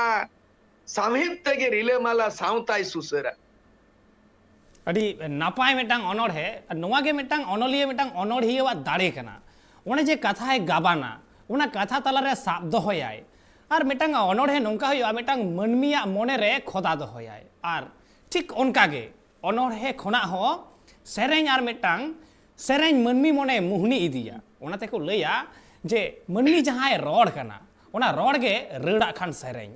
ᱥᱟᱶᱦᱮᱫ ᱛᱮᱜᱮ ᱨᱤᱞᱟᱹᱢᱟᱞᱟ ᱥᱟᱶᱛᱟᱭ ᱥᱩᱥᱟᱹᱨᱟ᱾ ᱟᱹᱰᱤ ᱱᱟᱯᱟᱭ ᱢᱤᱫᱴᱟᱝ ᱚᱱᱚᱬᱦᱮ᱾ ᱟᱨ ᱱᱚᱣᱟ ᱜᱮ ᱢᱤᱫᱴᱟᱝ ᱚᱱᱚᱞᱤᱭᱟᱹ, ᱢᱤᱫᱴᱟᱝ ᱚᱱᱚᱬᱦᱤᱭᱟᱹᱣᱟᱜ ᱫᱟᱲᱮ ᱠᱟᱱᱟ᱾ ᱚᱱᱮ ᱡᱮ ᱠᱟᱛᱷᱟᱭ ᱜᱟᱵᱟᱱᱟ, ᱚᱱᱟ ᱠᱟᱛᱷᱟ ᱛᱟᱞᱟᱨᱮ ᱥᱟᱵ ᱫᱚᱦᱚᱭᱟᱭ᱾ ᱟᱨ ᱢᱤᱫᱴᱟᱝ ᱚᱱᱚᱬᱦᱮ ᱱᱚᱝᱠᱟ ᱦᱩᱭᱩᱜᱼᱟ, ᱢᱤᱫᱴᱟᱝ ᱢᱟᱹᱱᱢᱤᱭᱟᱜ ᱢᱚᱱᱮ ᱨᱮ ᱠᱷᱚᱫᱟ ᱫᱚᱦᱚᱭᱟᱭ᱾ ᱟᱨ ᱴᱷᱤᱠ ᱚᱱᱠᱟ ᱜᱮ ᱚᱱᱚᱬᱦᱮ ᱠᱷᱚᱱᱟᱜ ᱦᱚᱸ ᱥᱮᱨᱮᱧ ᱟᱨ ᱢᱤᱫᱴᱟᱝ ᱥᱮᱨᱮᱧ ᱢᱟᱹᱱᱢᱤ ᱢᱚᱱᱮ ᱢᱩᱦᱱᱤ ᱤᱫᱤᱭᱟ᱾ ᱚᱱᱟ ᱛᱮᱠᱚ ᱞᱟᱹᱭᱟ ᱡᱮ ᱢᱟᱹᱱᱢᱤ ᱡᱟᱦᱟᱸᱭ ᱨᱚᱲ ᱠᱟᱱᱟ, ᱚᱱᱟ ᱨᱚᱲ ᱜᱮ ᱨᱟᱹᱲᱟᱜ ᱠᱷᱟᱱ ᱥᱮᱨᱮᱧ᱾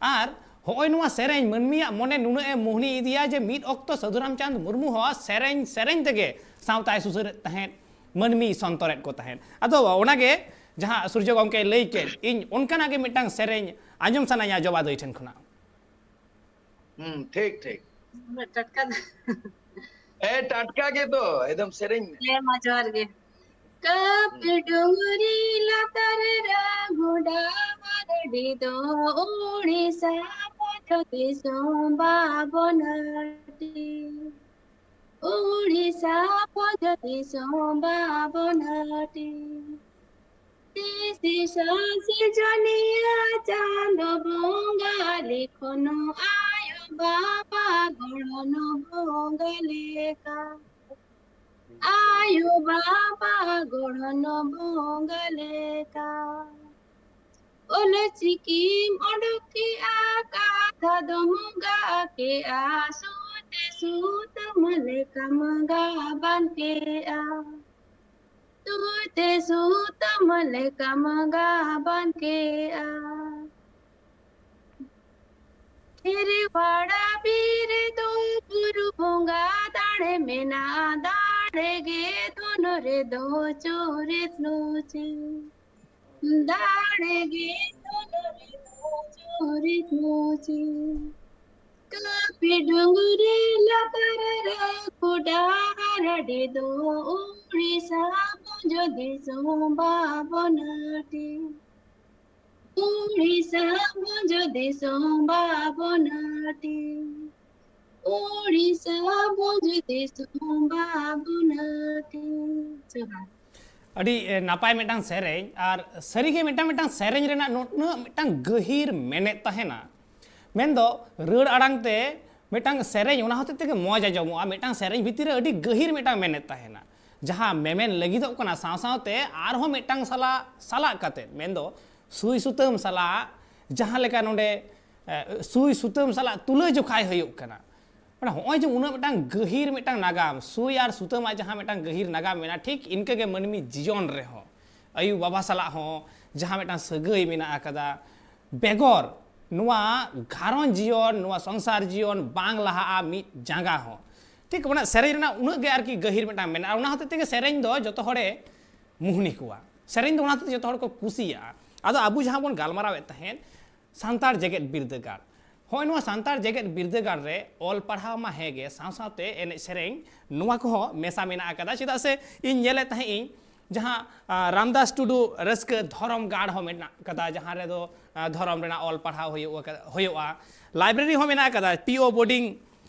ᱟᱨ ᱦᱚᱸᱜᱼᱚᱭ ᱱᱚᱣᱟ ᱥᱮᱨᱮᱧ ᱢᱟᱹᱱᱢᱤᱭᱟᱜ ᱢᱚᱱᱮ ᱱᱩᱱᱟᱹᱜ ᱮ ᱢᱩᱦᱱᱤ ᱤᱫᱤᱭᱟ ᱡᱮ ᱢᱤᱫ ᱚᱠᱛᱚ ᱥᱟᱹᱫᱷᱩ ᱨᱟᱢᱪᱟᱸᱫᱽ ᱢᱩᱨᱢᱩ ᱦᱚᱸ ᱥᱮᱨᱮᱧ ᱥᱮᱨᱮᱧ ᱛᱮᱜᱮ ᱥᱟᱶᱛᱟᱭ ᱥᱩᱥᱟᱹᱨᱮᱫ ᱛᱟᱦᱮᱸᱫ, ᱢᱟᱹᱱᱢᱤ ᱥᱚᱱᱛᱚᱨᱮᱫ ᱠᱚ ᱛᱟᱦᱮᱸᱫ᱾ ᱟᱫᱚ ᱚᱱᱟᱜᱮ ᱡᱟᱦᱟᱸ ᱥᱩᱨᱡᱚ ᱜᱚᱢᱠᱮᱭ ᱞᱟᱹᱭ ᱠᱮᱫ, ᱤᱧ ᱚᱱᱠᱟᱱᱟᱜ ᱜᱮ ᱢᱤᱫᱴᱟᱝ ᱥᱮᱨᱮᱧ ᱟᱸᱡᱚᱢ ᱥᱟᱱᱟᱧᱟ ᱡᱚᱵᱟ ᱫᱟᱹᱭ ᱴᱷᱮᱱ ᱠᱷᱚᱱᱟᱜ᱾ ᱦᱩᱸ, ᱴᱷᱤᱠ, ᱴᱷᱤᱠ᱾ ᱩᱱᱟᱹᱜ ᱴᱟᱴᱠᱟ ᱫᱚ᱾ ᱦᱮᱸ, ᱴᱟᱴᱠᱟ ᱜᱮ ᱫᱚ, ᱮᱠᱫᱚᱢ ᱥᱮᱨᱮᱧ ᱢᱮ᱾ ᱦᱮᱸ ᱢᱟ, ᱡᱚᱦᱟᱨ ᱜᱮ᱾ ᱠᱟᱹᱯᱤ ᱰᱩᱝᱨᱤ ᱞᱟᱛᱟᱨ ᱨᱮ ᱜᱚᱰᱟ ᱢᱟᱨᱰᱤ ᱫᱚ ᱩᱲᱤᱥᱥᱟ ᱵᱷᱚᱸᱡᱽ ᱫᱤᱥᱚᱢ ᱵᱟᱵᱚᱱ ᱟᱹᱰᱤ᱾ ᱩᱲᱤᱥᱥᱟ ᱵᱷᱚᱸᱡᱽ ᱫᱤᱥᱚᱢ ᱵᱟᱵᱚᱱ ᱟᱹᱰᱤ᱾ ᱥᱤᱥᱤ ᱥᱟᱥᱤ ᱡᱚᱱᱤᱭᱟ ᱪᱟᱸᱫᱚ ᱵᱚᱸᱜᱟ ᱞᱮᱠᱷᱚᱱ ᱟᱭᱳ ᱵᱟᱵᱟ ᱜᱚᱲᱦᱚᱱ ᱵᱚᱸᱜᱟ ᱞᱮᱠᱟ᱾ ᱟᱭᱳ ᱵᱟᱵᱟ ᱜᱚᱲᱦᱚᱱ ᱵᱚᱸᱜᱟ ᱞᱮᱠᱟ᱾ ᱚᱞ ᱪᱤᱠᱤᱢ ᱚᱰᱚᱠ ᱠᱮᱜᱼᱟ, ᱠᱟᱛᱷᱟ ᱫᱚᱢ ᱜᱟᱜ ᱠᱮᱜᱼᱟ, ᱥᱩᱨᱛᱮ ᱥᱩᱛᱟᱹᱢ ᱞᱮᱠᱟᱢ ᱜᱟᱵᱟᱱ ᱠᱮᱜᱼᱟ᱾ ᱥᱩᱨᱛᱮ ᱥᱩᱛᱟᱹᱢ ᱞᱮᱠᱟᱢ ᱜᱟᱵᱟᱱ ᱠᱮᱜᱼᱟ᱾ ᱠᱷᱮᱨᱣᱟᱲᱟ ᱵᱤᱨ ᱨᱮᱫᱚ ᱵᱩᱨᱩ ᱵᱚᱸᱜᱟ ᱫᱟᱲᱮ ᱢᱮᱱᱟᱜᱼᱟ, ᱫᱟᱲᱮ ᱫᱟᱲᱮ ᱜᱮ ᱫᱷᱚᱱ ᱨᱮᱫᱚ ᱪᱚᱨᱮ ᱱᱚᱪᱮ, ᱫᱟᱲᱮ ᱜᱮ ᱫᱷᱚᱱ ᱨᱮᱫᱚ ᱪᱚᱨᱮ ᱱᱚᱪᱮ᱾ ᱠᱟᱹᱯᱤ ᱰᱩᱝᱨᱤ ᱞᱟᱛᱟᱨ ᱨᱮ ᱠᱚᱰᱟ ᱨᱟᱰᱤ ᱫᱚ ᱩᱲᱤᱥᱥᱟ ᱵᱷᱚᱸᱡᱽ ᱫᱤᱥᱚᱢ ᱵᱟᱵᱚᱱᱟᱴᱤ᱾ ᱩᱲᱤᱥᱥᱟ ᱵᱷᱚᱸᱡᱽ ᱫᱤᱥᱚᱢ ᱵᱟᱵᱚᱱᱟᱴᱤ᱾ ᱩᱲᱤᱥᱥᱟ ᱵᱷᱚᱸᱡᱽ ᱫᱤᱥᱚᱢ ᱵᱟᱵᱚᱱᱟᱴᱤ᱾ ᱡᱚᱦᱟᱨ᱾ ᱟᱹᱰᱤ ᱮ, ᱱᱟᱯᱟᱭ ᱢᱤᱫᱴᱟᱝ ᱥᱮᱨᱮᱧ᱾ ᱟᱨ ᱥᱟᱹᱨᱤᱜᱮ ᱢᱤᱫᱴᱟᱝ ᱢᱤᱫᱴᱟᱝ ᱥᱮᱨᱮᱧ ᱨᱮᱱᱟᱜ ᱱᱩᱱᱟᱹᱜ ᱢᱤᱫᱴᱟᱝ ᱜᱟᱹᱦᱤᱨ ᱢᱮᱱᱮᱛ ᱛᱟᱦᱮᱱᱟ᱾ ᱢᱮᱱᱫᱚ ᱨᱟᱹᱲ ᱟᱲᱟᱝ ᱛᱮ ᱢᱤᱫᱴᱟᱝ ᱥᱮᱨᱮᱧ ᱚᱱᱟ ᱦᱚᱛᱮᱡ ᱛᱮᱜᱮ ᱢᱚᱡᱽ ᱟᱸᱡᱚᱢᱚᱜᱼᱟ᱾ ᱢᱤᱫᱴᱟᱝ ᱥᱮᱨᱮᱧ ᱵᱷᱤᱛᱤᱨ ᱨᱮ ᱟᱹᱰᱤ ᱜᱟᱹᱦᱤᱨ ᱢᱤᱫᱴᱟᱝ ᱢᱮᱱᱮᱛ ᱛᱟᱦᱮᱱᱟ, ᱡᱟᱦᱟᱸ ᱢᱮᱢᱮᱱ ᱞᱟᱹᱜᱤᱫᱚᱜ ᱠᱟᱱᱟ, ᱥᱟᱶ ᱥᱟᱶᱛᱮ ᱟᱨᱦᱚᱸ ᱢᱤᱫᱴᱟᱝ ᱥᱟᱞᱟᱜ ᱥᱟᱞᱟᱜ ᱠᱟᱛᱮ, ᱢᱮᱱᱫᱚ ᱥᱩᱭ ᱥᱩᱛᱟᱹᱢ ᱥᱟᱞᱟᱜ ᱡᱟᱦᱟᱸ ᱞᱮᱠᱟ ᱱᱚᱰᱮ ᱮ, ᱥᱩᱭ ᱥᱩᱛᱟᱹᱢ ᱥᱟᱞᱟᱜ ᱛᱩᱞᱟᱹ ᱡᱚᱠᱷᱟᱭ ᱦᱩᱭᱩᱜ ᱠᱟᱱᱟ᱾ ᱢᱟᱱᱮ ᱦᱚᱸᱜᱼᱚᱭ ᱡᱮ ᱩᱱᱟᱹᱜ ᱢᱤᱫᱴᱟᱝ ᱜᱟᱹᱦᱤᱨ ᱢᱤᱫᱴᱟᱝ ᱱᱟᱜᱟᱢ, ᱥᱩᱭ ᱟᱨ ᱥᱩᱛᱟᱹᱢᱟᱜ ᱡᱟᱦᱟᱸ ᱢᱤᱫᱴᱟᱝ ᱜᱟᱹᱦᱤᱨ ᱱᱟᱜᱟᱢ ᱢᱮᱱᱟᱜᱼᱟ, ᱴᱷᱤᱠ ᱤᱱᱠᱟᱹᱜᱮ ᱢᱟᱹᱱᱢᱤ ᱡᱤᱭᱚᱱ ᱨᱮᱦᱚᱸ ᱟᱭᱳ ᱵᱟᱵᱟ ᱥᱟᱞᱟᱜ ᱦᱚᱸ ᱡᱟᱦᱟᱸ ᱢᱤᱫᱴᱟᱝ ᱥᱟᱹᱜᱟᱹᱭ ᱢᱮᱱᱟᱜ ᱟᱠᱟᱫᱟ, ᱵᱮᱜᱚᱨ ᱱᱚᱣᱟ ᱜᱷᱟᱨᱚᱸᱡᱽ ᱡᱤᱭᱚᱱ, ᱱᱚᱣᱟ ᱥᱚᱝᱥᱟᱨ ᱡᱤᱭᱚᱱ ᱵᱟᱝ ᱞᱟᱦᱟᱜᱼᱟ ᱢᱤᱫ ᱡᱟᱸᱜᱟ ᱦᱚᱸ᱾ ᱴᱷᱤᱠ ᱚᱱᱟ ᱥᱮᱨᱮᱧ ᱨᱮᱱᱟᱜ ᱩᱱᱟᱹᱜ ᱜᱮ ᱟᱨᱠᱤ ᱜᱟᱹᱦᱤᱨ ᱢᱤᱫᱴᱟᱝ ᱢᱮᱱᱟᱜᱼᱟ᱾ ᱚᱱᱟ ᱦᱚᱛᱮᱡ ᱛᱮᱜᱮ ᱥᱮᱨᱮᱧ ᱫᱚ ᱡᱚᱛᱚ ᱦᱚᱲᱮ ᱢᱩᱦᱱᱤ ᱠᱚᱣᱟ, ᱥᱮᱨᱮᱧ ᱫᱚ ᱚᱱᱟ ᱦᱚᱛᱮᱡ ᱛᱮ ᱡᱚᱛᱚ ᱦᱚᱲ ᱠᱚ ᱠᱩᱥᱤᱭᱟᱜᱼᱟ᱾ ᱟᱫᱚ ᱟᱵᱚ ᱡᱟᱦᱟᱸ ᱵᱚᱱ ᱜᱟᱞᱢᱟᱨᱟᱣᱮᱫ ᱛᱟᱦᱮᱸᱫ ᱥᱟᱱᱛᱟᱲ ᱡᱮᱜᱮᱛ ᱵᱤᱨᱫᱟᱹᱜᱟᱲ, ᱦᱚᱸᱜᱼᱚᱭ ᱱᱚᱣᱟ ᱥᱟᱱᱛᱟᱲ ᱡᱮᱜᱮᱛ ᱵᱤᱨᱫᱟᱹᱜᱟᱲ ᱨᱮ ᱚᱞ ᱯᱟᱲᱦᱟᱣ ᱢᱟ ᱦᱮᱸ ᱜᱮ, ᱥᱟᱶ ᱥᱟᱶᱛᱮ ᱮᱱᱮᱡ ᱥᱮᱨᱮᱧ ᱱᱚᱣᱟ ᱠᱚᱦᱚᱸ ᱢᱮᱥᱟ ᱢᱮᱱᱟᱜ ᱟᱠᱟᱫᱟ᱾ ᱪᱮᱫᱟᱜ ᱥᱮ ᱤᱧ ᱧᱮᱞᱮᱫ ᱛᱟᱦᱮᱸᱫ ᱤᱧ ᱡᱟᱦᱟᱸ ᱟᱸ, ᱨᱟᱢᱫᱟᱥ ᱴᱩᱰᱩ ᱨᱟᱹᱥᱠᱟᱹ ᱫᱷᱚᱨᱚᱢ ᱜᱟᱲ ᱦᱚᱸ ᱢᱮᱱᱟᱜ ᱟᱠᱟᱫᱟ, ᱡᱟᱦᱟᱸ ᱨᱮᱫᱚ ᱟᱸ, ᱫᱷᱚᱨᱚᱢ ᱨᱮᱱᱟᱜ ᱚᱞ ᱯᱟᱲᱦᱟᱣ ᱦᱩᱭᱩᱜ ᱟᱠᱟ- ᱦᱩᱭᱩᱜᱼᱟ, ᱞᱟᱭᱵᱨᱮᱨᱤ ᱦᱚᱸ ᱢᱮᱱᱟᱜ ᱟᱠᱟᱫᱟ, ᱯᱤ ᱳ ᱵᱳᱨᱰᱤᱝ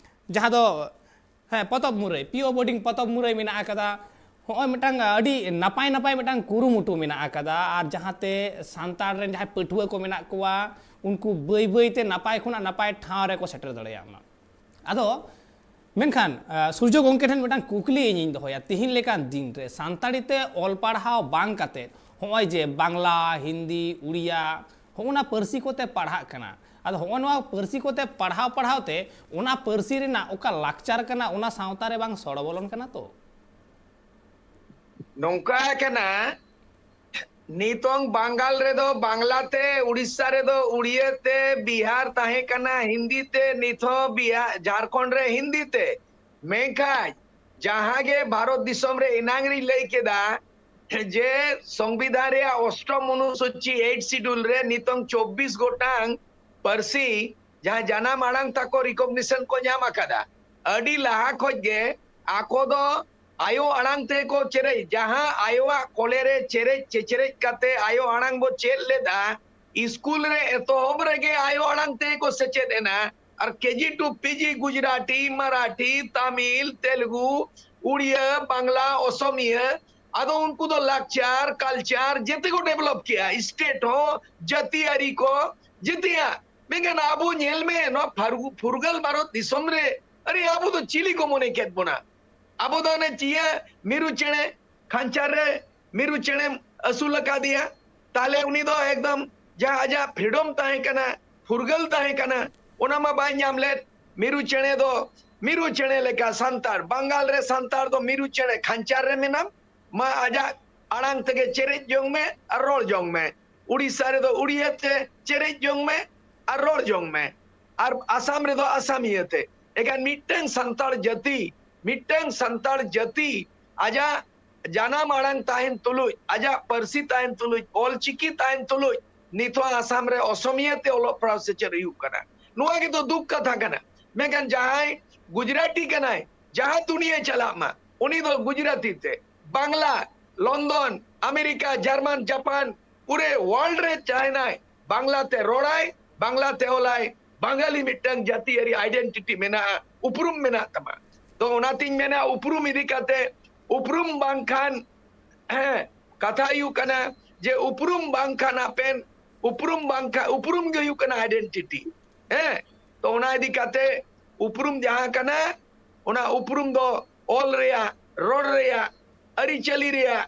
ᱡᱟᱦᱟᱸ ᱫᱚ ᱦᱮᱸ ᱯᱚᱛᱚᱵ ᱢᱩᱨᱟᱹᱭ, ᱯᱤ ᱳ ᱵᱳᱨᱰᱤᱝ ᱯᱚᱛᱚᱵ ᱢᱩᱨᱟᱹᱭ ᱢᱮᱱᱟᱜ ᱟᱠᱟᱫᱟ᱾ ᱦᱚᱸᱜᱼᱚᱭ ᱢᱤᱫᱴᱟᱝ ᱟᱹᱰᱤ ᱱᱟᱯᱟᱭ ᱱᱟᱯᱟᱭ ᱢᱤᱫᱴᱟᱝ ᱠᱩᱨᱩᱢᱩᱴᱩ ᱢᱮᱱᱟᱜ ᱟᱠᱟᱫᱟ᱾ ᱟᱨ ᱡᱟᱦᱟᱸᱛᱮ ᱥᱟᱱᱛᱟᱲ ᱨᱮᱱ ᱡᱟᱦᱟᱸᱭ ᱯᱟᱹᱴᱷᱩᱣᱟᱹ ᱠᱚ ᱢᱮᱱᱟᱜ ᱠᱚᱣᱟ, ᱩᱱᱠᱩ ᱵᱟᱹᱭ ᱵᱟᱹᱭ ᱛᱮ ᱱᱟᱯᱟᱭ ᱠᱷᱚᱱᱟᱜ ᱱᱟᱯᱟᱭ ᱴᱷᱟᱶ ᱨᱮᱠᱚ ᱥᱮᱴᱮᱨ ᱫᱟᱲᱮᱭᱟᱜ ᱢᱟ᱾ ᱟᱫᱚ ᱢᱮᱱᱠᱷᱟᱱ ᱟᱸ, ᱥᱩᱨᱡᱚ ᱜᱚᱢᱠᱮ ᱴᱷᱮᱱ ᱢᱤᱫᱴᱟᱝ ᱠᱩᱠᱞᱤ ᱤᱧᱤᱧ ᱫᱚᱦᱚᱭᱟ, ᱛᱤᱦᱤᱧ ᱞᱮᱠᱟᱱ ᱫᱤᱱ ᱨᱮ ᱥᱟᱱᱛᱟᱲᱤ ᱛᱮ ᱚᱞ ᱯᱟᱲᱦᱟᱣ ᱵᱟᱝ ᱠᱟᱛᱮ ᱦᱚᱸᱜᱼᱚᱭ ᱡᱮ ᱵᱟᱝᱞᱟ, ᱦᱤᱱᱫᱤ, ᱩᱲᱤᱭᱟ, ᱦᱚᱸᱜᱼᱚ ᱱᱟ ᱯᱟᱹᱨᱥᱤ ᱠᱚᱛᱮ ᱯᱟᱲᱦᱟᱜ ᱠᱟᱱᱟ, ᱟᱫᱚ ᱦᱚᱸᱜᱼᱚ ᱱᱚᱣᱟ ᱯᱟᱹᱨᱥᱤ ᱠᱚᱛᱮ ᱯᱟᱲᱦᱟᱣ ᱯᱟᱲᱦᱟᱣ ᱛᱮ ᱚᱱᱟ ᱯᱟᱹᱨᱥᱤ ᱨᱮᱱᱟᱜ ᱚᱠᱟ ᱞᱟᱠᱪᱟᱨ ᱠᱟᱱᱟ, ᱚᱱᱟ ᱥᱟᱶᱛᱟ ᱨᱮ ᱵᱟᱝ ᱥᱚᱲᱚ ᱵᱚᱞᱚᱱ ᱠᱟᱱᱟ ᱛᱚ? ᱱᱚᱝᱠᱟ ᱠᱟᱱᱟ, ᱱᱤᱛᱚᱝ ᱵᱟᱝᱜᱟᱞ ᱨᱮᱫᱚ ᱵᱟᱝᱞᱟ ᱛᱮ, ᱩᱲᱤᱥᱥᱟ ᱨᱮᱫᱚ ᱩᱲᱤᱭᱟᱹ ᱛᱮ, ᱵᱤᱦᱟᱨ ᱛᱟᱦᱮᱸ ᱠᱟᱱᱟ ᱦᱤᱱᱫᱤ ᱛᱮ, ᱱᱤᱛ ᱦᱚᱸ ᱵᱤᱦᱟ- ᱡᱷᱟᱲᱠᱷᱚᱸᱰ ᱨᱮ ᱦᱤᱱᱫᱤ ᱛᱮ᱾ ᱢᱮᱱᱠᱷᱟᱱ ᱡᱟᱦᱟᱸ ᱜᱮ ᱵᱷᱟᱨᱚᱛ ᱫᱤᱥᱚᱢ ᱨᱮ ᱮᱱᱟᱝ ᱨᱤᱧ ᱞᱟᱹᱭ ᱠᱮᱫᱟ ᱡᱮ ᱥᱚᱝᱵᱤᱫᱷᱟᱱ ᱨᱮᱭᱟᱜ ᱚᱥᱴᱚᱢ ᱚᱱᱩᱥᱩᱪᱤ, ᱮᱭᱤᱴ ᱥᱤᱰᱩᱞ ᱨᱮ ᱱᱤᱛᱚᱝ ᱪᱚᱵᱵᱤᱥ ᱜᱚᱴᱟᱝ ᱯᱟᱹᱨᱥᱤ ᱡᱟᱦᱟᱸ ᱡᱟᱱᱟᱢ ᱟᱲᱟᱝ ᱛᱟᱠᱚ ᱨᱤᱠᱚᱜᱱᱤᱥᱚᱱ ᱠᱚ ᱧᱟᱢ ᱟᱠᱟᱫᱟ᱾ ᱟᱹᱰᱤ ᱞᱟᱦᱟ ᱠᱷᱚᱡ ᱜᱮ ᱟᱠᱚ ᱫᱚ ᱟᱭᱳ ᱟᱲᱟᱝ ᱛᱮ ᱠᱚ ᱪᱮᱨᱮᱡ, ᱡᱟᱦᱟᱸ ᱟᱭᱳᱣᱟᱜ ᱠᱚᱞᱮ ᱨᱮ ᱪᱮᱨᱮᱡ ᱪᱮᱪᱨᱮᱡ ᱠᱟᱛᱮ ᱟᱭᱳ ᱟᱲᱟᱝ ᱵᱚ ᱪᱮᱫ ᱞᱮᱫᱟ, ᱤᱥᱠᱩᱞ ᱨᱮ ᱮᱛᱚᱦᱚᱵ ᱨᱮᱜᱮ ᱟᱭᱳ ᱟᱲᱟᱝ ᱛᱮ ᱠᱚ ᱥᱮᱪᱮᱫ ᱮᱱᱟ᱾ ᱟᱨ ᱠᱮᱡᱤ ᱴᱩ ᱯᱤᱡᱤ ᱜᱩᱡᱽᱨᱟᱴᱤ, ᱢᱟᱨᱟᱴᱷᱤ, ᱛᱟᱢᱤᱞ, ᱛᱮᱞᱮᱜᱩ, ᱩᱲᱤᱭᱟ, ᱵᱟᱝᱞᱟ, ᱚᱥᱚᱢᱤᱭᱟᱹ, ᱟᱫᱚ ᱩᱱᱠᱩ ᱫᱚ ᱞᱟᱠᱪᱟᱨ, ᱠᱟᱞᱪᱟᱨ ᱡᱮᱛᱮ ᱠᱚ ᱰᱮᱵᱷᱞᱚᱯ ᱠᱮᱜᱼᱟ, ᱥᱴᱮᱴ ᱦᱚᱸ, ᱡᱟᱹᱛᱤᱭᱟᱹᱨᱤ ᱠᱚ, ᱡᱮᱛᱮᱭᱟᱜ᱾ ᱢᱮᱱᱠᱷᱟᱱ ᱟᱵᱚ ᱧᱮᱞ ᱢᱮ, ᱱᱚᱣᱟ ᱯᱷᱟᱨᱜᱩ-, ᱯᱷᱩᱨᱜᱟᱹᱞ ᱵᱷᱟᱨᱚᱛ ᱫᱤᱥᱚᱢ ᱨᱮ, ᱟᱨᱮ, ᱟᱵᱚ ᱫᱚ ᱪᱤᱞᱤ ᱠᱚ ᱢᱚᱱᱮ ᱠᱮᱫ ᱵᱚᱱᱟ? ᱟᱵᱚ ᱫᱚ ᱚᱱᱮ ᱪᱤᱭᱟᱹ ᱢᱤᱨᱩ ᱪᱮᱬᱮ, ᱠᱷᱟᱧᱪᱟ ᱨᱮ ᱢᱤᱨᱩ ᱪᱮᱬᱮᱢ ᱟᱹᱥᱩᱞ ᱟᱠᱟᱫᱮᱭᱟ, ᱛᱟᱦᱞᱮ ᱩᱱᱤ ᱫᱚ ᱮᱠᱫᱚᱢ ᱡᱟᱦᱟᱸ ᱟᱡᱟᱜ ᱯᱷᱨᱤᱰᱚᱢ ᱛᱟᱦᱮᱸ ᱠᱟᱱᱟ, ᱯᱷᱩᱨᱜᱟᱹᱞ ᱛᱟᱦᱮᱸ ᱠᱟᱱᱟ, ᱚᱱᱟ ᱢᱟ ᱵᱟᱭ ᱧᱟᱢ ᱞᱮᱫ᱾ ᱢᱤᱨᱩ ᱪᱮᱬᱮ ᱫᱚ ᱢᱤᱨᱩ ᱪᱮᱬᱮ ᱞᱮᱠᱟ ᱥᱟᱱᱛᱟᱲ, ᱵᱟᱝᱜᱟᱞ ᱨᱮ ᱥᱟᱱᱛᱟᱲ ᱫᱚ ᱢᱤᱨᱩ ᱪᱮᱬᱮ ᱠᱷᱟᱧᱪᱟ ᱨᱮ ᱢᱮᱱᱟᱢ, ᱢᱟ ᱟᱡᱟᱜ ᱟᱲᱟᱝ ᱛᱮᱜᱮ ᱪᱮᱨᱮᱡ ᱡᱚᱝ ᱢᱮ ᱟᱨ ᱨᱚᱲ ᱡᱚᱝ ᱢᱮ᱾ ᱩᱲᱤᱥᱥᱟ ᱨᱮᱫᱚ ᱩᱲᱤᱭᱟᱹ ᱛᱮ ᱪᱮᱨᱮᱡ ᱡᱚᱝ ᱢᱮ ᱟᱨ ᱨᱚᱲ ᱡᱚᱝ ᱢᱮ, ᱟᱨ ᱟᱥᱟᱢ ᱨᱮᱫᱚ ᱟᱥᱟᱢᱤᱭᱟᱹ ᱛᱮ᱾ ᱮᱠᱷᱟᱱ ᱢᱤᱫᱴᱟᱝ ᱥᱟᱱᱛᱟᱲ ᱡᱟᱹᱛᱤ, ᱢᱤᱫᱴᱟᱝ ᱥᱟᱱᱛᱟᱲ ᱡᱟᱹᱛᱤ ᱟᱡᱟᱜ ᱡᱟᱱᱟᱢ ᱟᱲᱟᱝ ᱛᱟᱦᱮᱱ ᱛᱩᱞᱩᱡ, ᱟᱡᱟᱜ ᱯᱟᱹᱨᱥᱤ ᱛᱟᱦᱮᱱ ᱛᱩᱞᱩᱡ, ᱚᱞ ᱪᱤᱠᱤ ᱛᱟᱦᱮᱱ ᱛᱩᱞᱩᱡ, ᱱᱤᱛ ᱦᱚᱸ ᱟᱥᱟᱢ ᱨᱮ ᱚᱥᱚᱢᱤᱭᱟᱹ ᱛᱮ ᱚᱞᱚᱜ ᱯᱟᱲᱦᱟᱣ ᱥᱮᱪᱮᱫ ᱦᱩᱭᱩᱜ ᱠᱟᱱᱟ᱾ ᱱᱚᱣᱟ ᱜᱮᱛᱚ ᱫᱩᱠ ᱠᱟᱛᱷᱟ ᱠᱟᱱᱟ᱾ ᱢᱮᱱᱠᱷᱟᱱ ᱡᱟᱦᱟᱸᱭ ᱜᱩᱡᱽᱨᱟᱴᱤ ᱠᱟᱱᱟᱭ, ᱡᱟᱦᱟᱸ ᱫᱩᱱᱤᱭᱟᱹ ᱪᱟᱞᱟᱜ ᱢᱟ, ᱩᱱᱤ ᱫᱚ ᱜᱩᱡᱽᱨᱟᱴᱤ ᱛᱮ, Bangla, London, America, Jarman, Japan, ᱯᱩᱨᱟᱹ ᱣᱟᱨᱞᱰ ᱨᱮ ᱛᱟᱦᱮᱱᱟᱭ, ᱵᱟᱝᱞᱟ ᱛᱮ ᱨᱚᱲᱟᱭ, ᱵᱟᱝᱞᱟ ᱛᱮ ᱚᱞᱟᱭ᱾ ᱵᱟᱝᱜᱟᱞᱤ ᱢᱤᱫᱴᱟᱝ ᱡᱟᱹᱛᱤᱭᱟᱹᱨᱤ ᱟᱭᱰᱮᱱᱴᱤᱴᱤ ᱢᱮᱱᱟᱜᱼᱟ, ᱩᱯᱨᱩᱢ ᱢᱮᱱᱟᱜ ᱛᱟᱢᱟ᱾ ᱛᱚ ᱚᱱᱟᱛᱤᱧ ᱢᱮᱱᱟ, ᱩᱯᱨᱩᱢ ᱤᱫᱤ ᱠᱟᱛᱮ, ᱩᱯᱨᱩᱢ ᱵᱟᱝᱠᱷᱟᱱ, ᱦᱮᱸ, ᱠᱟᱛᱷᱟ ᱦᱩᱭᱩᱜ ᱠᱟᱱᱟ ᱡᱮ ᱩᱯᱨᱩᱢ ᱵᱟᱝᱠᱷᱟᱱ ᱟᱯᱮᱱ, ᱩᱯᱨᱩᱢ ᱵᱟᱝᱠᱷᱟᱱ, ᱩᱯᱨᱩᱢ ᱜᱮ ᱦᱩᱭᱩᱜ ᱠᱟᱱᱟ ᱟᱭᱰᱮᱱᱴᱤᱴᱤ᱾ ᱦᱮᱸ, ᱛᱚ ᱚᱱᱟ ᱤᱫᱤ ᱠᱟᱛᱮ ᱩᱯᱨᱩᱢ ᱡᱟᱦᱟᱸ ᱠᱟᱱᱟ, ᱚᱱᱟ ᱩᱯᱨᱩᱢ ᱫᱚ ᱚᱞ ᱨᱮᱭᱟᱜ, ᱨᱚᱲ ᱨᱮᱭᱟᱜ, ᱟᱹᱨᱤᱪᱟᱹᱞᱤ ᱨᱮᱭᱟᱜ,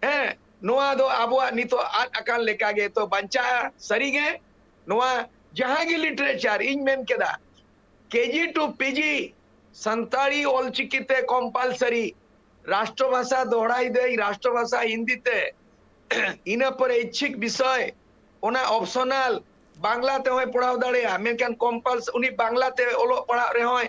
ᱦᱮᱸ, ᱱᱚᱣᱟ ᱫᱚ ᱟᱵᱚᱣᱟᱜ ᱱᱤᱛᱚᱜ ᱟᱫ ᱟᱠᱟᱱ ᱞᱮᱠᱟ ᱜᱮ ᱛᱚ ᱵᱟᱧᱪᱟᱜᱼᱟ᱾ ᱥᱟᱹᱨᱤᱜᱮ ᱱᱚᱣᱟ ᱡᱟᱦᱟᱸ ᱜᱮ ᱞᱤᱴᱟᱨᱮᱪᱟᱨ ᱤᱧ ᱢᱮᱱ ᱠᱮᱫᱟ, ᱠᱮᱡᱤ ᱴᱩ ᱯᱤᱡᱤ ᱥᱟᱱᱛᱟᱲᱤ ᱚᱞᱪᱤᱠᱤ ᱛᱮ ᱠᱚᱢᱯᱟᱞᱥᱟᱨᱤ, ᱨᱟᱥᱴᱨᱚ ᱵᱷᱟᱥᱟ ᱫᱚᱦᱲᱟᱭ ᱫᱟᱹᱧ, ᱨᱟᱥᱴᱨᱚ ᱵᱷᱟᱥᱟ ᱦᱤᱱᱫᱤ ᱛᱮ, ᱤᱱᱟᱹ ᱯᱚᱨᱮ ᱤᱪᱪᱷᱤᱠ ᱵᱤᱥᱚᱭ, ᱚᱱᱟ ᱚᱯᱥᱚᱱᱟᱞ, ᱵᱟᱝᱞᱟ ᱛᱮᱦᱚᱸᱭ ᱯᱟᱲᱦᱟᱣ ᱫᱟᱲᱮᱭᱟᱜᱼᱟ, ᱢᱮᱱᱠᱷᱟᱱ ᱠᱚᱢᱯᱟᱞᱥ-, ᱩᱱᱤ ᱵᱟᱝᱞᱟ ᱛᱮ ᱚᱞᱚᱜ ᱯᱟᱲᱦᱟᱜ ᱨᱮᱦᱚᱸᱭ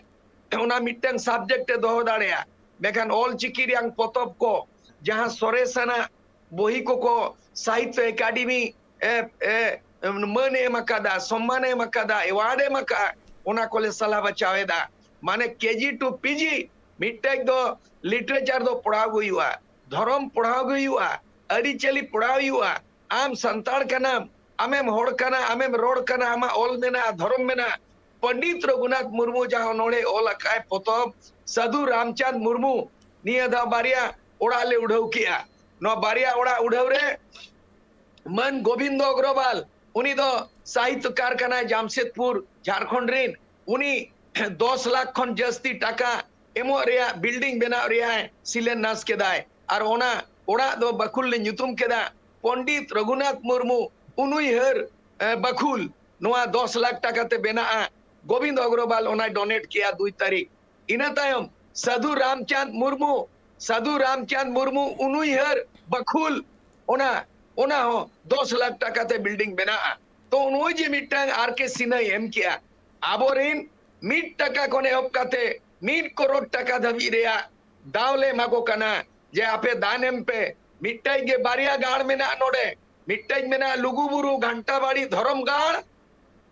ᱚᱱᱟ ᱢᱤᱫᱴᱟᱝ ᱥᱟᱵᱡᱮᱠᱴ ᱮ ᱫᱚᱦᱚ ᱫᱟᱲᱮᱭᱟᱜᱼᱟ᱾ ᱢᱮᱱᱠᱷᱟᱱ ᱚᱞ ᱪᱤᱠᱤ ᱨᱮᱭᱟᱝ ᱯᱚᱛᱚᱵ ᱠᱚ, ᱡᱟᱦᱟᱸ ᱥᱚᱨᱮᱥ ᱟᱱᱟᱜ ᱵᱚᱦᱤ ᱠᱚᱠᱚ ᱥᱟᱦᱤᱛᱛᱚ ᱮᱠᱟᱰᱮᱢᱤ ᱮ, ᱮ, ᱢᱟᱹᱱ ᱮ ᱮᱢ ᱟᱠᱟᱫᱟ, ᱥᱚᱢᱢᱟᱱ ᱮ ᱮᱢ ᱟᱠᱟᱫᱟ, ᱮᱣᱟᱨᱰ ᱮ ᱮᱢ ᱟᱠᱟᱫᱼᱟ, ᱚᱱᱟ ᱠᱚᱞᱮ ᱥᱟᱞᱟ ᱵᱟᱪᱷᱟᱣ ᱮᱫᱟ᱾ ᱢᱟᱱᱮ ᱠᱮᱡᱤ ᱴᱩ ᱯᱤᱡᱤ ᱢᱤᱫᱴᱮᱡ ᱫᱚ ᱞᱤᱴᱟᱨᱮᱪᱟᱨ ᱫᱚ ᱯᱚᱲᱦᱟᱣ ᱜᱮ ᱦᱩᱭᱩᱜᱼᱟ, ᱫᱷᱚᱨᱚᱢ ᱯᱚᱲᱦᱟᱣ ᱜᱮ ᱦᱩᱭᱩᱜᱼᱟ, ᱟᱹᱨᱤᱪᱟᱹᱞᱤ ᱯᱚᱲᱦᱟᱣ ᱦᱩᱭᱩᱜᱼᱟ᱾ ᱟᱢ ᱥᱟᱱᱛᱟᱲ ᱠᱟᱱᱟᱢ, ᱟᱢᱮᱢ ᱦᱚᱲ ᱠᱟᱱᱟ, ᱟᱢᱮᱢ ᱨᱚᱲ ᱠᱟᱱᱟ, ᱟᱢᱟᱜ ᱚᱞ ᱢᱮᱱᱟᱜᱼᱟ, ᱫᱷᱚᱨᱚᱢ ᱢᱮᱱᱟᱜᱼᱟ᱾ ᱯᱚᱱᱰᱤᱛ ᱨᱚᱜᱷᱩᱱᱟᱛᱷ ᱢᱩᱨᱢᱩ ᱡᱟᱦᱟᱸ ᱚᱱᱚᱬᱦᱮ ᱚᱞ ᱟᱠᱟᱫᱼᱟᱭ ᱯᱚᱛᱚᱵ, ᱥᱟᱹᱫᱷᱩ ᱨᱟᱢᱪᱟᱸᱫᱽ ᱢᱩᱨᱢᱩ, ᱱᱤᱭᱟᱹ ᱫᱷᱟᱣ ᱵᱟᱨᱭᱟ ᱚᱲᱟᱜ ᱞᱮ ᱩᱰᱷᱟᱹᱣ ᱠᱮᱜᱼᱟ᱾ ᱱᱚᱣᱟ ᱵᱟᱨᱭᱟ ᱚᱲᱟᱜ ᱩᱰᱷᱟᱹᱣ ᱨᱮ ᱢᱟᱹᱱ ᱜᱳᱵᱤᱱᱫᱚ ᱚᱜᱨᱚᱣᱟᱞ, ᱩᱱᱤ ᱫᱚ ᱥᱟᱦᱤᱛᱛᱚᱠᱟᱨ ᱠᱟᱱᱟᱭ ᱡᱟᱢᱥᱮᱫᱽᱯᱩᱨ, ᱡᱷᱟᱲᱠᱷᱚᱸᱰ ᱨᱤᱱ᱾ ᱩᱱᱤ ᱫᱚᱥ ᱞᱟᱠᱷ ᱠᱷᱚᱱ ᱡᱟᱹᱥᱛᱤ ᱴᱟᱠᱟ ᱮᱢᱚᱜ ᱨᱮᱭᱟᱜ, ᱵᱤᱞᱰᱤᱝ ᱵᱮᱱᱟᱣ ᱨᱮᱭᱟᱜ ᱥᱤᱞᱟᱱᱱᱟᱥ ᱠᱮᱫᱟᱭ᱾ ᱟᱨ ᱚᱱᱟ ᱚᱲᱟᱜ ᱫᱚ ᱵᱟᱠᱷᱩᱞ ᱞᱮ ᱧᱩᱛᱩᱢ ᱠᱮᱫᱟ᱾ ᱯᱚᱱᱰᱤᱛ ᱨᱚᱜᱷᱩᱱᱟᱛᱷ ᱢᱩᱨᱢᱩ ᱩᱱᱩᱭᱦᱟᱹᱨ, ᱮ, ᱵᱟᱠᱷᱩᱞ, ᱱᱚᱣᱟ ᱫᱚᱥ ᱞᱟᱠᱷ ᱴᱟᱠᱟ ᱛᱮ ᱵᱮᱱᱟᱜᱼᱟ᱾ ᱜᱳᱵᱤᱱᱫᱚ ᱚᱜᱨᱚᱣᱟᱞ ᱚᱱᱟᱭ ᱰᱚᱱᱮᱴ ᱠᱮᱜᱼᱟ ᱫᱩᱭ ᱛᱟᱹᱨᱤᱠᱷ᱾ ᱤᱱᱟᱹ ᱛᱟᱭᱚᱢ ᱥᱟᱹᱫᱷᱩ ᱨᱟᱢᱪᱟᱸᱫᱽ ᱢᱩᱨᱢᱩ, ᱥᱟᱹᱫᱷᱩ ᱨᱟᱢᱪᱟᱸᱫᱽ ᱢᱩᱨᱢᱩ ᱩᱱᱩᱭᱦᱟᱹᱨ ᱵᱟᱠᱷᱩᱞ, ᱚᱱᱟ, ᱚᱱᱟ ᱦᱚᱸ ᱫᱚᱥ ᱞᱟᱠᱷ ᱴᱟᱠᱟ ᱛᱮ ᱵᱤᱞᱰᱤᱝ ᱵᱮᱱᱟᱜᱼᱟ᱾ ᱛᱚ ᱱᱚᱜᱼᱚᱭ ᱡᱮ ᱢᱤᱫᱴᱟᱝ ᱟᱨ ᱠᱮ ᱥᱤᱱᱦᱟᱭ ᱮᱢ ᱠᱮᱜᱼᱟ, ᱟᱵᱚᱨᱤᱱ ᱢᱤᱫ ᱴᱟᱠᱟ ᱠᱷᱚᱱ ᱮᱦᱚᱵ ᱠᱟᱛᱮ ᱢᱤᱫ ᱠᱚᱨᱳᱲ ᱴᱟᱠᱟ ᱫᱷᱟᱹᱵᱤᱡ ᱨᱮᱭᱟᱜ ᱫᱟᱣ ᱞᱮ ᱮᱢᱟ ᱠᱚ ᱠᱟᱱᱟ, ᱡᱮ ᱟᱯᱮ ᱫᱟᱱ ᱮᱢ ᱯᱮ᱾ ᱢᱤᱫᱴᱟᱝ ᱜᱮ ᱵᱟᱨᱭᱟ ᱜᱟᱲ ᱢᱮᱱᱟᱜᱼᱟ ᱱᱚᱰᱮ, ᱢᱤᱫᱴᱟᱝ ᱢᱮᱱᱟᱜᱼᱟ ᱞᱩᱜᱩᱵᱩᱨᱩ ᱜᱷᱟᱱᱴᱟᱵᱟᱲᱤ ᱫᱷᱚᱨᱚᱢ ᱜᱟᱲ,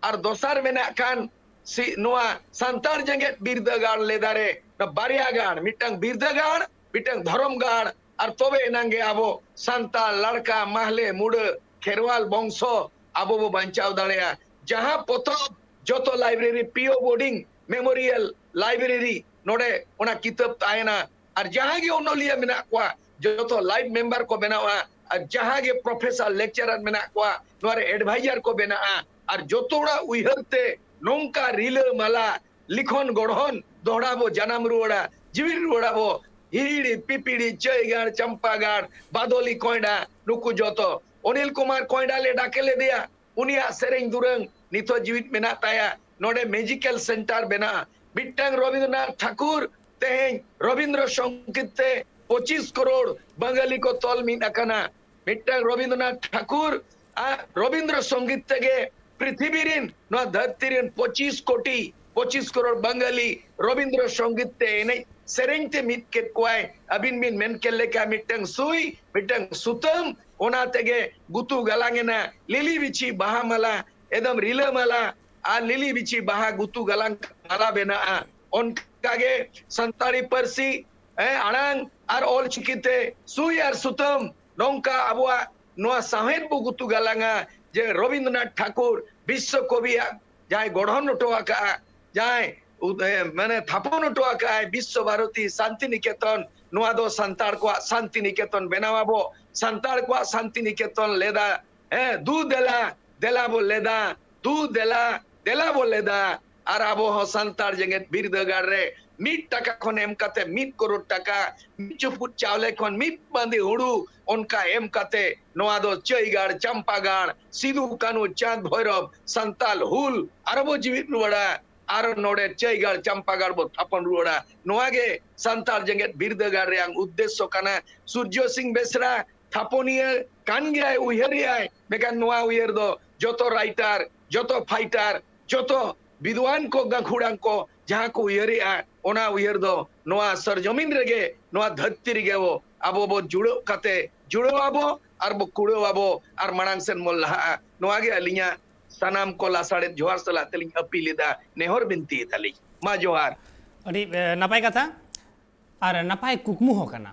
ᱟᱨ ᱫᱚᱥᱟᱨ ᱢᱮᱱᱟᱜ ᱠᱷᱟᱱ ᱥᱤ-, ᱱᱚᱣᱟ ᱥᱟᱱᱛᱟᱲ ᱡᱮᱜᱮᱛ ᱵᱤᱨᱫᱟᱹᱜᱟᱲ ᱞᱮᱫᱟᱨᱮ ᱵᱟᱨᱭᱟ ᱜᱟᱲ, ᱢᱤᱫᱴᱟᱝ ᱵᱤᱨᱫᱟᱹᱜᱟᱲ, ᱢᱤᱫᱴᱟᱝ ᱫᱷᱚᱨᱚᱢ ᱜᱟᱲ, ᱟᱨ ᱛᱚᱵᱮ ᱮᱱᱟᱝ ᱜᱮ ᱟᱵᱚ ᱥᱟᱱᱛᱟᱲ, ᱞᱟᱲᱠᱟ, ᱢᱟᱦᱞᱮ, ᱢᱩᱰᱟᱹ, ᱠᱷᱮᱨᱣᱟᱞ ᱵᱚᱝᱥᱚ ᱟᱵᱚ ᱵᱚ ᱵᱟᱧᱪᱟᱣ ᱫᱟᱲᱮᱭᱟᱜᱼᱟ᱾ ᱡᱟᱦᱟᱸ ᱯᱚᱛᱚᱵ ᱡᱚᱛᱚ ᱞᱟᱭᱵᱨᱮᱨᱤ, ᱯᱤ ᱳ ᱵᱳᱨᱰᱤᱝ ᱢᱮᱢᱳᱨᱤᱭᱟᱞ ᱞᱟᱭᱵᱨᱮᱨᱤ, ᱱᱚᱰᱮ ᱚᱱᱟ ᱠᱤᱛᱟᱹᱵ ᱛᱟᱦᱮᱱᱟ᱾ ᱟᱨ ᱡᱟᱦᱟᱸ ᱜᱮ ᱚᱱᱚᱞᱤᱭᱟᱹ ᱢᱮᱱᱟᱜ ᱠᱚᱣᱟ, ᱡᱚᱛᱚ ᱞᱟᱭᱤᱵᱷ ᱢᱮᱢᱵᱟᱨ ᱠᱚ ᱵᱮᱱᱟᱣᱟ᱾ ᱟᱨ ᱡᱟᱦᱟᱸ ᱜᱮ ᱯᱨᱚᱯᱷᱮᱥᱚᱨ, ᱞᱮᱠᱪᱟᱨᱟᱨ ᱢᱮᱱᱟᱜ ᱠᱚᱣᱟ, ᱱᱚᱣᱟ ᱨᱮ ᱮᱰᱵᱷᱟᱭᱡᱟᱨ ᱠᱚ ᱵᱮᱱᱟᱜᱼᱟ᱾ ᱟᱨ ᱡᱚᱛᱚ ᱦᱚᱲᱟᱜ ᱩᱭᱦᱟᱹᱨ ᱛᱮ ᱱᱚᱝᱠᱟ ᱨᱤᱞᱟᱹ ᱢᱟᱞᱟ ᱞᱤᱠᱷᱚᱱ ᱜᱚᱲᱦᱚᱱ ᱫᱚᱦᱲᱟ ᱵᱚ ᱡᱟᱱᱟᱢ ᱨᱩᱣᱟᱹᱲᱟ, ᱡᱤᱣᱤᱫ ᱨᱩᱣᱟᱹᱲᱟ ᱵᱚ᱾ ᱦᱤᱦᱤᱲᱤ ᱯᱤᱯᱤᱲᱤ, ᱪᱟᱹᱭ ᱜᱟᱲ, ᱪᱟᱢᱯᱟ ᱜᱟᱲ, ᱵᱟᱫᱚᱞᱤ ᱠᱚᱭᱰᱟ, ᱱᱩᱠᱩ ᱡᱚᱛᱚ᱾ ᱚᱱᱤᱞ ᱠᱩᱢᱟᱨ ᱠᱚᱭᱰᱟ ᱞᱮ ᱰᱟᱠᱮ ᱞᱮᱫᱮᱭᱟ, ᱩᱱᱤᱭᱟᱜ ᱥᱮᱨᱮᱧ ᱫᱩᱨᱟᱹᱝ ᱱᱤᱛ ᱦᱚᱸ ᱡᱤᱣᱤᱫ ᱢᱮᱱᱟᱜ ᱛᱟᱭᱟ᱾ ᱱᱚᱰᱮ ᱢᱮᱡᱤᱠᱮᱞ ᱥᱮᱱᱴᱟᱨ ᱵᱮᱱᱟᱜᱼᱟ᱾ ᱢᱤᱫᱴᱟᱝ ᱨᱚᱵᱤᱱᱫᱨᱚᱱᱟᱛᱷ ᱴᱷᱟᱠᱩᱨ ᱛᱮᱦᱮᱧ ᱨᱚᱵᱤᱱᱫᱨᱚ ᱥᱚᱝᱜᱤᱛ ᱛᱮ ᱯᱚᱸᱪᱤᱥ ᱠᱨᱳᱲ ᱵᱟᱝᱜᱟᱞᱤ ᱠᱚ ᱛᱚᱞ ᱢᱤᱫ ᱟᱠᱟᱱᱟ᱾ ᱢᱤᱫᱴᱟᱝ ᱨᱚᱵᱤᱱᱫᱨᱚᱱᱟᱛᱷ ᱴᱷᱟᱠᱩᱨ ᱟᱨ ᱨᱚᱵᱤᱱᱫᱨᱚ ᱥᱚᱝᱜᱤᱛ ᱛᱮᱜᱮ ᱯᱨᱤᱛᱷᱤᱵᱤ ᱨᱤᱱ, ᱱᱚᱣᱟ ᱫᱷᱟᱹᱨᱛᱤ ᱨᱤᱱ ᱯᱚᱸᱪᱤᱥ ᱠᱳᱴᱤ ᱯᱚᱸᱪᱤᱥ ᱠᱨᱳᱲ ᱵᱟᱝᱜᱟᱞᱤ ᱨᱚᱵᱤᱱᱫᱨᱚ ᱥᱚᱝᱜᱤᱛ ᱛᱮ ᱮᱱᱮᱡ ᱥᱮᱨᱮᱧ ᱛᱮ ᱢᱤᱫ ᱠᱮᱫ ᱠᱚᱣᱟᱭ᱾ ᱟᱹᱵᱤᱱ ᱵᱤᱱ ᱢᱮᱱ ᱠᱮᱫ ᱞᱮᱠᱟ ᱢᱤᱫᱴᱟᱝ ᱥᱩᱭ, ᱢᱤᱫᱴᱟᱝ ᱥᱩᱛᱟᱹᱢ, ᱚᱱᱟ ᱛᱮᱜᱮ ᱜᱩᱛᱩ ᱜᱟᱞᱟᱝ ᱮᱱᱟ᱾ ᱞᱤᱞᱤ ᱵᱤᱪᱷᱤ ᱵᱟᱦᱟ ᱢᱟᱞᱟ, ᱮᱠᱫᱚᱢ ᱨᱤᱞᱟᱹ ᱢᱟᱞᱟ ᱟᱨ ᱞᱤᱞᱤ ᱵᱤᱪᱷᱤ ᱵᱟᱦᱟ ᱜᱩᱛᱩ ᱜᱟᱞᱟᱝ ᱢᱟᱞᱟ ᱵᱮᱱᱟᱜᱼᱟ᱾ ᱚᱱᱠᱟᱜᱮ ᱥᱟᱱᱛᱟᱲᱤ ᱯᱟᱹᱨᱥᱤ, ᱦᱮᱸ, ᱟᱲᱟᱝ ᱟᱨ ᱚᱞ ᱪᱤᱠᱤ ᱛᱮ ᱥᱩᱭ ᱟᱨ ᱥᱩᱛᱟᱹᱢ, ᱱᱚᱝᱠᱟ ᱟᱵᱚᱣᱟᱜ ᱱᱚᱣᱟ ᱥᱟᱶᱦᱮᱫ ᱵᱚ ᱜᱩᱛᱩ ᱜᱟᱞᱟᱝᱟ᱾ ᱡᱮ ᱨᱚᱵᱤᱱᱫᱨᱚᱱᱟᱛᱷ ᱴᱷᱟᱠᱩᱨ ᱵᱤᱥᱥᱚ ᱠᱚᱵᱤᱭᱟᱜ ᱡᱟᱦᱟᱸᱭ ᱜᱚᱲᱦᱚᱱ ᱦᱚᱴᱚ ᱟᱠᱟᱫᱼᱟ, ᱡᱟᱦᱟᱸᱭ ᱩᱫ-, ᱮ, ᱢᱟᱱᱮ ᱛᱷᱟᱯᱚᱱ ᱦᱚᱴᱚ ᱟᱠᱟᱫᱼᱟᱭ ᱵᱤᱥᱥᱚ ᱵᱷᱟᱨᱚᱛᱤ ᱥᱟᱱᱛᱤ ᱱᱤᱠᱮᱛᱚᱱ, ᱱᱚᱣᱟ ᱫᱚ ᱥᱟᱱᱛᱟᱲ ᱠᱚᱣᱟᱜ ᱥᱟᱱᱛᱤ ᱱᱤᱠᱮᱛᱚᱱ ᱵᱮᱱᱟᱣ ᱟᱵᱚ᱾ ᱥᱟᱱᱛᱟᱲ ᱠᱚᱣᱟᱜ ᱥᱟᱱᱛᱤ ᱱᱤᱠᱮᱛᱚᱱ ᱞᱮᱫᱟ, ᱦᱮᱸ, ᱫᱩ ᱫᱮᱞᱟ, ᱫᱮᱞᱟ ᱵᱚ ᱞᱮᱫᱟ, ᱫᱩ ᱫᱮᱞᱟ, ᱫᱮᱞᱟ ᱵᱚ ᱞᱮᱫᱟ᱾ ᱟᱨ ᱟᱵᱚ ᱦᱚᱸ ᱥᱟᱱᱛᱟᱲ ᱡᱮᱜᱮᱛ ᱵᱤᱨᱫᱟᱹᱜᱟᱲ ᱨᱮ ᱢᱤᱫ ᱴᱟᱠᱟ ᱠᱷᱚᱱ ᱮᱢ ᱠᱟᱛᱮ ᱢᱤᱫ ᱠᱨᱳᱲ ᱴᱟᱠᱟ, ᱢᱤᱫ ᱪᱩᱯᱩᱫ ᱪᱟᱣᱞᱮ ᱠᱷᱚᱱ ᱢᱤᱫ ᱵᱟᱸᱫᱤ ᱦᱩᱲᱩ, ᱚᱱᱠᱟ ᱮᱢ ᱠᱟᱛᱮ ᱱᱚᱣᱟ ᱫᱚ ᱪᱟᱹᱭᱜᱟᱲ, ᱪᱟᱢᱯᱟᱜᱟᱲ, ᱥᱤᱫᱩ, ᱠᱟᱹᱱᱦᱩ, ᱪᱟᱸᱫᱽ, ᱵᱷᱳᱭᱨᱚᱵ, ᱥᱟᱱᱛᱟᱞ ᱦᱩᱞ ᱟᱨᱚ ᱵᱚ ᱡᱤᱣᱤᱫ ᱨᱩᱣᱟᱹᱲᱟ᱾ ᱟᱨᱚ ᱱᱚᱰᱮ ᱪᱟᱹᱭᱜᱟᱲ, ᱪᱟᱢᱯᱟᱜᱟᱲ ᱵᱚ ᱛᱷᱟᱯᱚᱱ ᱨᱩᱣᱟᱹᱲᱟ᱾ ᱱᱚᱣᱟ ᱜᱮ ᱥᱟᱱᱛᱟᱲ ᱡᱮᱜᱮᱛ ᱵᱤᱨᱫᱟᱹᱜᱟᱲ ᱨᱮᱭᱟᱜ ᱩᱫᱽᱫᱮᱥᱥᱚ ᱠᱟᱱᱟ᱾ ᱥᱩᱨᱡᱚ ᱥᱤᱝ ᱵᱮᱥᱨᱟ ᱛᱷᱟᱯᱚᱱᱤᱭᱟᱹ ᱠᱟᱱ ᱜᱮᱭᱟᱭ, ᱩᱭᱦᱟᱹᱨᱮᱜᱼᱟᱭ, ᱢᱮᱱᱠᱷᱟᱱ ᱱᱚᱣᱟ ᱩᱭᱦᱟᱹᱨ ᱫᱚ ᱡᱚᱛᱚ ᱨᱟᱭᱴᱟᱨ, ᱡᱚᱛᱚ ᱯᱷᱟᱭᱴᱟᱨ, ᱡᱚᱛᱚ ᱵᱤᱫᱣᱟᱱ ᱠᱚ, ᱜᱟᱹᱠᱷᱩᱲᱟᱱ ᱠᱚ ᱡᱟᱦᱟᱸ ᱠᱚ ᱩᱭᱦᱟᱹᱨᱮᱜᱼᱟ, ᱚᱱᱟ ᱩᱭᱦᱟᱹᱨ ᱫᱚ ᱱᱚᱣᱟ ᱥᱚᱨᱡᱚᱢᱤᱱ ᱨᱮᱜᱮ, ᱱᱚᱣᱟ ᱫᱷᱟᱹᱨᱛᱤ ᱨᱮᱜᱮ ᱵᱚ, ᱟᱵᱚ ᱵᱚ ᱡᱩᱲᱟᱹᱜ ᱠᱟᱛᱮ, ᱡᱩᱲᱟᱹᱣ ᱟᱵᱚ ᱟᱨ ᱵᱚ ᱠᱩᱲᱟᱹᱣ ᱟᱵᱚ ᱟᱨ ᱢᱟᱲᱟᱝ ᱥᱮᱱ ᱵᱚᱱ ᱞᱟᱦᱟᱜᱼᱟ᱾ ᱱᱚᱣᱟ ᱜᱮ ᱟᱹᱞᱤᱧᱟᱜ ᱥᱟᱱᱟᱢ ᱠᱚ ᱞᱟᱥᱟᱲᱮᱫ ᱡᱚᱦᱟᱨ ᱥᱟᱞᱟᱜ ᱛᱮᱞᱤᱧ ᱟᱹᱯᱤᱞ ᱮᱫᱟ, ᱱᱮᱦᱚᱨ ᱵᱤᱱᱛᱤ ᱮᱫᱟᱞᱤᱧ᱾ ᱢᱟ ᱡᱚᱦᱟᱨ᱾ ᱟᱹᱰᱤ ᱮ, ᱱᱟᱯᱟᱭ ᱠᱟᱛᱷᱟ ᱟᱨ ᱱᱟᱯᱟᱭ ᱠᱩᱠᱢᱩ ᱦᱚᱸ ᱠᱟᱱᱟ᱾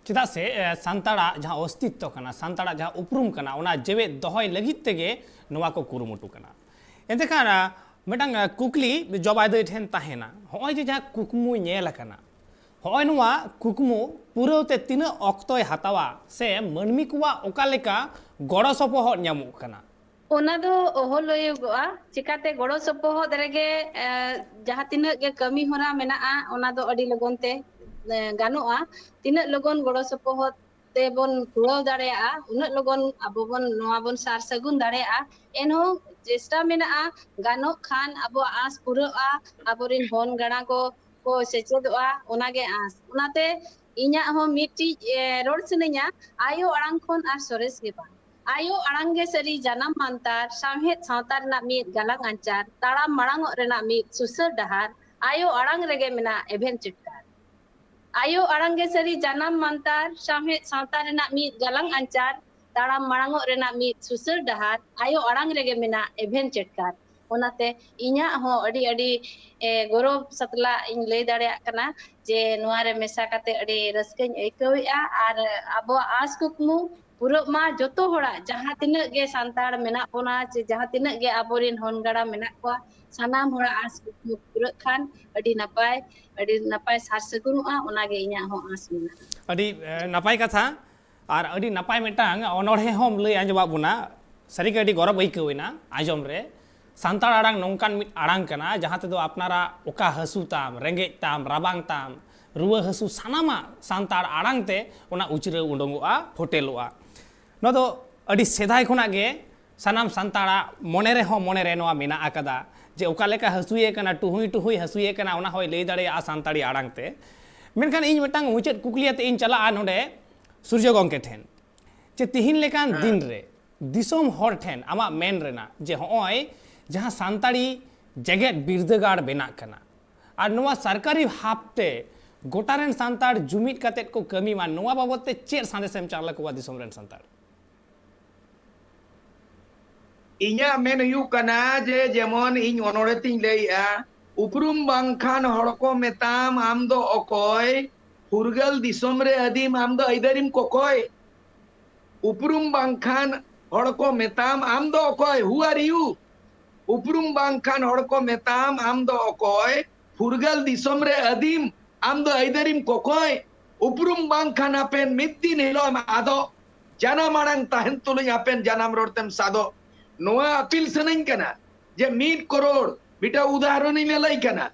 ᱪᱮᱫᱟᱜ ᱥᱮ ᱮ, ᱥᱟᱱᱛᱟᱲᱟᱜ ᱡᱟᱦᱟᱸ ᱚᱥᱛᱤᱛᱛᱚ ᱠᱟᱱᱟ, ᱥᱟᱱᱛᱟᱲᱟᱜ ᱡᱟᱦᱟᱸ ᱩᱯᱨᱩᱢ ᱠᱟᱱᱟ, ᱚᱱᱟ ᱡᱮᱣᱮᱫ ᱫᱚᱦᱚᱭ ᱞᱟᱹᱜᱤᱫ ᱛᱮᱜᱮ ᱱᱚᱣᱟ ᱠᱚ ᱠᱩᱨᱩᱢᱩᱴᱩ ᱠᱟᱱᱟ᱾ ᱮᱱᱛᱮ ᱠᱷᱟᱱ ᱟ, ᱢᱤᱫᱴᱟᱝ ᱟ, ᱠᱩᱠᱞᱤ ᱡᱚᱵᱟᱭ ᱫᱟᱹᱭ ᱴᱷᱮᱱ ᱛᱟᱦᱮᱱᱟ, ᱦᱚᱸᱜᱼᱚᱭ ᱡᱮ ᱡᱟᱦᱟᱸ ᱠᱩᱠᱢᱩ ᱧᱮᱞ ᱟᱠᱟᱱᱟ, ᱦᱚᱸᱜᱼᱚᱭ ᱱᱚᱣᱟ ᱠᱩᱠᱢᱩ ᱯᱩᱨᱟᱹᱣ ᱛᱮ ᱛᱤᱱᱟᱹᱜ ᱚᱠᱛᱚᱭ ᱦᱟᱛᱟᱣᱟ ᱥᱮ ᱢᱟᱹᱱᱢᱤ ᱠᱚᱣᱟᱜ ᱚᱠᱟ ᱞᱮᱠᱟ ᱜᱚᱲᱚ ᱥᱚᱯᱚᱦᱚᱫ ᱧᱟᱢᱚᱜ ᱠᱟᱱᱟ? ᱚᱱᱟ ᱫᱚ ᱚᱦᱚ ᱞᱟᱹᱭᱚᱜᱚᱜᱼᱟ᱾ ᱪᱤᱠᱟᱛᱮ ᱜᱚᱲᱚ ᱥᱚᱯᱚᱦᱚᱫ ᱨᱮᱜᱮ, ᱮ, ᱡᱟᱦᱟᱸ ᱛᱤᱱᱟᱹᱜ ᱜᱮ ᱠᱟᱹᱢᱤ ᱦᱚᱨᱟ ᱢᱮᱱᱟᱜᱼᱟ, ᱚᱱᱟ ᱫᱚ ᱟᱹᱰᱤ ᱞᱚᱜᱚᱱ ᱛᱮ, ᱮ, ᱜᱟᱱᱚᱜᱼᱟ᱾ ᱛᱤᱱᱟᱹᱜ ᱞᱚᱜᱚᱱ ᱜᱚᱲᱚ ᱥᱚᱯᱚᱦᱚᱫ ᱛᱮᱵᱚᱱ ᱠᱩᱲᱟᱹᱣ ᱫᱟᱲᱮᱭᱟᱜᱼᱟ, ᱩᱱᱟᱹᱜ ᱞᱚᱜᱚᱱ ᱟᱵᱚ ᱵᱚᱱ, ᱱᱚᱣᱟ ᱵᱚᱱ ᱥᱟᱨ ᱥᱟᱹᱜᱩᱱ ᱫᱟᱲᱮᱭᱟᱜᱼᱟ᱾ ᱮᱱᱦᱚᱸ ᱪᱮᱥᱴᱟ ᱢᱮᱱᱟᱜᱼᱟ, ᱜᱟᱱᱚᱜ ᱠᱷᱟᱱ ᱟᱵᱚᱣᱟᱜ ᱟᱸᱥ ᱯᱩᱨᱟᱹᱜᱼᱟ, ᱟᱵᱚᱨᱮᱱ ᱦᱚᱱ ᱜᱟᱬᱟ ᱠᱚ ᱠᱚ ᱥᱮᱪᱮᱫᱚᱜᱼᱟ, ᱚᱱᱟᱜᱮ ᱟᱸᱥ᱾ ᱚᱱᱟᱛᱮ ᱤᱧᱟᱹᱜ ᱦᱚᱸ ᱢᱤᱫᱴᱤᱡ, ᱮ, ᱨᱚᱲ ᱥᱟᱱᱟᱧᱟ, ᱟᱭᱳ ᱟᱲᱟᱝ ᱠᱷᱚᱱ ᱟᱨ ᱥᱚᱨᱮᱥ ᱜᱮ ᱵᱟᱝ᱾ ᱟᱭᱳ ᱟᱲᱟᱝ ᱜᱮ ᱥᱟᱹᱨᱤ ᱡᱟᱱᱟᱢ ᱢᱟᱱᱛᱟᱨ, ᱥᱟᱶᱦᱮᱫ ᱥᱟᱶᱛᱟ ᱨᱮᱱᱟᱜ ᱢᱤᱫ ᱜᱟᱞᱟᱝ ᱟᱧᱪᱟᱨ, ᱛᱟᱲᱟᱢ ᱢᱟᱲᱟᱝᱚᱜ ᱨᱮᱱᱟᱜ ᱢᱤᱫ ᱥᱩᱥᱟᱹᱨ ᱰᱟᱦᱟᱨ, ᱟᱭᱳ ᱟᱲᱟᱝ ᱨᱮᱜᱮ ᱢᱮᱱᱟᱜ ᱮᱵᱷᱮᱱ ᱪᱮᱴᱠᱟᱨ᱾ ᱟᱭᱳ ᱟᱲᱟᱝ ᱜᱮ ᱥᱟᱹᱨᱤ ᱡᱟᱱᱟᱢ ᱢᱟᱱᱛᱟᱨ, ᱥᱟᱶᱦᱮᱫ ᱥᱟᱶᱛᱟ ᱨᱮᱱᱟᱜ ᱢᱤᱫ ᱜᱟᱞᱟᱝ ᱟᱧᱪᱟᱨ, ᱛᱟᱲᱟᱢ ᱢᱟᱲᱟᱝᱚᱜ ᱨᱮᱱᱟᱜ ᱢᱤᱫ ᱥᱩᱥᱟᱹᱨ ᱰᱟᱦᱟᱨ, ᱟᱭᱳ ᱟᱲᱟᱝ ᱨᱮᱜᱮ ᱢᱮᱱᱟᱜ ᱮᱵᱷᱮᱱ ᱪᱮᱴᱠᱟᱨ᱾ ᱚᱱᱟᱛᱮ ᱤᱧᱟᱹᱜ ᱦᱚᱸ ᱟᱹᱰᱤ ᱟᱹᱰᱤ, ᱮ, ᱜᱚᱨᱚᱵᱽ ᱥᱟᱛᱞᱟᱜ ᱤᱧ ᱞᱟᱹᱭ ᱫᱟᱲᱮᱭᱟᱜ ᱠᱟᱱᱟ ᱡᱮ ᱱᱚᱣᱟ ᱨᱮ ᱢᱮᱥᱟ ᱠᱟᱛᱮ ᱟᱹᱰᱤ ᱨᱟᱹᱥᱠᱟᱹᱧ ᱟᱹᱭᱠᱟᱹᱣᱮᱫᱼᱟ᱾ ᱟᱨ ᱟᱵᱚᱣᱟᱜ ᱟᱸᱥ ᱠᱩᱠᱢᱩ ᱯᱩᱨᱟᱹᱜ ᱢᱟ ᱡᱚᱛᱚ ᱦᱚᱲᱟᱜ, ᱡᱟᱦᱟᱸ ᱛᱤᱱᱟᱹᱜ ᱜᱮ ᱥᱟᱱᱛᱟᱲ ᱢᱮᱱᱟᱜ ᱵᱚᱱᱟ ᱪᱮ ᱡᱟᱦᱟᱸ ᱛᱤᱱᱟᱹᱜ ᱜᱮ ᱟᱵᱚᱨᱮᱱ ᱦᱚᱱ ᱜᱟᱲᱟ ᱢᱮᱱᱟᱜ ᱠᱚᱣᱟ, ᱥᱟᱱᱟᱢ ᱦᱚᱲᱟᱜ ᱟᱸᱥ ᱠᱩᱠᱢᱩ ᱯᱩᱨᱟᱹᱜ ᱠᱷᱟᱱ ᱟᱹᱰᱤ ᱱᱟᱯᱟᱭ, ᱟᱹᱰᱤ ᱱᱟᱯᱟᱭ ᱥᱟᱨ ᱥᱟᱹᱜᱩᱱᱚᱜᱼᱟ᱾ ᱚᱱᱟᱜᱮ ᱤᱧᱟᱹᱜ ᱦᱚᱸ ᱟᱸᱥ ᱢᱮᱱᱟᱜᱼᱟ᱾ ᱟᱹᱰᱤ ᱮ, ᱱᱟᱯᱟᱭ ᱠᱟᱛᱷᱟ᱾ ᱟᱨ ᱟᱹᱰᱤ ᱱᱟᱯᱟᱭ ᱢᱤᱫᱴᱟᱝ ᱚᱱᱚᱬᱦᱮ ᱦᱚᱸᱢ ᱞᱟᱹᱭ ᱟᱸᱡᱚᱢᱟᱫ ᱵᱚᱱᱟ᱾ ᱥᱟᱹᱨᱤᱜᱮ ᱟᱹᱰᱤ ᱜᱚᱨᱚᱵᱽ ᱟᱹᱭᱠᱟᱹᱣ ᱮᱱᱟ ᱟᱸᱡᱚᱢ ᱨᱮ᱾ ᱥᱟᱱᱛᱟᱲ ᱟᱲᱟᱝ ᱱᱚᱝᱠᱟᱱ ᱢᱤᱫ ᱟᱲᱟᱝ ᱠᱟᱱᱟ ᱡᱟᱦᱟᱸ ᱛᱮᱫᱚ ᱟᱯᱱᱟᱨᱟᱜ ᱚᱠᱟ ᱦᱟᱹᱥᱩ ᱛᱟᱢ, ᱨᱮᱸᱜᱮᱡ ᱛᱟᱢ, ᱨᱟᱵᱟᱝ ᱛᱟᱢ, ᱨᱩᱣᱟᱹ ᱦᱟᱹᱥᱩ ᱥᱟᱱᱟᱢᱟᱜ ᱥᱟᱱᱛᱟᱲ ᱟᱲᱟᱝ ᱛᱮ ᱚᱱᱟ ᱩᱪᱨᱟᱹᱣ ᱩᱰᱩᱝᱚᱜᱼᱟ, ᱯᱷᱚᱴᱮᱞᱚᱜᱼᱟ᱾ ᱱᱚᱣᱟ ᱫᱚ ᱟᱹᱰᱤ ᱥᱮᱫᱟᱭ ᱠᱷᱚᱱᱟᱜ ᱜᱮ ᱥᱟᱱᱟᱢ ᱥᱟᱱᱛᱟᱲᱟᱜ ᱢᱚᱱᱮ ᱨᱮᱦᱚᱸ ᱢᱚᱱᱮ ᱨᱮ ᱱᱚᱣᱟ ᱢᱮᱱᱟᱜ ᱟᱠᱟᱫᱟ ᱡᱮ ᱚᱠᱟ ᱞᱮᱠᱟ ᱦᱟᱹᱥᱩᱭᱮ ᱠᱟᱱᱟ, ᱴᱩᱦᱩᱭ ᱴᱩᱦᱩᱭ ᱦᱟᱹᱥᱩᱭᱮ ᱠᱟᱱᱟ, ᱚᱱᱟ ᱦᱚᱸᱭ ᱞᱟᱹᱭ ᱫᱟᱲᱮᱭᱟᱜᱼᱟ ᱥᱟᱱᱛᱟᱲᱤ ᱟᱲᱟᱝ ᱛᱮ᱾ ᱢᱮᱱᱠᱷᱟᱱ ᱤᱧ ᱢᱤᱫᱴᱟᱝ ᱢᱩᱪᱟᱹᱫ ᱠᱩᱠᱞᱤ ᱟᱛᱮ ᱤᱧ ᱪᱟᱞᱟᱜᱼᱟ ᱱᱚᱰᱮ ᱥᱩᱨᱡᱚ ᱜᱚᱢᱠᱮ ᱴᱷᱮᱱ, ᱡᱮ ᱛᱤᱦᱤᱧ ᱞᱮᱠᱟᱱ ᱫᱤᱱ ᱨᱮ ᱫᱤᱥᱚᱢ ᱦᱚᱲ ᱴᱷᱮᱱ ᱟᱢᱟᱜ ᱢᱮᱱ ᱨᱮᱱᱟᱜ ᱡᱮ ᱦᱚᱸᱜᱼᱚᱭ ᱡᱟᱦᱟᱸ ᱥᱟᱱᱛᱟᱲᱤ ᱡᱮᱜᱮᱛ ᱵᱤᱨᱫᱟᱹᱜᱟᱲ ᱵᱮᱱᱟᱜ ᱠᱟᱱᱟ ᱟᱨ ᱱᱚᱣᱟ ᱥᱚᱨᱠᱟᱨᱤ ᱵᱷᱟᱵᱽ ᱛᱮ ᱜᱚᱴᱟ ᱨᱮᱱ ᱥᱟᱱᱛᱟᱲ ᱡᱩᱢᱤᱫ ᱠᱟᱛᱮᱫ ᱠᱚ ᱠᱟᱹᱢᱤ ᱢᱟ, ᱱᱚᱣᱟ ᱵᱟᱵᱚᱛ ᱛᱮ ᱪᱮᱫ ᱥᱟᱸᱫᱮᱥ ᱮᱢ ᱪᱟᱞ ᱟᱠᱚᱣᱟ ᱫᱤᱥᱚᱢ ᱨᱮᱱ ᱥᱟᱱᱛᱟᱲ? ᱤᱧᱟᱹᱜ ᱢᱮᱱ ᱦᱩᱭᱩᱜ ᱠᱟᱱᱟ ᱡᱮ ᱡᱮᱢᱚᱱ ᱤᱧ ᱚᱱᱚᱬᱦᱮ ᱛᱤᱧ ᱞᱟᱹᱭᱮᱜᱼᱟ, ᱩᱯᱨᱩᱢ ᱵᱟᱝᱠᱷᱟᱱ ᱦᱚᱲ ᱠᱚ ᱢᱮᱛᱟᱢ ᱟᱢ ᱫᱚ ᱚᱠᱚᱭ, ᱯᱷᱩᱨᱜᱟᱹᱞ ᱫᱤᱥᱚᱢ ᱨᱮ ᱟᱹᱫᱤᱢ ᱟᱢ ᱫᱚ ᱟᱹᱭᱫᱟᱹᱨᱤᱢ ᱠᱚᱠᱚᱭ᱾ ᱩᱯᱨᱩᱢ ᱵᱟᱝᱠᱷᱟᱱ ᱦᱚᱲ ᱠᱚ ᱢᱮᱛᱟᱢ ᱟᱢ ᱫᱚ ᱚᱠᱚᱭ, who are you? ᱩᱯᱨᱩᱢ ᱵᱟᱝᱠᱷᱟᱱ ᱦᱚᱲ ᱠᱚ ᱢᱮᱛᱟᱢ ᱟᱢ ᱫᱚ ᱚᱠᱚᱭ, ᱯᱷᱩᱨᱜᱟᱹᱞ ᱫᱤᱥᱚᱢ ᱨᱮ ᱟᱹᱫᱤᱢ ᱟᱢ ᱫᱚ ᱟᱹᱭᱫᱟᱹᱨᱤᱢ ᱠᱚᱠᱚᱭ᱾ ᱩᱯᱨᱩᱢ ᱵᱟᱝᱠᱷᱟᱱ ᱦᱟᱯᱮᱱ ᱢᱤᱫ ᱫᱤᱱ ᱦᱤᱞᱳᱜ ᱮᱢ ᱟᱫᱚᱜ᱾ ᱡᱟᱱᱟᱢ ᱟᱲᱟᱝ ᱛᱟᱦᱮᱱ ᱛᱩᱞᱩᱡ ᱦᱟᱯᱮᱱ ᱡᱟᱱᱟᱢ ᱨᱚᱲ ᱛᱮᱢ ᱥᱟᱫᱚᱜ᱾ ᱱᱚᱣᱟ ᱟᱹᱯᱤᱞ ᱥᱟᱱᱟᱧ ᱠᱟᱱᱟ ᱡᱮ ᱢᱤᱫ ᱠᱚᱨᱳᱲ, ᱢᱤᱫᱴᱟᱝ ᱩᱫᱟᱦᱚᱨᱚᱱᱤᱧ ᱞᱟᱹᱞᱟᱹᱭ ᱠᱟᱱᱟ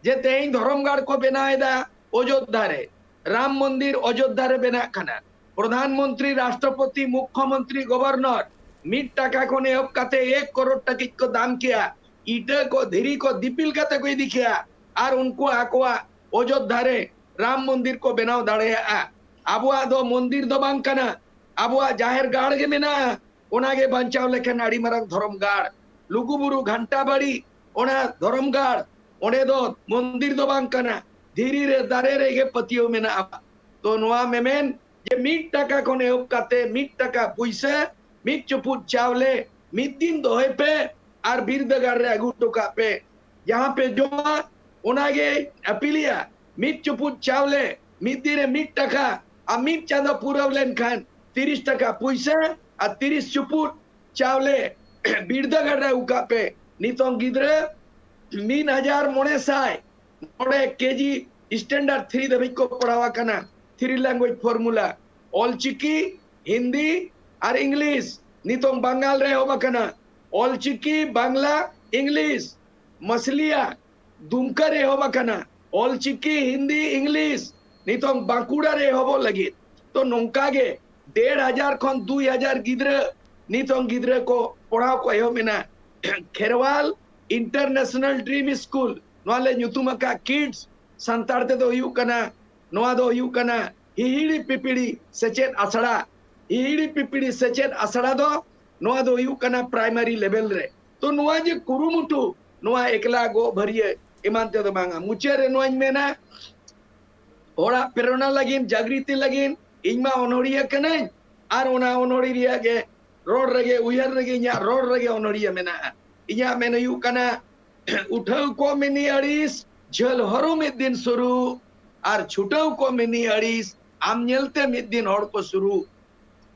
ᱡᱮ ᱛᱮᱦᱮᱧ ᱫᱷᱚᱨᱚᱢ ᱜᱟᱲ ᱠᱚ ᱵᱮᱱᱟᱣ ᱮᱫᱟ ᱚᱡᱳᱫᱽᱫᱷᱟ ᱨᱮ, ᱨᱟᱢ ᱢᱚᱱᱫᱤᱨ ᱚᱡᱳᱫᱽᱫᱷᱟ ᱨᱮ ᱵᱮᱱᱟᱜ ᱠᱟᱱᱟ, ᱯᱨᱚᱫᱷᱟᱱ ᱢᱚᱱᱛᱨᱤ, ᱨᱟᱥᱴᱨᱚᱯᱚᱛᱤ, ᱢᱩᱠᱠᱷᱚ ᱢᱚᱱᱛᱨᱤ, ᱜᱚᱵᱷᱚᱨᱱᱚᱨ ᱢᱤᱫ ᱴᱟᱠᱟ ᱠᱷᱚᱱ ᱮᱦᱚᱵ ᱠᱟᱛᱮ ᱮᱠ ᱠᱚᱨᱳᱲ ᱴᱟᱠᱤᱡ ᱠᱚ ᱫᱟᱱ ᱠᱮᱭᱟ, ᱤᱴᱟᱹ ᱠᱚ, ᱫᱷᱤᱨᱤ ᱠᱚ ᱫᱤᱯᱤᱞ ᱠᱟᱛᱮ ᱠᱚ ᱤᱫᱤ ᱠᱮᱭᱟ, ᱟᱨ ᱩᱱᱠᱩ ᱟᱠᱚᱣᱟᱜ ᱚᱡᱳᱫᱽᱫᱷᱟ ᱨᱮ ᱨᱟᱢ ᱢᱚᱱᱫᱤᱨ ᱠᱚ ᱵᱮᱱᱟᱣ ᱫᱟᱲᱮᱭᱟᱜᱼᱟ᱾ ᱟᱵᱚᱣᱟᱜ ᱫᱚ ᱢᱚᱱᱫᱤᱨ ᱫᱚ ᱵᱟᱝ ᱠᱟᱱᱟ, ᱟᱵᱚᱣᱟᱜ ᱡᱟᱦᱮᱨ ᱜᱟᱲ ᱜᱮ ᱢᱮᱱᱟᱜᱼᱟ᱾ ᱚᱱᱟᱜᱮ ᱵᱟᱧᱪᱟᱣ ᱞᱮᱠᱷᱟᱱ ᱟᱹᱰᱤ ᱢᱟᱨᱟᱝ ᱫᱷᱚᱨᱚᱢ ᱜᱟᱲ᱾ ᱞᱩᱜᱩᱵᱩᱨᱩ ᱜᱷᱟᱱᱴᱟ ᱵᱟᱲᱤ, ᱚᱱᱟ ᱫᱷᱚᱨᱚᱢ ᱜᱟᱲ, ᱚᱸᱰᱮ ᱫᱚ ᱢᱚᱱᱫᱤᱨ ᱫᱚ ᱵᱟᱝ ᱠᱟᱱᱟ, ᱫᱷᱤᱨᱤ ᱨᱮ, ᱫᱟᱨᱮ ᱨᱮᱜᱮ ᱯᱟᱹᱛᱭᱟᱹᱣ ᱢᱮᱱᱟᱜᱼᱟ᱾ ᱛᱚ ᱱᱚᱣᱟ ᱢᱮᱢᱮᱱ ᱡᱮ ᱢᱤᱫ ᱴᱟᱠᱟ ᱠᱷᱚᱱ ᱮᱦᱚᱵ ᱠᱟᱛᱮ ᱢᱤᱫ ᱴᱟᱠᱟ ᱯᱩᱭᱥᱟᱹ, ᱢᱤᱫ ᱪᱩᱯᱩᱫ ᱪᱟᱣᱞᱮ ᱢᱤᱫ ᱫᱤᱱ ᱫᱚᱦᱚᱭ ᱯᱮ ᱟᱨ ᱵᱤᱨᱫᱟᱹᱜᱟᱲ ᱨᱮ ᱟᱹᱜᱩ ᱦᱚᱴᱚ ᱠᱟᱜ ᱯᱮ᱾ ᱡᱟᱦᱟᱸ ᱯᱮ ᱡᱚᱢᱟ, ᱚᱱᱟᱜᱮ ᱟᱹᱯᱤᱞᱮᱜᱼᱟ᱾ ᱢᱤᱫ ᱪᱩᱯᱩᱫ ᱪᱟᱣᱞᱮ ᱢᱤᱫ ᱫᱤᱱ ᱨᱮ ᱢᱤᱫ ᱴᱟᱠᱟ, ᱟᱨ ᱢᱤᱫ ᱪᱟᱸᱫᱚ ᱯᱩᱨᱟᱹᱣ ᱞᱮᱱᱠᱷᱟᱱ ᱛᱤᱨᱤᱥ ᱴᱟᱠᱟ ᱯᱩᱭᱥᱟᱹ ᱟᱨ ᱛᱤᱨᱤᱥ ᱪᱩᱯᱩᱫ ᱪᱟᱣᱞᱮ ᱵᱤᱨᱫᱟᱹᱜᱟᱲ ᱨᱮ ᱟᱹᱜᱩ ᱠᱟᱜ ᱯᱮ᱾ ᱱᱤᱛᱚᱝ ᱜᱤᱫᱽᱨᱟᱹ ᱢᱤᱫ ᱦᱟᱡᱟᱨ ᱢᱚᱬᱮ ᱥᱟᱭ ᱱᱚᱰᱮ ᱠᱮᱡᱤ standard three ᱫᱷᱟᱹᱵᱤᱡ ᱠᱚ ᱯᱟᱲᱦᱟᱣ ᱟᱠᱟᱱᱟ᱾ Three language formula, Ol Chiki, Hindi ᱟᱨ ᱤᱝᱞᱤᱥ᱾ ᱱᱤᱛᱚᱝ ᱵᱟᱝᱜᱟᱞ ᱨᱮ ᱮᱦᱚᱵ ᱟᱠᱟᱱᱟ᱾ ᱚᱞᱪᱤᱠᱤ, ᱵᱟᱝᱞᱟ, ᱤᱝᱞᱤᱥ᱾ ᱢᱟᱥᱞᱤᱭᱟ, ᱫᱩᱢᱠᱟ ᱨᱮ ᱮᱦᱚᱵ ᱟᱠᱟᱱᱟ᱾ ᱚᱞᱪᱤᱠᱤ, ᱦᱤᱱᱫᱤ, ᱤᱝᱞᱤᱥ᱾ ᱱᱤᱛᱚᱝ ᱵᱟᱸᱠᱩᱲᱟ ᱨᱮ ᱮᱦᱚᱵᱚᱜ ᱞᱟᱹᱜᱤᱫ᱾ ᱛᱚ ᱱᱚᱝᱠᱟ ᱜᱮ ᱰᱮᱲ ᱦᱟᱡᱟᱨ ᱠᱷᱚᱱ ᱫᱩᱭ ᱦᱟᱡᱟᱨ ᱜᱤᱫᱽᱨᱟᱹ ᱱᱤᱛᱚᱝ ᱜᱤᱫᱽᱨᱟᱹ ᱠᱚ ᱯᱟᱲᱦᱟᱣ ᱠᱚ ᱮᱦᱚᱵ ᱮᱱᱟ᱾ ᱠᱷᱮᱨᱣᱟᱞ International Dream School, ᱱᱚᱣᱟ ᱞᱮ ᱧᱩᱛᱩᱢ ᱟᱠᱟᱫ ᱠᱤᱰᱥ, ᱥᱟᱱᱛᱟᱲ ᱛᱮᱫᱚ ᱦᱩᱭᱩᱜ ᱠᱟᱱᱟ, ᱱᱚᱣᱟ ᱫᱚ ᱦᱩᱭᱩᱜ ᱠᱟᱱᱟ ᱦᱤᱦᱤᱲᱤ ᱯᱤᱯᱤᱲᱤ ᱥᱮᱪᱮᱫ ᱟᱥᱲᱟ᱾ ᱦᱤᱦᱤᱲᱤ ᱯᱤᱯᱤᱲᱤ ᱥᱮᱪᱮᱫ ᱟᱥᱲᱟ ᱫᱚ ᱱᱚᱣᱟ ᱫᱚ ᱦᱩᱭᱩᱜ ᱠᱟᱱᱟ primary level ᱨᱮ᱾ ᱛᱚ ᱱᱚᱣᱟ ᱡᱮ ᱠᱩᱨᱩᱢᱩᱴᱩ, ᱱᱚᱣᱟ ᱮᱠᱞᱟ ᱜᱚᱜ ᱵᱷᱟᱹᱨᱭᱟᱹ ᱮᱢᱟᱱ ᱛᱮᱫᱚ ᱵᱟᱝᱟ᱾ ᱢᱩᱪᱟᱹᱫ ᱨᱮ ᱱᱚᱣᱟᱧ ᱢᱮᱱᱟ, ᱦᱚᱲᱟᱜ ᱯᱨᱮᱨᱚᱱᱟ ᱞᱟᱹᱜᱤᱫ, ᱡᱟᱜᱽᱨᱤᱛᱤ ᱞᱟᱹᱜᱤᱫ ᱤᱧ ᱢᱟ ᱚᱱᱚᱲᱦᱤᱭᱟᱹ ᱠᱟᱹᱱᱟᱹᱧ, ᱟᱨ ᱚᱱᱟ ᱚᱱᱚᱲᱦᱤ ᱨᱮᱭᱟᱜ ᱜᱮ ᱨᱚᱲ ᱨᱮᱜᱮ, ᱩᱭᱦᱟᱹᱨ ᱨᱮᱜᱮ, ᱤᱧᱟᱹᱜ ᱨᱚᱲ ᱨᱮᱜᱮ ᱚᱱᱚᱲᱦᱤᱭᱟᱹ ᱢᱮᱱᱟᱜᱼᱟ᱾ ᱤᱧᱟᱹᱜ ᱢᱮᱱ ᱦᱩᱭᱩᱜ ᱠᱟᱱᱟ, ᱩᱴᱷᱟᱹᱣ ᱠᱚᱜ ᱢᱮ ᱱᱤ ᱟᱹᱲᱤᱥ, ᱡᱷᱟᱹᱞ ᱦᱚᱨᱚ ᱢᱤᱫ ᱫᱤᱱ ᱥᱩᱨᱩ, ᱟᱨ ᱪᱷᱩᱴᱟᱹᱣ ᱠᱚᱜ ᱢᱮ ᱱᱤ ᱟᱹᱲᱤᱥ, ᱟᱢ ᱧᱮᱞᱛᱮ ᱢᱤᱫ ᱫᱤᱱ ᱦᱚᱲ ᱠᱚ ᱥᱩᱨᱩ᱾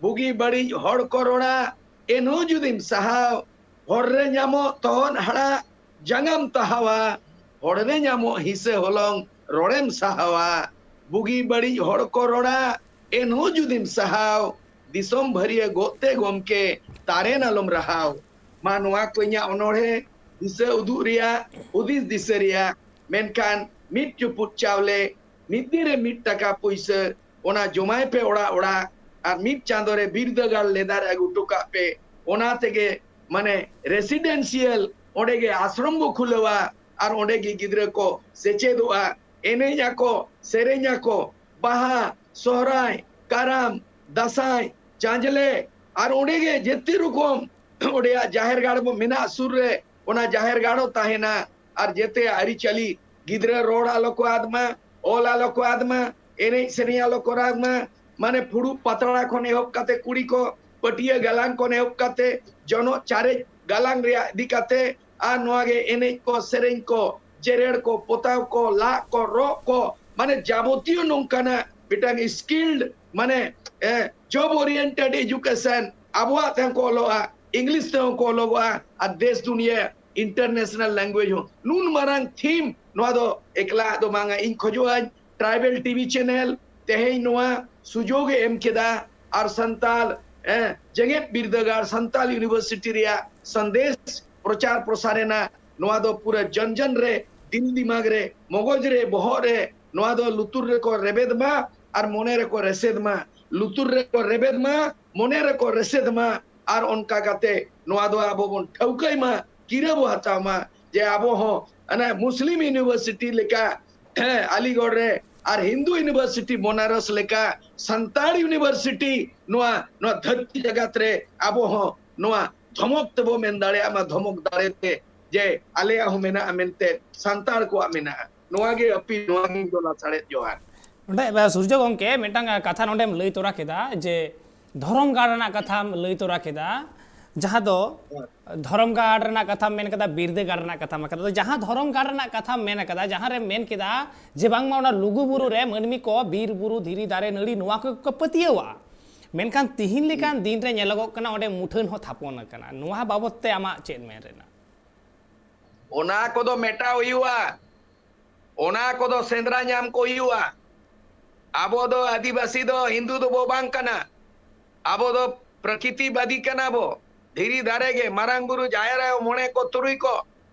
ᱵᱩᱜᱤ ᱵᱟᱹᱲᱤᱡ ᱦᱚᱲ ᱠᱚ ᱨᱚᱲᱟ, ᱮᱱᱦᱚᱸ ᱡᱩᱫᱤᱢ ᱥᱟᱦᱟᱣ, ᱦᱚᱨ ᱨᱮ ᱧᱟᱢᱚᱜ ᱛᱚᱦᱚᱫ ᱦᱟᱲᱟᱜ, ᱡᱟᱸᱜᱟᱢ ᱛᱟᱦᱟᱣᱟ, ᱦᱚᱲ ᱨᱮ ᱧᱟᱢᱚᱜ ᱦᱤᱸᱥᱟᱹ ᱦᱚᱞᱚᱝ, ᱨᱚᱲᱮᱢ ᱥᱟᱦᱟᱣᱟ᱾ ᱵᱩᱜᱤ ᱵᱟᱹᱲᱤᱡ ᱦᱚᱲ ᱠᱚ ᱨᱚᱲᱟ, ᱮᱱᱦᱚᱸ ᱡᱩᱫᱤᱢ ᱥᱟᱦᱟᱣ, ᱫᱤᱥᱚᱢ ᱵᱷᱟᱹᱨᱭᱟᱹ ᱜᱚᱜ ᱛᱮ ᱜᱚᱢᱠᱮ, ᱛᱟᱨᱮᱱ ᱟᱞᱚᱢ ᱨᱟᱦᱟᱣ᱾ ᱢᱟ ᱱᱚᱣᱟ ᱠᱚ ᱤᱧᱟᱹᱜ ᱚᱱᱚᱬᱦᱮ, ᱫᱤᱥᱟᱹ ᱩᱫᱩᱜ ᱨᱮᱭᱟᱜ, ᱦᱩᱫᱤᱥ ᱫᱤᱥᱟᱹ ᱨᱮᱭᱟᱜ᱾ ᱢᱮᱱᱠᱷᱟᱱ ᱢᱤᱫ ᱪᱩᱯᱩᱫ ᱪᱟᱣᱞᱮ, ᱢᱤᱫ ᱫᱤᱱ ᱨᱮ ᱢᱤᱫ ᱴᱟᱠᱟ ᱯᱩᱭᱥᱟᱹ, ᱚᱱᱟ ᱡᱚᱢᱟᱭ ᱯᱮ ᱚᱲᱟᱜ ᱚᱲᱟᱜ, ᱟᱨ ᱢᱤᱫ ᱪᱟᱸᱫᱚ ᱨᱮ ᱵᱤᱨᱫᱟᱹᱜᱟᱲ ᱞᱮᱫᱟᱨ ᱟᱹᱜᱩ ᱦᱚᱴᱚ ᱠᱟᱜ ᱯᱮ᱾ ᱚᱱᱟ ᱛᱮᱜᱮ ᱢᱟᱱᱮ residential, ᱚᱸᱰᱮ ᱜᱮ ᱟᱥᱨᱚᱢ ᱵᱚ ᱠᱷᱩᱞᱟᱹᱣᱟ, ᱟᱨ ᱚᱸᱰᱮ ᱜᱮ ᱜᱤᱫᱽᱨᱟᱹ ᱠᱚ ᱥᱮᱪᱮᱫᱚᱜᱼᱟ, ᱮᱱᱮᱡ ᱟᱠᱚ, ᱥᱮᱨᱮᱧ ᱟᱠᱚ, ᱵᱟᱦᱟ, ᱥᱚᱦᱨᱟᱭ, ᱠᱟᱨᱟᱢ, ᱫᱟᱸᱥᱟᱭ, ᱪᱟᱸᱡᱽᱞᱮ, ᱟᱨ ᱚᱸᱰᱮ ᱜᱮ ᱡᱮᱛᱮ ᱨᱚᱠᱚᱢ ᱚᱸᱰᱮᱭᱟᱜ ᱡᱟᱦᱮᱨ ᱜᱟᱲ ᱵᱚ ᱢᱮᱱᱟᱜ ᱥᱩᱨ ᱨᱮ, ᱚᱱᱟ ᱡᱟᱦᱮᱨ ᱜᱟᱲ ᱦᱚᱸ ᱛᱟᱦᱮᱱᱟ᱾ ᱟᱨ ᱡᱮᱛᱮᱭᱟᱜ ᱟᱹᱨᱤᱪᱟᱹᱞᱤ, ᱜᱤᱫᱽᱨᱟᱹ ᱨᱚᱲ ᱟᱞᱚ ᱠᱚ ᱟᱫ ᱢᱟ, ᱚᱞ ᱟᱞᱚ ᱠᱚ ᱟᱫ ᱢᱟ, ᱮᱱᱮᱡ ᱥᱮᱨᱮᱧ ᱟᱞᱚ ᱠᱚ ᱟᱫ ᱢᱟ᱾ ᱢᱟᱱᱮ ᱯᱷᱩᱲᱩᱜ ᱯᱟᱛᱲᱟ ᱠᱷᱚᱱ ᱮᱦᱚᱵ ᱠᱟᱛᱮ, ᱠᱩᱲᱤ ᱠᱚ ᱯᱟᱹᱴᱤᱭᱟᱹ ᱜᱟᱞᱟᱝ ᱠᱷᱚᱱ ᱮᱦᱚᱵ ᱠᱟᱛᱮ, ᱡᱚᱱᱚᱜ ᱪᱟᱨᱮᱡ ᱜᱟᱞᱟᱝ ᱨᱮᱭᱟᱜ ᱤᱫᱤ ᱠᱟᱛᱮ, ᱟᱨ ᱱᱚᱣᱟ ᱜᱮ ᱮᱱᱮᱡ ᱠᱚ, ᱥᱮᱨᱮᱧ ᱠᱚ, ᱡᱮᱨᱮᱲ ᱠᱚ, ᱯᱚᱛᱟᱣ ᱠᱚ, ᱞᱟᱜ ᱠᱚ, ᱨᱚᱜ ᱠᱚ, ᱢᱟᱱᱮ ᱡᱟᱵᱚᱛᱤᱭᱚ ᱱᱚᱝᱠᱟᱱᱟᱜ ᱢᱤᱫᱴᱟᱝ skilled, ᱢᱟᱱᱮ, ᱮ, job oriented education, ᱟᱵᱚᱣᱟᱜ ᱛᱮᱦᱚᱸ ᱠᱚ ᱚᱞᱚᱜᱼᱟ, ᱤᱝᱞᱤᱥ ᱛᱮᱦᱚᱸ ᱠᱚ ᱚᱞᱚᱜᱚᱜᱼᱟ, ᱟᱨ ᱫᱮᱥ ᱫᱩᱱᱤᱭᱟᱹ international language ᱦᱚᱸ᱾ ᱱᱩᱱ ᱢᱟᱨᱟᱝ theme ᱱᱚᱣᱟ ᱫᱚ ᱮᱠᱞᱟ ᱫᱚ ᱵᱟᱝᱟ᱾ ᱤᱧ ᱠᱷᱚᱡᱚᱜᱼᱟᱹᱧ tribal TV channel ᱛᱮᱦᱮᱧ ᱱᱚᱣᱟ ᱥᱩᱡᱳᱜᱽ ᱮ ᱮᱢ ᱠᱮᱫᱟ, ᱟᱨ ᱥᱟᱱᱛᱟᱞ, ᱮ, ᱡᱮᱜᱮᱛ ᱵᱤᱨᱫᱟᱹᱜᱟᱲ ᱥᱟᱱᱛᱟᱞ university ᱨᱮᱭᱟᱜ ᱥᱟᱸᱫᱮᱥ ᱯᱨᱚᱪᱟᱨ ᱯᱨᱚᱥᱟᱨ ᱮᱱᱟ᱾ ᱱᱚᱣᱟ ᱫᱚ ᱯᱩᱨᱟᱹ ᱡᱚᱱ ᱡᱚᱱ ᱨᱮ, ᱫᱤᱞ ᱫᱤᱢᱟᱜᱽ ᱨᱮ, ᱢᱚᱜᱚᱡᱽ ᱨᱮ, ᱵᱚᱦᱚᱜ ᱨᱮ, ᱱᱚᱣᱟ ᱫᱚ ᱞᱩᱛᱩᱨ ᱨᱮᱠᱚ ᱨᱮᱵᱮᱫ ᱢᱟ ᱟᱨ ᱢᱚᱱᱮ ᱨᱮᱠᱚ ᱨᱮᱥᱮᱫ ᱢᱟ᱾ ᱞᱩᱛᱩᱨ ᱨᱮᱠᱚ ᱨᱮᱵᱮᱫ ᱢᱟ, ᱢᱚᱱᱮ ᱨᱮᱠᱚ ᱨᱮᱥᱮᱫ ᱢᱟ᱾ ᱟᱨ ᱚᱱᱠᱟ ᱠᱟᱛᱮ ᱱᱚᱣᱟ ᱫᱚ ᱟᱵᱚ ᱵᱚᱱ ᱴᱷᱟᱹᱣᱠᱟᱹᱭ ᱢᱟ, ᱠᱤᱨᱟᱹ ᱵᱚ ᱦᱟᱛᱟᱣ ᱢᱟ, ᱡᱮ ᱟᱵᱚ ᱦᱚᱸ ᱚᱱᱟ ᱢᱩᱥᱞᱤᱢ university ᱞᱮᱠᱟ, ᱦᱮᱸ, ᱟᱞᱤᱜᱚᱲ ᱨᱮ ᱟᱨ ᱦᱤᱱᱫᱩ university ᱵᱚᱱᱟᱨᱚᱥ ᱞᱮᱠᱟ ᱥᱟᱱᱛᱟᱲ university ᱱᱚᱣᱟ, ᱱᱚᱣᱟ ᱫᱷᱟᱹᱨᱛᱤ ᱡᱟᱜᱟᱛ ᱨᱮ ᱟᱵᱚ ᱦᱚᱸ ᱱᱚᱣᱟ ᱫᱷᱚᱢᱚᱠ ᱛᱮᱵᱚ ᱢᱮᱱ ᱫᱟᱲᱮᱭᱟᱜ ᱢᱟ, ᱫᱷᱚᱢᱚᱠ ᱫᱟᱲᱮ ᱛᱮ, ᱡᱮ ᱟᱞᱮᱭᱟᱜ ᱦᱚᱸ ᱢᱮᱱᱟᱜᱼᱟ ᱢᱮᱱᱛᱮ, ᱥᱟᱱᱛᱟᱲ ᱠᱚᱣᱟᱜ ᱢᱮᱱᱟᱜᱼᱟ᱾ ᱱᱚᱣᱟ ᱜᱮ ᱟᱹᱯᱤᱞ, ᱱᱚᱣᱟ ᱜᱮ ᱤᱧ ᱫᱚ ᱞᱟᱥᱟᱲᱦᱮᱫ ᱡᱚᱦᱟᱨ᱾ ᱱᱚᱰᱮ, ᱮ, ᱥᱩᱨᱡᱚ ᱜᱚᱢᱠᱮ, ᱢᱤᱫᱴᱟᱝ, ᱮ, ᱠᱟᱛᱷᱟ ᱱᱚᱰᱮᱢ ᱞᱟᱹᱭ ᱛᱚᱨᱟ ᱠᱮᱫᱟ ᱡᱮ ᱫᱷᱚᱨᱚᱢ ᱜᱟᱲ ᱨᱮᱱᱟᱜ ᱠᱟᱛᱷᱟᱢ ᱞᱟᱹᱭ ᱛᱚᱨᱟ ᱠᱮᱫᱟ, ᱡᱟᱦᱟᱸ ᱫᱚ ᱦᱮᱸ᱾ ᱫᱷᱚᱨᱚᱢ ᱜᱟᱲ ᱨᱮᱱᱟᱜ ᱠᱟᱛᱷᱟᱢ ᱢᱮᱱ ᱠᱟᱫᱟ, ᱵᱤᱨᱫᱟᱹᱜᱟᱲ ᱨᱮᱱᱟᱜ ᱠᱟᱛᱷᱟᱢ ᱢᱮᱱ ᱠᱟᱫᱟ᱾ ᱟᱫᱚ ᱡᱟᱦᱟᱸ ᱫᱷᱚᱨᱚᱢ ᱜᱟᱲ ᱨᱮᱱᱟᱜ ᱠᱟᱛᱷᱟᱢ ᱢᱮᱱ ᱠᱟᱫᱟ, ᱡᱟᱦᱟᱸ ᱨᱮᱢ ᱢᱮᱱ ᱠᱮᱫᱟ ᱡᱮ ᱵᱟᱝᱢᱟ ᱚᱱᱟ ᱞᱩᱜᱩ ᱵᱩᱨᱩ ᱨᱮ ᱢᱟᱹᱱᱢᱤ ᱠᱚ ᱵᱤᱨ ᱵᱩᱨᱩ, ᱫᱷᱤᱨᱤ ᱫᱟᱨᱮ ᱱᱟᱹᱲᱤ, ᱱᱚᱣᱟ ᱠᱚ ᱠᱚ ᱯᱟᱹᱛᱭᱟᱹᱣᱟᱜᱼᱟ, ᱢᱮᱱᱠᱷᱟᱱ ᱛᱤᱦᱤᱧ ᱞᱮᱠᱟᱱ ᱫᱤᱱ ᱨᱮ ᱧᱮᱞᱚᱜᱚᱜ ᱠᱟᱱᱟ ᱚᱸᱰᱮ ᱢᱩᱴᱷᱟᱹᱱ ᱦᱚᱸ ᱛᱷᱟᱯᱚᱱ ᱟᱠᱟᱱᱟ᱾ ᱱᱚᱣᱟ ᱵᱟᱵᱚᱛ ᱛᱮ ᱟᱢᱟᱜ ᱪᱮᱫ ᱢᱮᱱ ᱨᱮᱱᱟᱜ? ᱚᱱᱟ ᱠᱚᱫᱚ ᱢᱮᱴᱟᱣ ᱦᱩᱭᱩᱜᱼᱟ᱾ ᱚᱱᱟ ᱠᱚᱫᱚ ᱥᱮᱸᱫᱽᱨᱟ ᱧᱟᱢ ᱠᱚ ᱦᱩᱭᱩᱜᱼᱟ᱾ ᱟᱵᱚ ᱫᱚ ᱟᱹᱫᱤᱵᱟᱹᱥᱤ ᱫᱚ ᱦᱤᱱᱫᱩ ᱫᱚᱵᱚ ᱵᱟᱝ ᱠᱟᱱᱟ᱾ ᱟᱵᱚ ᱫᱚ ᱯᱨᱚᱠᱤᱛᱤᱵᱟᱫᱤ ᱠᱟᱱᱟ ᱵᱚ᱾ ᱫᱷᱤᱨᱤ ᱫᱟᱨᱮ ᱜᱮ, ᱢᱟᱨᱟᱝ ᱵᱩᱨᱩ, ᱡᱟᱦᱮᱨ ᱟᱭᱳ, ᱢᱚᱬᱮ ᱠᱚ, ᱛᱩᱨᱩᱭ ᱠᱚ,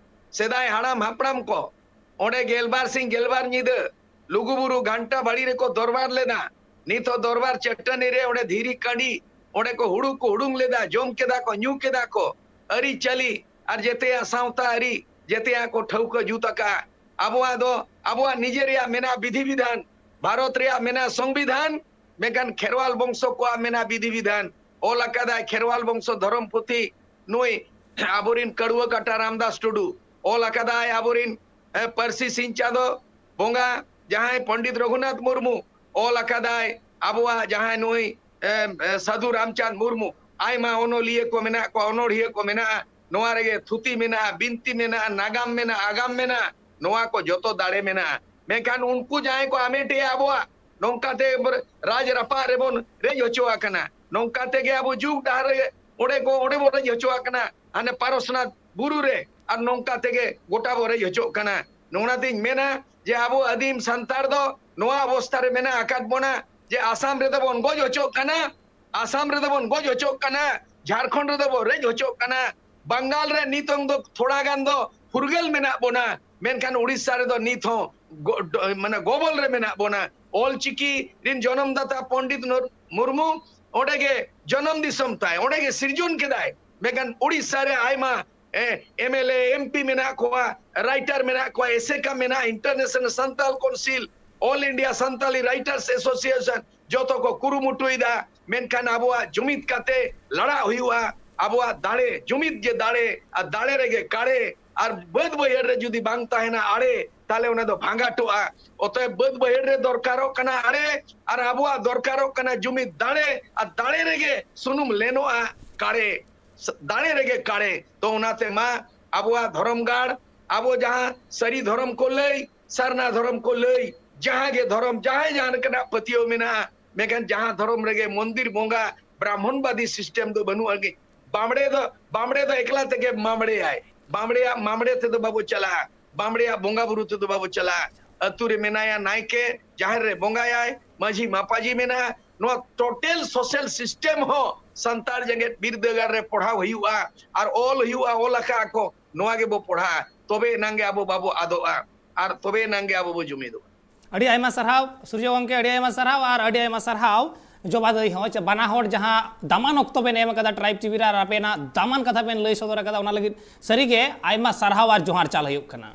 ᱥᱮᱫᱟᱭ ᱦᱟᱲᱟᱢ ᱦᱟᱯᱲᱟᱢ ᱠᱚ ᱚᱸᱰᱮ ᱜᱮᱞᱵᱟᱨ ᱥᱤᱧ ᱜᱮᱞᱵᱟᱨ ᱧᱤᱫᱟᱹ ᱞᱩᱜᱩᱵᱩᱨᱩ ᱜᱷᱟᱱᱴᱟ ᱵᱟᱲᱤ ᱨᱮᱠᱚ ᱫᱚᱨᱵᱟᱨ ᱞᱮᱫᱟ᱾ ᱱᱤᱛ ᱦᱚᱸ ᱫᱚᱨᱵᱟᱨ ᱪᱟᱹᱴᱟᱹᱱᱤ ᱨᱮ ᱚᱸᱰᱮ ᱫᱷᱤᱨᱤ ᱠᱟᱸᱰᱤ, ᱚᱸᱰᱮ ᱠᱚ ᱦᱩᱲᱩ ᱠᱚ ᱦᱩᱲᱩᱝ ᱞᱮᱫᱟ, ᱡᱚᱢ ᱠᱮᱫᱟ ᱠᱚ, ᱧᱩ ᱠᱮᱫᱟ ᱠᱚ᱾ ᱟᱹᱨᱤᱪᱟᱹᱞᱤ ᱟᱨ ᱡᱮᱛᱮᱭᱟᱜ ᱥᱟᱶᱛᱟ ᱟᱹᱨᱤ, ᱡᱮᱛᱮᱭᱟᱜ ᱠᱚ ᱴᱷᱟᱹᱣᱠᱟᱹ ᱡᱩᱛ ᱟᱠᱟᱫᱼᱟ᱾ ᱟᱵᱚᱣᱟᱜ ᱫᱚ, ᱟᱵᱚᱣᱟᱜ ᱱᱤᱡᱮ ᱨᱮᱭᱟᱜ ᱢᱮᱱᱟᱜᱼᱟ ᱵᱤᱫᱷᱤ ᱵᱤᱫᱷᱟᱱ, ᱵᱷᱟᱨᱚᱛ ᱨᱮᱭᱟᱜ ᱢᱮᱱᱟᱜᱼᱟ ᱥᱚᱝᱵᱤᱫᱷᱟᱱ, ᱢᱮᱱᱠᱷᱟᱱ ᱠᱷᱮᱨᱣᱟᱞ ᱵᱚᱝᱥᱚ ᱠᱚᱣᱟᱜ ᱢᱮᱱᱟᱜᱼᱟ ᱵᱤᱫᱷᱤ ᱵᱤᱫᱷᱟᱱ᱾ ᱚᱞ ᱟᱠᱟᱫᱟᱭ ᱠᱷᱮᱨᱣᱟᱞ ᱵᱚᱝᱥᱚ ᱫᱷᱚᱨᱚᱢ ᱯᱩᱛᱷᱤ, ᱱᱩᱭ ᱟᱵᱚᱨᱤᱱ ᱠᱟᱹᱲᱩᱣᱟᱹ ᱠᱟᱴᱟ ᱨᱟᱢᱫᱟᱥ ᱴᱩᱰᱩ᱾ ᱚᱞ ᱟᱠᱟᱫᱟᱭ ᱟᱵᱚᱨᱤᱱ, ᱮ, ᱯᱟᱹᱨᱥᱤ ᱥᱤᱧ ᱪᱟᱸᱫᱚ ᱵᱚᱸᱜᱟ, ᱡᱟᱦᱟᱸᱭ ᱯᱚᱱᱰᱤᱛ ᱨᱚᱜᱷᱩᱱᱟᱛᱷ ᱢᱩᱨᱢᱩ᱾ ᱚᱞ ᱟᱠᱟᱫᱟᱭ ᱟᱵᱚᱣᱟᱜ ᱡᱟᱦᱟᱸᱭ ᱱᱩᱭ, ᱮ, ᱮ, ᱥᱟᱹᱫᱷᱩ ᱨᱟᱢᱪᱟᱸᱫᱽ ᱢᱩᱨᱢᱩ᱾ ᱟᱭᱢᱟ ᱚᱱᱚᱞᱤᱭᱟᱹ ᱠᱚ ᱢᱮᱱᱟᱜ ᱠᱚᱣᱟ, ᱚᱱᱚᱲᱦᱤᱭᱟᱹ ᱠᱚ ᱢᱮᱱᱟᱜᱼᱟ, ᱱᱚᱣᱟ ᱨᱮᱜᱮ ᱛᱷᱩᱛᱤ ᱢᱮᱱᱟᱜᱼᱟ, ᱵᱤᱱᱛᱤ ᱢᱮᱱᱟᱜᱼᱟ, ᱱᱟᱜᱟᱢ ᱢᱮᱱᱟᱜᱼᱟ, ᱟᱜᱟᱢ ᱢᱮᱱᱟᱜᱼᱟ, ᱱᱚᱣᱟ ᱠᱚ ᱡᱚᱛᱚ ᱫᱟᱲᱮ ᱢᱮᱱᱟᱜᱼᱟ᱾ ᱢᱮᱱᱠᱷᱟᱱ ᱩᱱᱠᱩ ᱡᱟᱦᱟᱸᱭ ᱠᱚ ᱟᱢᱮᱴᱮᱜᱼᱟ ᱟᱵᱚᱣᱟᱜ, ᱱᱚᱝᱠᱟᱛᱮ ᱨᱟᱡᱽ ᱨᱟᱯᱟᱜ ᱨᱮᱵᱚᱱ ᱨᱮᱡ ᱦᱚᱪᱚ ᱟᱠᱟᱱᱟ, ᱱᱚᱝᱠᱟ ᱛᱮᱜᱮ ᱟᱵᱚ ᱡᱩᱜᱽ ᱰᱟᱦᱟᱨ ᱨᱮ ᱚᱸᱰᱮ ᱠᱚ, ᱚᱸᱰᱮ ᱵᱚᱱ ᱨᱮᱡ ᱦᱚᱪᱚ ᱟᱠᱟᱱᱟ, ᱦᱟᱱᱮ ᱯᱟᱨᱚᱥᱱᱟᱛᱷ ᱵᱩᱨᱩ ᱨᱮ, ᱟᱨ ᱱᱚᱝᱠᱟ ᱛᱮᱜᱮ ᱜᱚᱴᱟ ᱵᱚᱱ ᱨᱮᱡ ᱦᱚᱪᱚᱜ ᱠᱟᱱᱟ᱾ ᱱᱚᱣᱟᱛᱤᱧ ᱢᱮᱱᱟ ᱡᱮ ᱟᱵᱚ ᱟᱹᱫᱤᱢ ᱥᱟᱱᱛᱟᱲ ᱫᱚ ᱱᱚᱣᱟ ᱚᱵᱚᱥᱛᱷᱟ ᱨᱮ ᱢᱮᱱᱟᱜ ᱟᱠᱟᱫ ᱵᱚᱱᱟ ᱡᱮ ᱟᱥᱟᱢ ᱨᱮᱫᱚ ᱵᱚᱱ ᱜᱚᱡ ᱦᱚᱪᱚᱜ ᱠᱟᱱᱟ, ᱟᱥᱟᱢ ᱨᱮᱫᱚ ᱵᱚᱱ ᱜᱚᱡ ᱦᱚᱪᱚᱜ ᱠᱟᱱᱟ, ᱡᱷᱟᱲᱠᱷᱚᱸᱰ ᱨᱮᱫᱚ ᱵᱚᱱ ᱨᱮᱡ ᱦᱚᱪᱚᱜ ᱠᱟᱱᱟ, ᱵᱟᱝᱜᱟᱞ ᱨᱮ ᱱᱤᱛᱚᱝ ᱫᱚ ᱛᱷᱚᱲᱟ ᱜᱟᱱ ᱫᱚ ᱯᱷᱩᱨᱜᱟᱹᱞ ᱢᱮᱱᱟᱜ ᱵᱚᱱᱟ, ᱢᱮᱱᱠᱷᱟᱱ ᱩᱲᱤᱥᱥᱟ ᱨᱮᱫᱚ ᱱᱤᱛ ᱦᱚᱸ ᱜᱚ-, ᱰᱚ-, ᱢᱟᱱᱮ ᱜᱚᱵᱚᱞ ᱨᱮ ᱢᱮᱱᱟᱜ ᱵᱚᱱᱟ᱾ ᱚᱞ ᱪᱤᱠᱤ ᱨᱤᱱ ᱡᱚᱱᱚᱢ ᱫᱟᱛᱟ ᱯᱚᱱᱰᱤᱛ ᱱᱩᱨ-, ᱢᱩᱨᱢᱩ ᱚᱸᱰᱮ ᱜᱮ ᱡᱚᱱᱚᱢ ᱫᱤᱥᱚᱢ ᱛᱟᱭ, ᱚᱸᱰᱮ ᱜᱮ ᱥᱤᱨᱡᱚᱱ ᱠᱮᱫᱟᱭ᱾ ᱢᱮᱱᱠᱷᱟᱱ ᱩᱲᱤᱥᱥᱟ ᱨᱮ ᱟᱭᱢᱟ, ᱮ, M L A, M P ᱢᱮᱱᱟᱜ ᱠᱚᱣᱟ, ᱨᱟᱭᱴᱟᱨ ᱢᱮᱱᱟᱜ ᱠᱚᱣᱟ, ᱮᱥᱮᱠᱟ ᱢᱮᱱᱟᱜᱼᱟ, International Santal Council, All India Santali Writers Association, ᱡᱚᱛᱚ ᱠᱚ ᱠᱩᱨᱩᱢᱩᱴᱩᱭᱮᱫᱟ᱾ ᱢᱮᱱᱠᱷᱟᱱ ᱟᱵᱚᱣᱟᱜ ᱡᱩᱢᱤᱫ ᱠᱟᱛᱮ ᱞᱟᱲᱟᱜ ᱦᱩᱭᱩᱜᱼᱟ᱾ ᱟᱵᱚᱣᱟᱜ ᱫᱟᱲᱮ, ᱡᱩᱢᱤᱫ ᱜᱮ ᱫᱟᱲᱮ, ᱟᱨ ᱫᱟᱲᱮ ᱨᱮᱜᱮ ᱠᱟᱲᱮ᱾ ᱟᱨ ᱵᱟᱹᱫᱽ ᱵᱟᱹᱭᱦᱟᱹᱲ ᱨᱮ ᱡᱩᱫᱤ ᱵᱟᱝ ᱛᱟᱦᱮᱱᱟ ᱟᱲᱮ, ᱛᱟᱦᱞᱮ ᱚᱱᱟ ᱫᱚ ᱵᱷᱟᱸᱜᱟᱴᱚᱜᱼᱟ᱾ ᱚᱛᱚᱭᱮᱵ ᱵᱟᱹᱫᱽ ᱵᱟᱹᱭᱦᱟᱹᱲ ᱨᱮ ᱫᱚᱨᱠᱟᱨᱚᱜ ᱠᱟᱱᱟ ᱟᱲᱮ, ᱟᱨ ᱟᱵᱚᱣᱟᱜ ᱫᱚᱨᱠᱟᱨᱚᱜ ᱠᱟᱱᱟ ᱡᱩᱢᱤᱫ ᱫᱟᱲᱮ, ᱟᱨ ᱫᱟᱲᱮ ᱨᱮᱜᱮ ᱥᱩᱱᱩᱢ ᱞᱮᱱᱚᱜᱼᱟ ᱠᱟᱲᱮ, ᱫᱟᱲᱮ ᱨᱮᱜᱮ ᱠᱟᱲᱮ᱾ ᱛᱚ ᱚᱱᱟᱛᱮ ᱢᱟ ᱟᱵᱚᱣᱟᱜ ᱫᱷᱚᱨᱚᱢ ᱜᱟᱲ, ᱟᱵᱚ ᱡᱟᱦᱟᱸ ᱥᱟᱹᱨᱤ ᱫᱷᱚᱨᱚᱢ ᱠᱚ ᱞᱟᱹᱭ, ᱥᱟᱨᱱᱟ ᱫᱷᱚᱨᱚᱢ ᱠᱚ ᱞᱟᱹᱭ, ᱡᱟᱦᱟᱸ ᱜᱮ ᱫᱷᱚᱨᱚᱢ, ᱡᱟᱦᱟᱸᱭ ᱡᱟᱦᱟᱸ ᱞᱮᱠᱟᱱᱟᱜ ᱯᱟᱹᱛᱭᱟᱹᱣ ᱢᱮᱱᱟᱜᱼᱟ, ᱢᱮᱱᱠᱷᱟᱱ ᱡᱟᱦᱟᱸ ᱫᱷᱚᱨᱚᱢ ᱨᱮᱜᱮ ᱢᱚᱱᱫᱤᱨ ᱵᱚᱸᱜᱟ ᱵᱨᱟᱦᱢᱚᱱᱵᱟᱫᱤ system ᱫᱚ ᱵᱟᱹᱱᱩᱜᱼᱟ᱾ ᱵᱟᱢᱲᱮ ᱫᱚ, ᱵᱟᱢᱲᱮ ᱫᱚ ᱮᱠᱞᱟ ᱛᱮᱜᱮ ᱢᱟᱢᱲᱮᱭᱟᱭ᱾ ᱵᱟᱢᱲᱮᱭᱟᱜ ᱢᱟᱢᱲᱮ ᱛᱮᱫᱚ ᱵᱟᱵᱚ ᱪᱟᱞᱟᱜᱼᱟ, ᱵᱟᱢᱲᱮᱭᱟᱜ ᱵᱚᱸᱜᱟ ᱵᱩᱨᱩ ᱛᱮᱫᱚ ᱵᱟᱵᱚ ᱪᱟᱞᱟᱜᱼᱟ᱾ ᱟᱹᱛᱩ ᱨᱮ ᱢᱮᱱᱟᱭᱟ ᱱᱟᱭᱠᱮ, ᱡᱟᱦᱮᱨ ᱨᱮ ᱵᱚᱸᱜᱟᱭᱟᱭ, ᱢᱟᱹᱡᱷᱤ ᱢᱟᱯᱟᱡᱤ ᱢᱮᱱᱟᱜᱼᱟ᱾ ᱱᱚᱣᱟ total social system ᱦᱚᱸ ᱥᱟᱱᱛᱟᱲ ᱡᱮᱜᱮᱛ ᱵᱤᱨᱫᱟᱹᱜᱟᱲ ᱨᱮ ᱯᱚᱲᱦᱟᱣ ᱦᱩᱭᱩᱜᱼᱟ, ᱟᱨ ᱚᱞ ᱦᱩᱭᱩᱜᱼᱟ, ᱚᱞ ᱟᱠᱟᱫᱼᱟ ᱠᱚ, ᱱᱚᱣᱟ ᱜᱮᱵᱚ ᱯᱚᱲᱦᱟᱜᱼᱟ, ᱛᱚᱵᱮ ᱮᱱᱟᱝ ᱜᱮ ᱟᱵᱚ ᱵᱟᱵᱚ ᱟᱫᱚᱜᱼᱟ, ᱟᱨ ᱛᱚᱵᱮ ᱮᱱᱟᱝ ᱜᱮ ᱟᱵᱚ ᱵᱚ ᱡᱩᱢᱤᱫᱚᱜᱼᱟ᱾ ᱟᱹᱰᱤ ᱟᱭᱢᱟ ᱥᱟᱨᱦᱟᱣ ᱥᱩᱨᱡᱚ ᱜᱚᱢᱠᱮ, ᱟᱹᱰᱤ ᱟᱭᱢᱟ ᱥᱟᱨᱦᱟᱣ, ᱟᱨ ᱟᱹᱰᱤ ᱟᱭᱢᱟ ᱥᱟᱨᱦᱟᱣ ᱡᱚᱵᱟ ᱫᱟᱹᱭ ᱦᱚᱸ, ᱪᱮ ᱵᱟᱱᱟ ᱦᱚᱲ ᱡᱟᱦᱟᱸ ᱫᱟᱢᱟᱱ ᱚᱠᱛᱚ ᱵᱮᱱ ᱮᱢ ᱟᱠᱟᱫᱟ Tribe TV ᱨᱮ, ᱟᱨ ᱟᱯᱮᱱᱟᱜ ᱫᱟᱢᱟᱱ ᱠᱟᱛᱷᱟ ᱵᱮᱱ ᱞᱟᱹᱭ ᱥᱚᱫᱚᱨ ᱟᱠᱟᱫᱟ, ᱚᱱᱟ ᱞᱟᱹᱜᱤᱫ ᱥᱟᱹᱨᱤᱜᱮ ᱟᱭᱢᱟ ᱥᱟᱨᱦᱟᱣ ᱟᱨ ᱡᱚᱦᱟᱨ ᱪᱟᱞ ᱦᱩᱭᱩᱜ ᱠᱟᱱᱟ᱾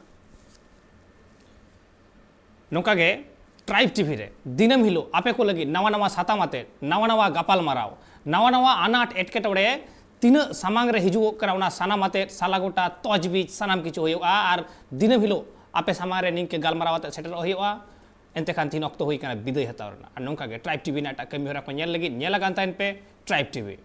ᱱᱚᱝᱠᱟ ᱜᱮ Tribe TV ᱨᱮ ᱫᱤᱱᱟᱹᱢ ᱦᱤᱞᱳᱜ ᱟᱯᱮ ᱠᱚ ᱞᱟᱹᱜᱤᱫ ᱱᱟᱣᱟ ᱱᱟᱣᱟ ᱥᱟᱛᱟᱢ ᱟᱛᱮ ᱱᱟᱣᱟ ᱱᱟᱣᱟ ᱜᱟᱯᱟᱞ ᱢᱟᱨᱟᱣ, ᱱᱟᱣᱟ ᱱᱟᱣᱟ ᱟᱱᱟᱴ ᱮᱴᱠᱮᱴᱚᱬᱮ ᱛᱤᱱᱟᱹᱜ ᱥᱟᱢᱟᱝ ᱨᱮ ᱦᱤᱡᱩᱜᱚᱜ ᱠᱟᱱᱟ, ᱚᱱᱟ ᱥᱟᱱᱟᱢ ᱟᱛᱮᱫ ᱥᱟᱞᱟ ᱜᱚᱴᱟ ᱛᱚᱡᱽᱵᱤᱡᱽ ᱥᱟᱱᱟᱢ ᱠᱤᱪᱷᱩ ᱦᱩᱭᱩᱜᱼᱟ᱾ ᱟᱨ ᱫᱤᱱᱟᱹᱢ ᱦᱤᱞᱳᱜ ᱟᱯᱮ ᱥᱟᱢᱟᱝ ᱨᱮ ᱱᱤᱝᱠᱟᱹ ᱜᱟᱞᱢᱟᱨᱟᱣ ᱟᱛᱮᱫ ᱥᱮᱴᱮᱨᱚᱜ ᱦᱩᱭᱩᱜᱼᱟ᱾ ᱮᱱᱛᱮ ᱠᱷᱟᱱ ᱛᱤᱦᱤᱧ ᱚᱠᱛᱚ ᱦᱩᱭ ᱠᱟᱱᱟ ᱵᱤᱫᱟᱹᱭ ᱦᱟᱛᱟᱣ ᱨᱮᱱᱟᱜ᱾ ᱟᱨ ᱱᱚᱝᱠᱟ ᱜᱮ ᱴᱨᱟᱭᱤᱵᱽ ᱴᱤᱵᱷᱤ ᱨᱮᱱᱟᱜ ᱮᱴᱟᱜ ᱠᱟᱹᱢᱤ ᱦᱚᱨᱟ ᱠᱚ ᱧᱮᱞ ᱞᱟᱹᱜᱤᱫ ᱧᱮᱞ ᱟᱠᱟᱱ ᱛᱟᱦᱮᱱ ᱯᱮ ᱴᱨᱟᱭᱤᱵᱽ ᱴᱤᱵᱷᱤ᱾